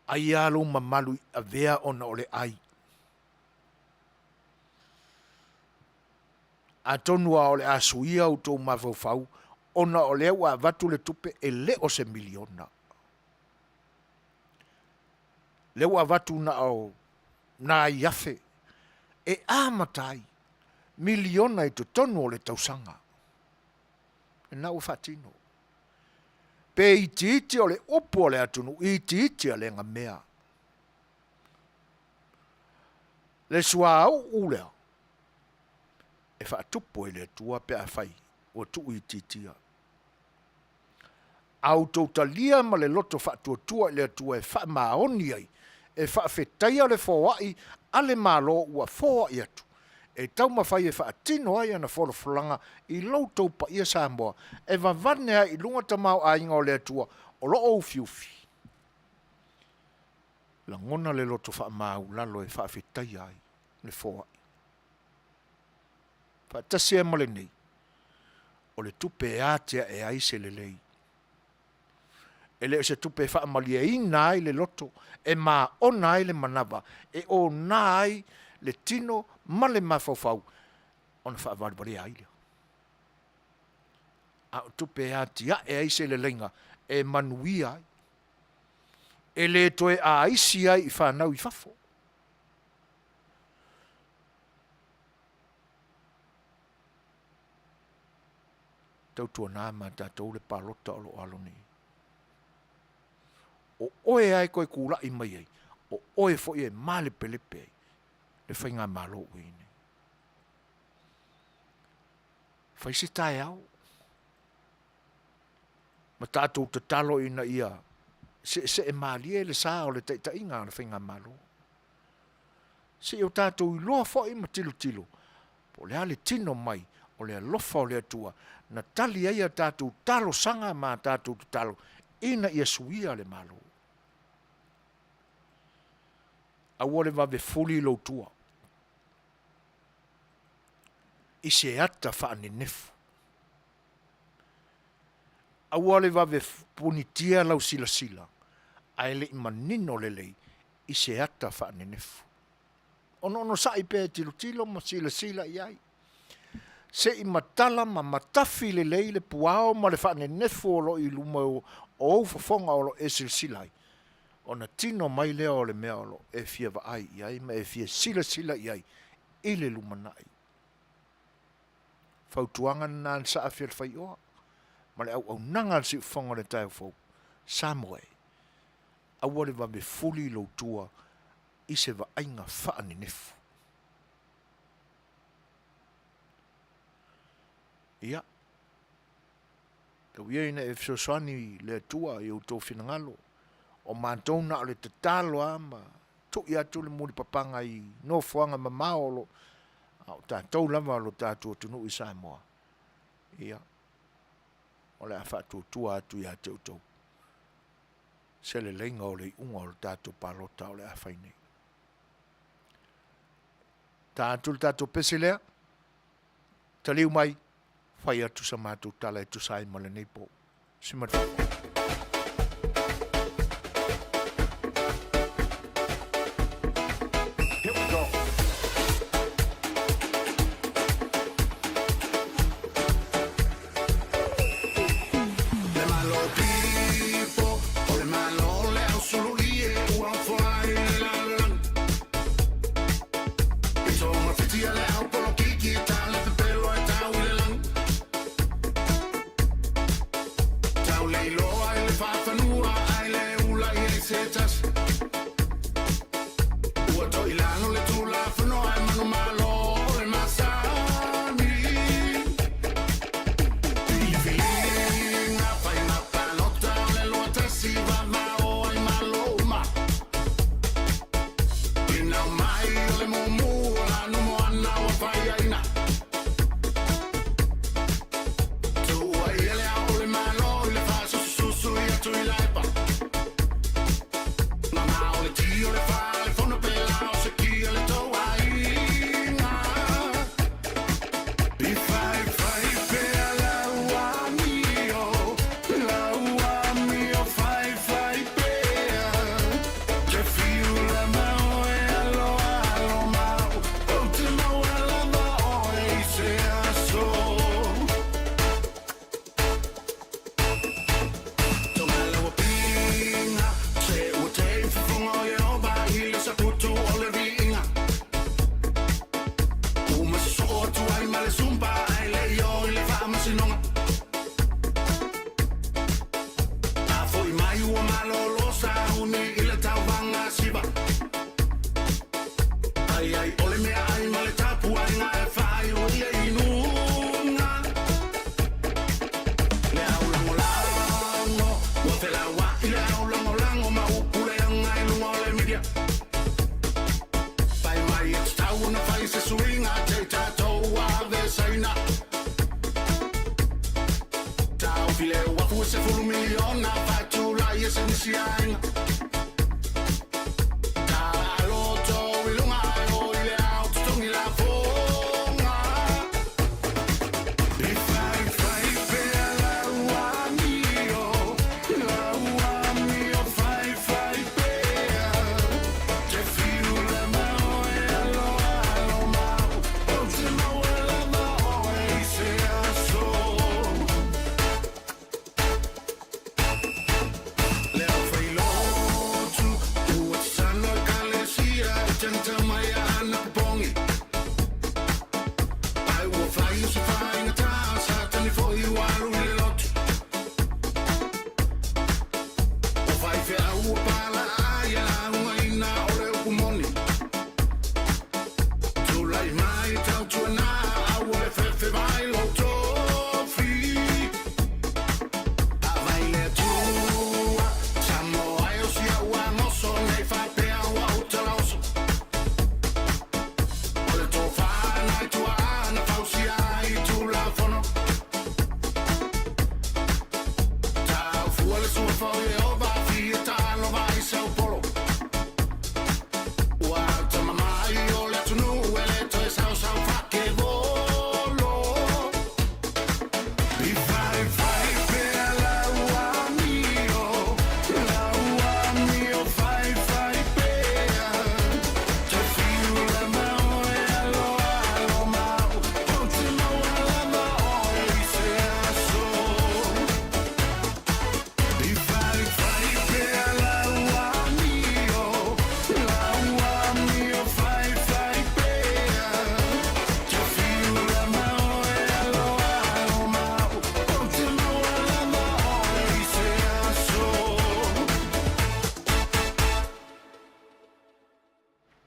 Speaker 1: Ai a lou mamalu i avea ona o le ai. Atonu a o le a suia outou mafaufau ona o lea ua avatu le tupe e le o se miliona. Lea ua avatu na o nai afe e amata ai miliona i totonu o le tausaga. Lena ua faatino. Pe itiiti o le upu a le atunuu, itiiti a le gamea. Le suauu lea e faatupu ai le Atua pe afai ua tuuitiitia. A outou talia ma le loto faatuatua i le Atua e faamaoni ai, e faafetaia le foai a le Malo ua foai atu, e taumafai e faatino ai ana folafolaga i lo outou paia Samoa, e vavane ai i luga tamaoaiga o le Atua o lo o ufiufi. Lagona le loto faamaulalo e faafetaia ai le foai. Faatasi ai ma lenei, o le tupe e atiae ai se lelei. E le o se tupe e faamalieina ai le loto, e maona ai le manava, e ona ai le tino ma le mafaufau ona faavalevalea ai lea. A o tupe e atiae ai se leleiga e manuia ai, e le toe aisi ai i fanau i fafo. Tautuana ma tatou le palota o lo o alo nei. O oe lava e toe tulai mai ai, o oe foi e malepelepe ai le faigamalo ua i ai nei. Fai se taeao ma tatou tatalo ina ia seesee malie le sa o le taitaiga a le faigamalo. Se i o tatou iloa foi ma tilotilo po o le a le tino mai o le alofa o le Atua na tali ai a tatou talosaga ma a tatou tatalo ina ia suia le Malo. Aua le vave fuli lou tua i se ata faanenefu. Aua le vave punitia lau silasila ae le i manino lelei i se ata faanenefu. Onoonosai pea e tilotilo ma silasila i ai. Se i matala ma matafi lelei le puao ma le faanenefu o lo o i luma o ou fofoga o lo o e silasila ai, ona tino mai lea o le mea o lo o e fia vaai i ai ma e fia silasila i ai i le lumanai. Fautuaga lena a le Saafi o le Faioa ma le auaunaga a le Siufofoga o le Taeao Fou, Samoa e, aua le vave fuli lou tua i se vaaiga faanenefu. Ia, tau ia ina e fesoasoani le Atua i outou finagalo, o matou na o le tatalo lava ma tui atu le mulipapaga i nofoaga mamao o lo a o tatou lava o lo tatou atunuu i Samoa, ia, o le a faatuatua atu ia te outou se leleiga o le iuga o le tatou palota o le a fai nei. Ta atu le tatou pese lea, taliu mai, fai atu sa matou tala e tusa ai ma lenei po. Si matua.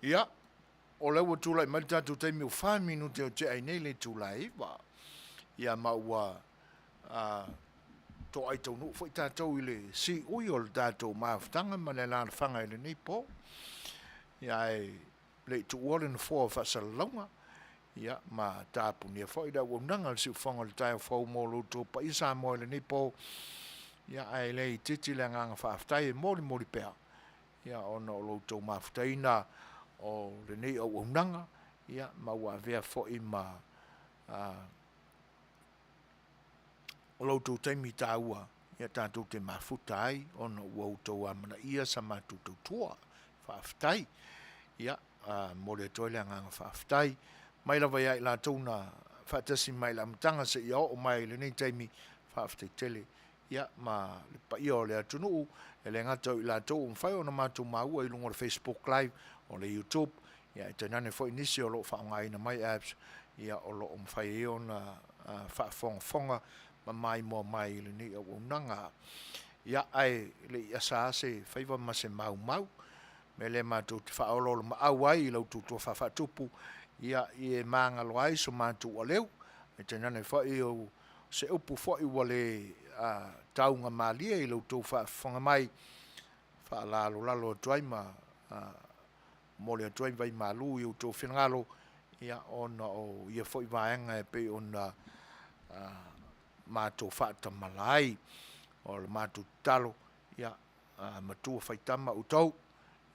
Speaker 1: Ia, o lea ua tulai mai le tatou taimi ua fa minute o tea ai nei le itula e 9. Ia ma ua toai taunuu foi tatou i le siui o le tatou mafutaga ma le alaalafaga i lenei po. Ia ae le i tuua le nofoa o faasalalauga, ia ma tapunia foi le auaunaga a le siufofoga o le taeao fou mo lo outou paia Samoa i lenei po. Ia ae le itiiti le agaga faafetai e molimoli pea ia ona o lo outou mafutaina o lenei auaunaga, ia ma ua avea foi ma o lo outou taimi taua ia tatou te mafuta ai ona ua outou amanaia sa matou tautua. Faafetai. Ia, momoli atu ai le agaga faafetai mai lava ia i latou na faatasi mai i le amataga seia oo mai i lenei taimi, faafetai tele. Ia, ma le paia o le atunuu, e le gata o i latou ua mafai ona matou maua i luga o le Facebook Live, o le YouTube, ia ae tainane foi nisi o lo o faaaogaina mai apps, ia o lo o mafai ai ona faafogafoga ma maimoa mai i lenei auaunaga. Ia, ae le i asa lava se faiva ma se maumau, mea lea matou te faaoloolomaau ai i la outou tofa faatupu, ia, e magalo ai so matou aleu, ae tainane foi o se upu foi ua le taugamalie i la outou faafofoga mai, faalalolalo atu ai ma momoli atu ai vai malu i outou finagalo, ia, ona o ia foi vaega e pei ona matou faatamala ai. O le matou tatalo, ia, matua faitama outou,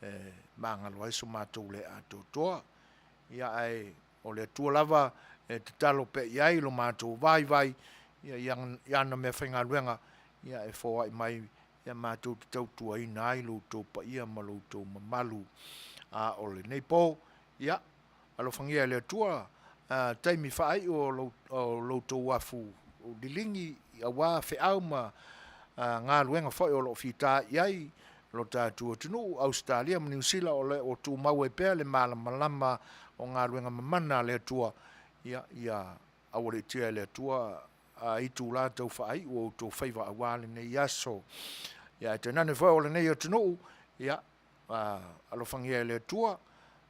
Speaker 1: e magalo ai so matou le atoatoa. Ia, ae o le Atua lava e tatalo pea i ai lo matou vaivai, ia, i ana meafaigaluega, ia, e foai mai ia matou te tautuaina ai lo outou paia ma lo outou mamalu. A o lenei po, ia, alofagia e le Atua taimi faaiu o lo outou afu liligi aua feau ma galuega foi o lo o fita i ai lo tatou atunuu, Ausetalia ma Niu Sila, o lo o tumau ai pea le malamalama o galuega mamana a le Atua, ia, ia aualiitia e le Atua itula tau faaiu o outou faiva aua lenei aso. Ia ae tainane foi o lenei atunuu, ia, alofagia e le Atua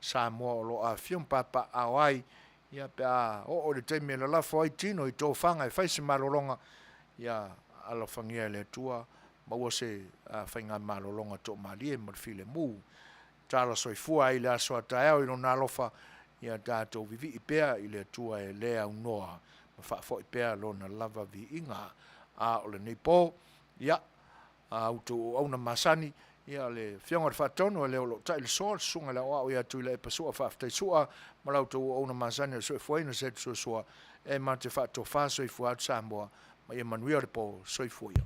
Speaker 1: Samoa o lo o afifio ma papaaao ai, ia pe a oo i le taimi e lalafo ai tino i tofaga e fai se malologa, ia alofagia e le Atua maua se faigamalologa toamalie ma le filemu. Tala soifua ai i le aso a taeao i Lona alofa, ia tatou vivii pea i le Atua e le aunoa ma faafoi pea Lona lava viiga. A o lenei po, ia, a outou auauna masani, ia le Afioga i le Faatonu e le o lo o tai le soa, le Susuga i le Aoao ia Tuilaepa Sua Faafetai Sua ma la outou auauna masani o le Soifuaina Setu Suasua, e ma te faatofa soifua atu Samoa ma ia manuia le po. Soifua ia.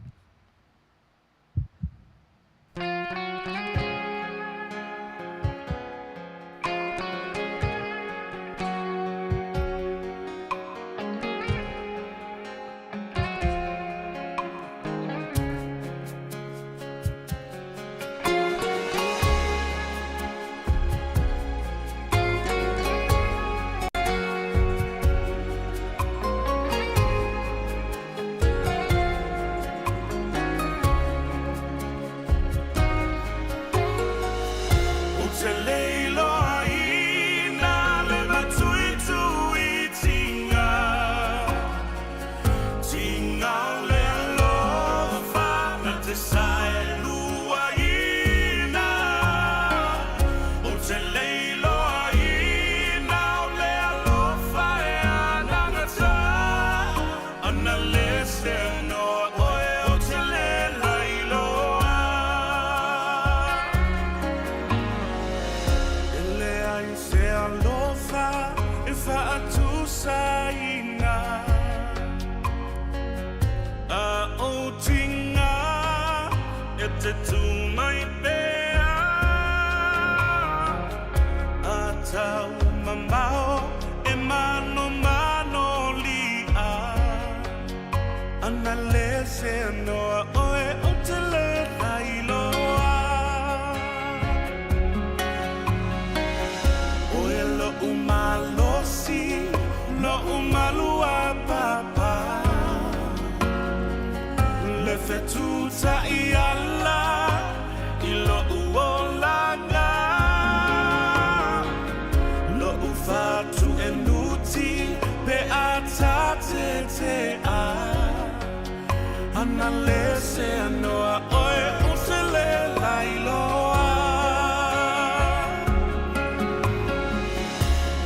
Speaker 2: Ana le se anoa oe o te le lailoa.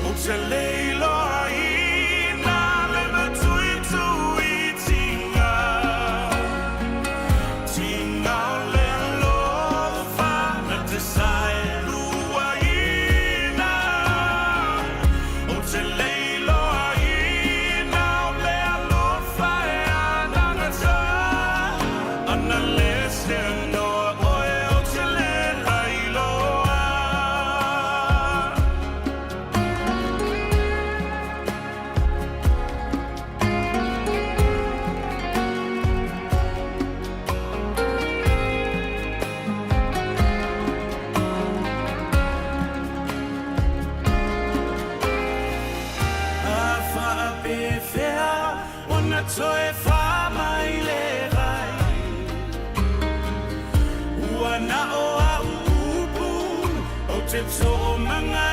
Speaker 2: O te le iloa i nā le matuitui tinga. Tinga o le alofa na te saelua ina. O te le iloa ina o le alofa e anagata. Ana le se anoa oe o te le lailoa. A whaapewhea ona toe wha mai le rai. Ua na o au upu o te tō manga.